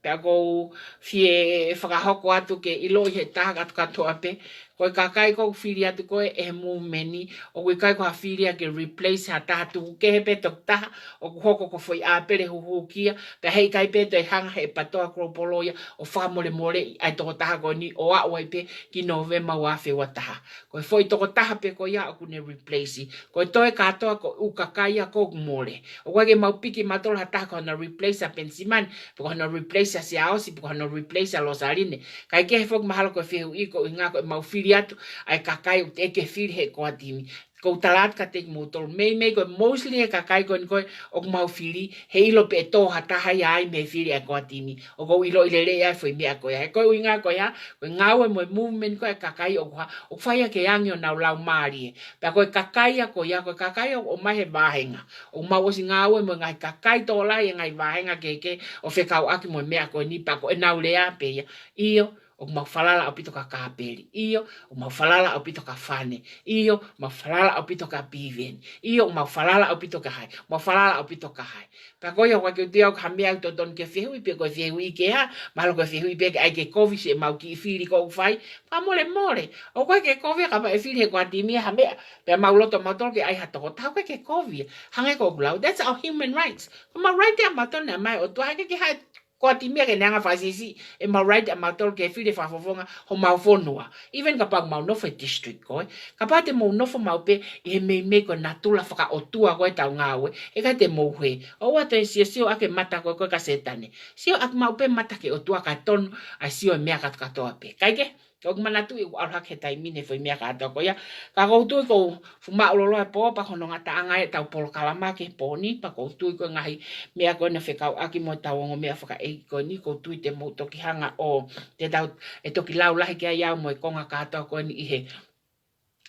Pea ʻoku ou fie fakahoko atu ke ʻiloʻi he taha kātoa pē, ko e kakai ʻoku fili atu ko ē ʻe he movement ni, ʻoku ʻikai ko ha fili ia ke replace ha taha tuku kehe pē tokotaha, ʻoku hoko ko e foʻi ʻāpele huhuki ia, pea heʻikai pē toe hanga he PATOA Global ia ʻo fakamolemoleʻi ʻa e tokotaha ko eni ʻo aʻu ai pē ki Nōvema ua afe ua taha. Ko e foʻi tokotaha pē ko ia ʻoku ne replace. Ko e toe kātoa ko e ʻū kakai ia ʻoku mole. ʻOku ʻikai ke mau piki mautolu ha taha ko hono replace ʻa Penisimani, pe ko hono replace ʻa Siaosi, pe ko hono replace ʻa Losaline. Kae kehe foki mahalo ko e fehuʻi ko e ʻuhinga ko ʻemau fili atu ʻa e kakai ʻoku teʻeki ke fili he core team. ʻOku ou tala atu kiate kimoutolu, meimei ko e mostly he kakai ko eni ko ē ʻoku mau fili, he ʻilo pē ʻe tō ha taha ia ai mei he fili ʻa e core team. ʻOku ou ʻiloʻi lelei ʻa e foʻi meʻa ko ia. He ko e ʻuhinga ko ia, ko e ngāue mo e movement ko ē ʻa e kakai ʻoku ha, ʻoku fai ia ke angi honau laumālie. Pea ko e kakai ia ko ia, ko e kakai ʻoku ʻomai he vāhenga. ʻOku mau ʻosi ngāue mo e ngaahi kakai tokolahi he ngaahi vāhenga kehekehe ʻo fekauʻaki mo e meʻa ko eni, pea ko ʻenau lea pē ia. ʻIo, ʻoku mau falala ʻaupito kia Kāpeli. ʻIo, ʻoku mau falala ʻaupito kia Fane. ʻIo, mau falala ʻaupito kia Piveni. ʻIo, mau falala ʻaupito kia hai. Mau falala ʻaupito kia hai. Pea ko ia ʻoku ʻikai ke u tui au ko ha meʻa ʻoku totonu ke fehuʻi, pe ko e fehuʻi ke hā, mahalo ko e fehuʻi pē ke ʻai ke kovi siʻemau kiʻi fili ʻoku fai. Fakamolemole. ʻOku ʻikai ke kovi ia kapau ʻe fili he core team ia ha meʻa, pea mau loto mautolu ke ʻai ha tokotaha, ʻoku ʻikai ke kovi ia. Hangē ko ʻeku lau, that's our human rights. Ko ʻemau right ia mautolu naʻe ʻomai ʻe he ʻOtua, ʻikai ke ʻi ai ha core team ia ke ne hanga ʻo fakasiʻisiʻi ʻemau right ʻa mautolu ke fili fakafofonga homau fonua. Even kapau ʻoku mau nofo he district ko ē. Kapau te mou nofo maʻu pē ʻi he meimei ko e natula fakaʻotua ko ē ʻetau ngāue, heʻikai te mou hē. ʻOua te siosio ʻaki e mata ko ē ko ē kia Sētane. Sio ʻaki maʻu pē mata ki he ʻOtua kae tonu ʻa e sio e meʻa kātoa pē. Kae kehe, ʻoku ou manatuʻi ʻoku ʻalu hake he taimi ni e foʻi meʻa kātoa ko ia. Ka ʻoku ou tui kuo fuʻu māʻulolo e pō, pea ko hono ngataʻanga ʻetau polokalama ki he pō ni, pea ʻoku ou tui ko e ngaahi meʻa ko ena fekauʻaki mo ʻetau ongo meʻa fakaʻeiki ko eni, ʻoku ou tui te mou toki hanga ʻo, te tau, ʻe toki lau lahi ki ai au mo e konga kātoa ko eni ʻi he,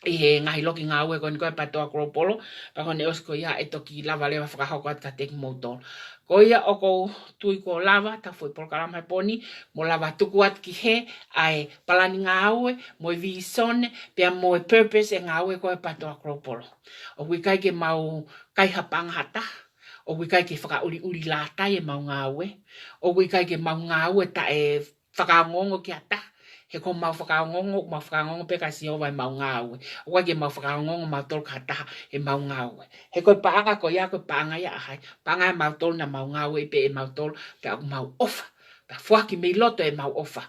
ʻi he ngaahi loki ngāue ko eni ko e PATOA Global, pea ko ʻene ʻosi ko ia ʻe toki lava leva fakahoko atu kiate kimoutolu. Ko ia ʻoku ou tui kuo lava ʻetau foʻi polokalama he pō ni, mo lava tuku atu ki hē ʻa e palani ngāue, mo e vīsone, pea mo e purpose e ngāue ko e PATOA Global. ʻOku ʻikai ke mau kaihaʻa paʻanga ha taha, ʻoku ʻikai ke fakaʻuliʻuli lātai ʻemau ngāue, ʻoku ʻikai ke mau ngāue taʻe fakaongoongo ki ha taha. He ko ʻemau fakaongoongo, mau fakaongoongo pē kia Sihova ʻemau ngāue. ʻOku ʻikai ke mau fakaongoongo mautolu kia ha taha ʻemau ngāue. He ko e paʻanga ko ia, ko e paʻanga ia ʻa hai. Paʻanga ia ʻa mautolu naʻa mau ngāueʻi pē ʻe mautolu, pea ʻoku mau ʻofa. Pea foaki mei loto ʻemau ʻofa.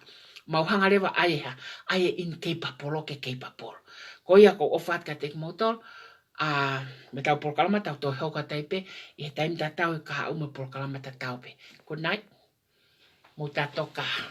Mau hanga leva ʻai ha, ʻai e incapable ke capable. Ko ia ʻoku ou ʻofa atu kiate kimoutolu, ʻa, mo ʻetau polokalama tau toe hoko atu ai pē ʻi he taimi tatau he kahaʻu mo e polokalama tatau pē. Good night. Mou tātō kaha.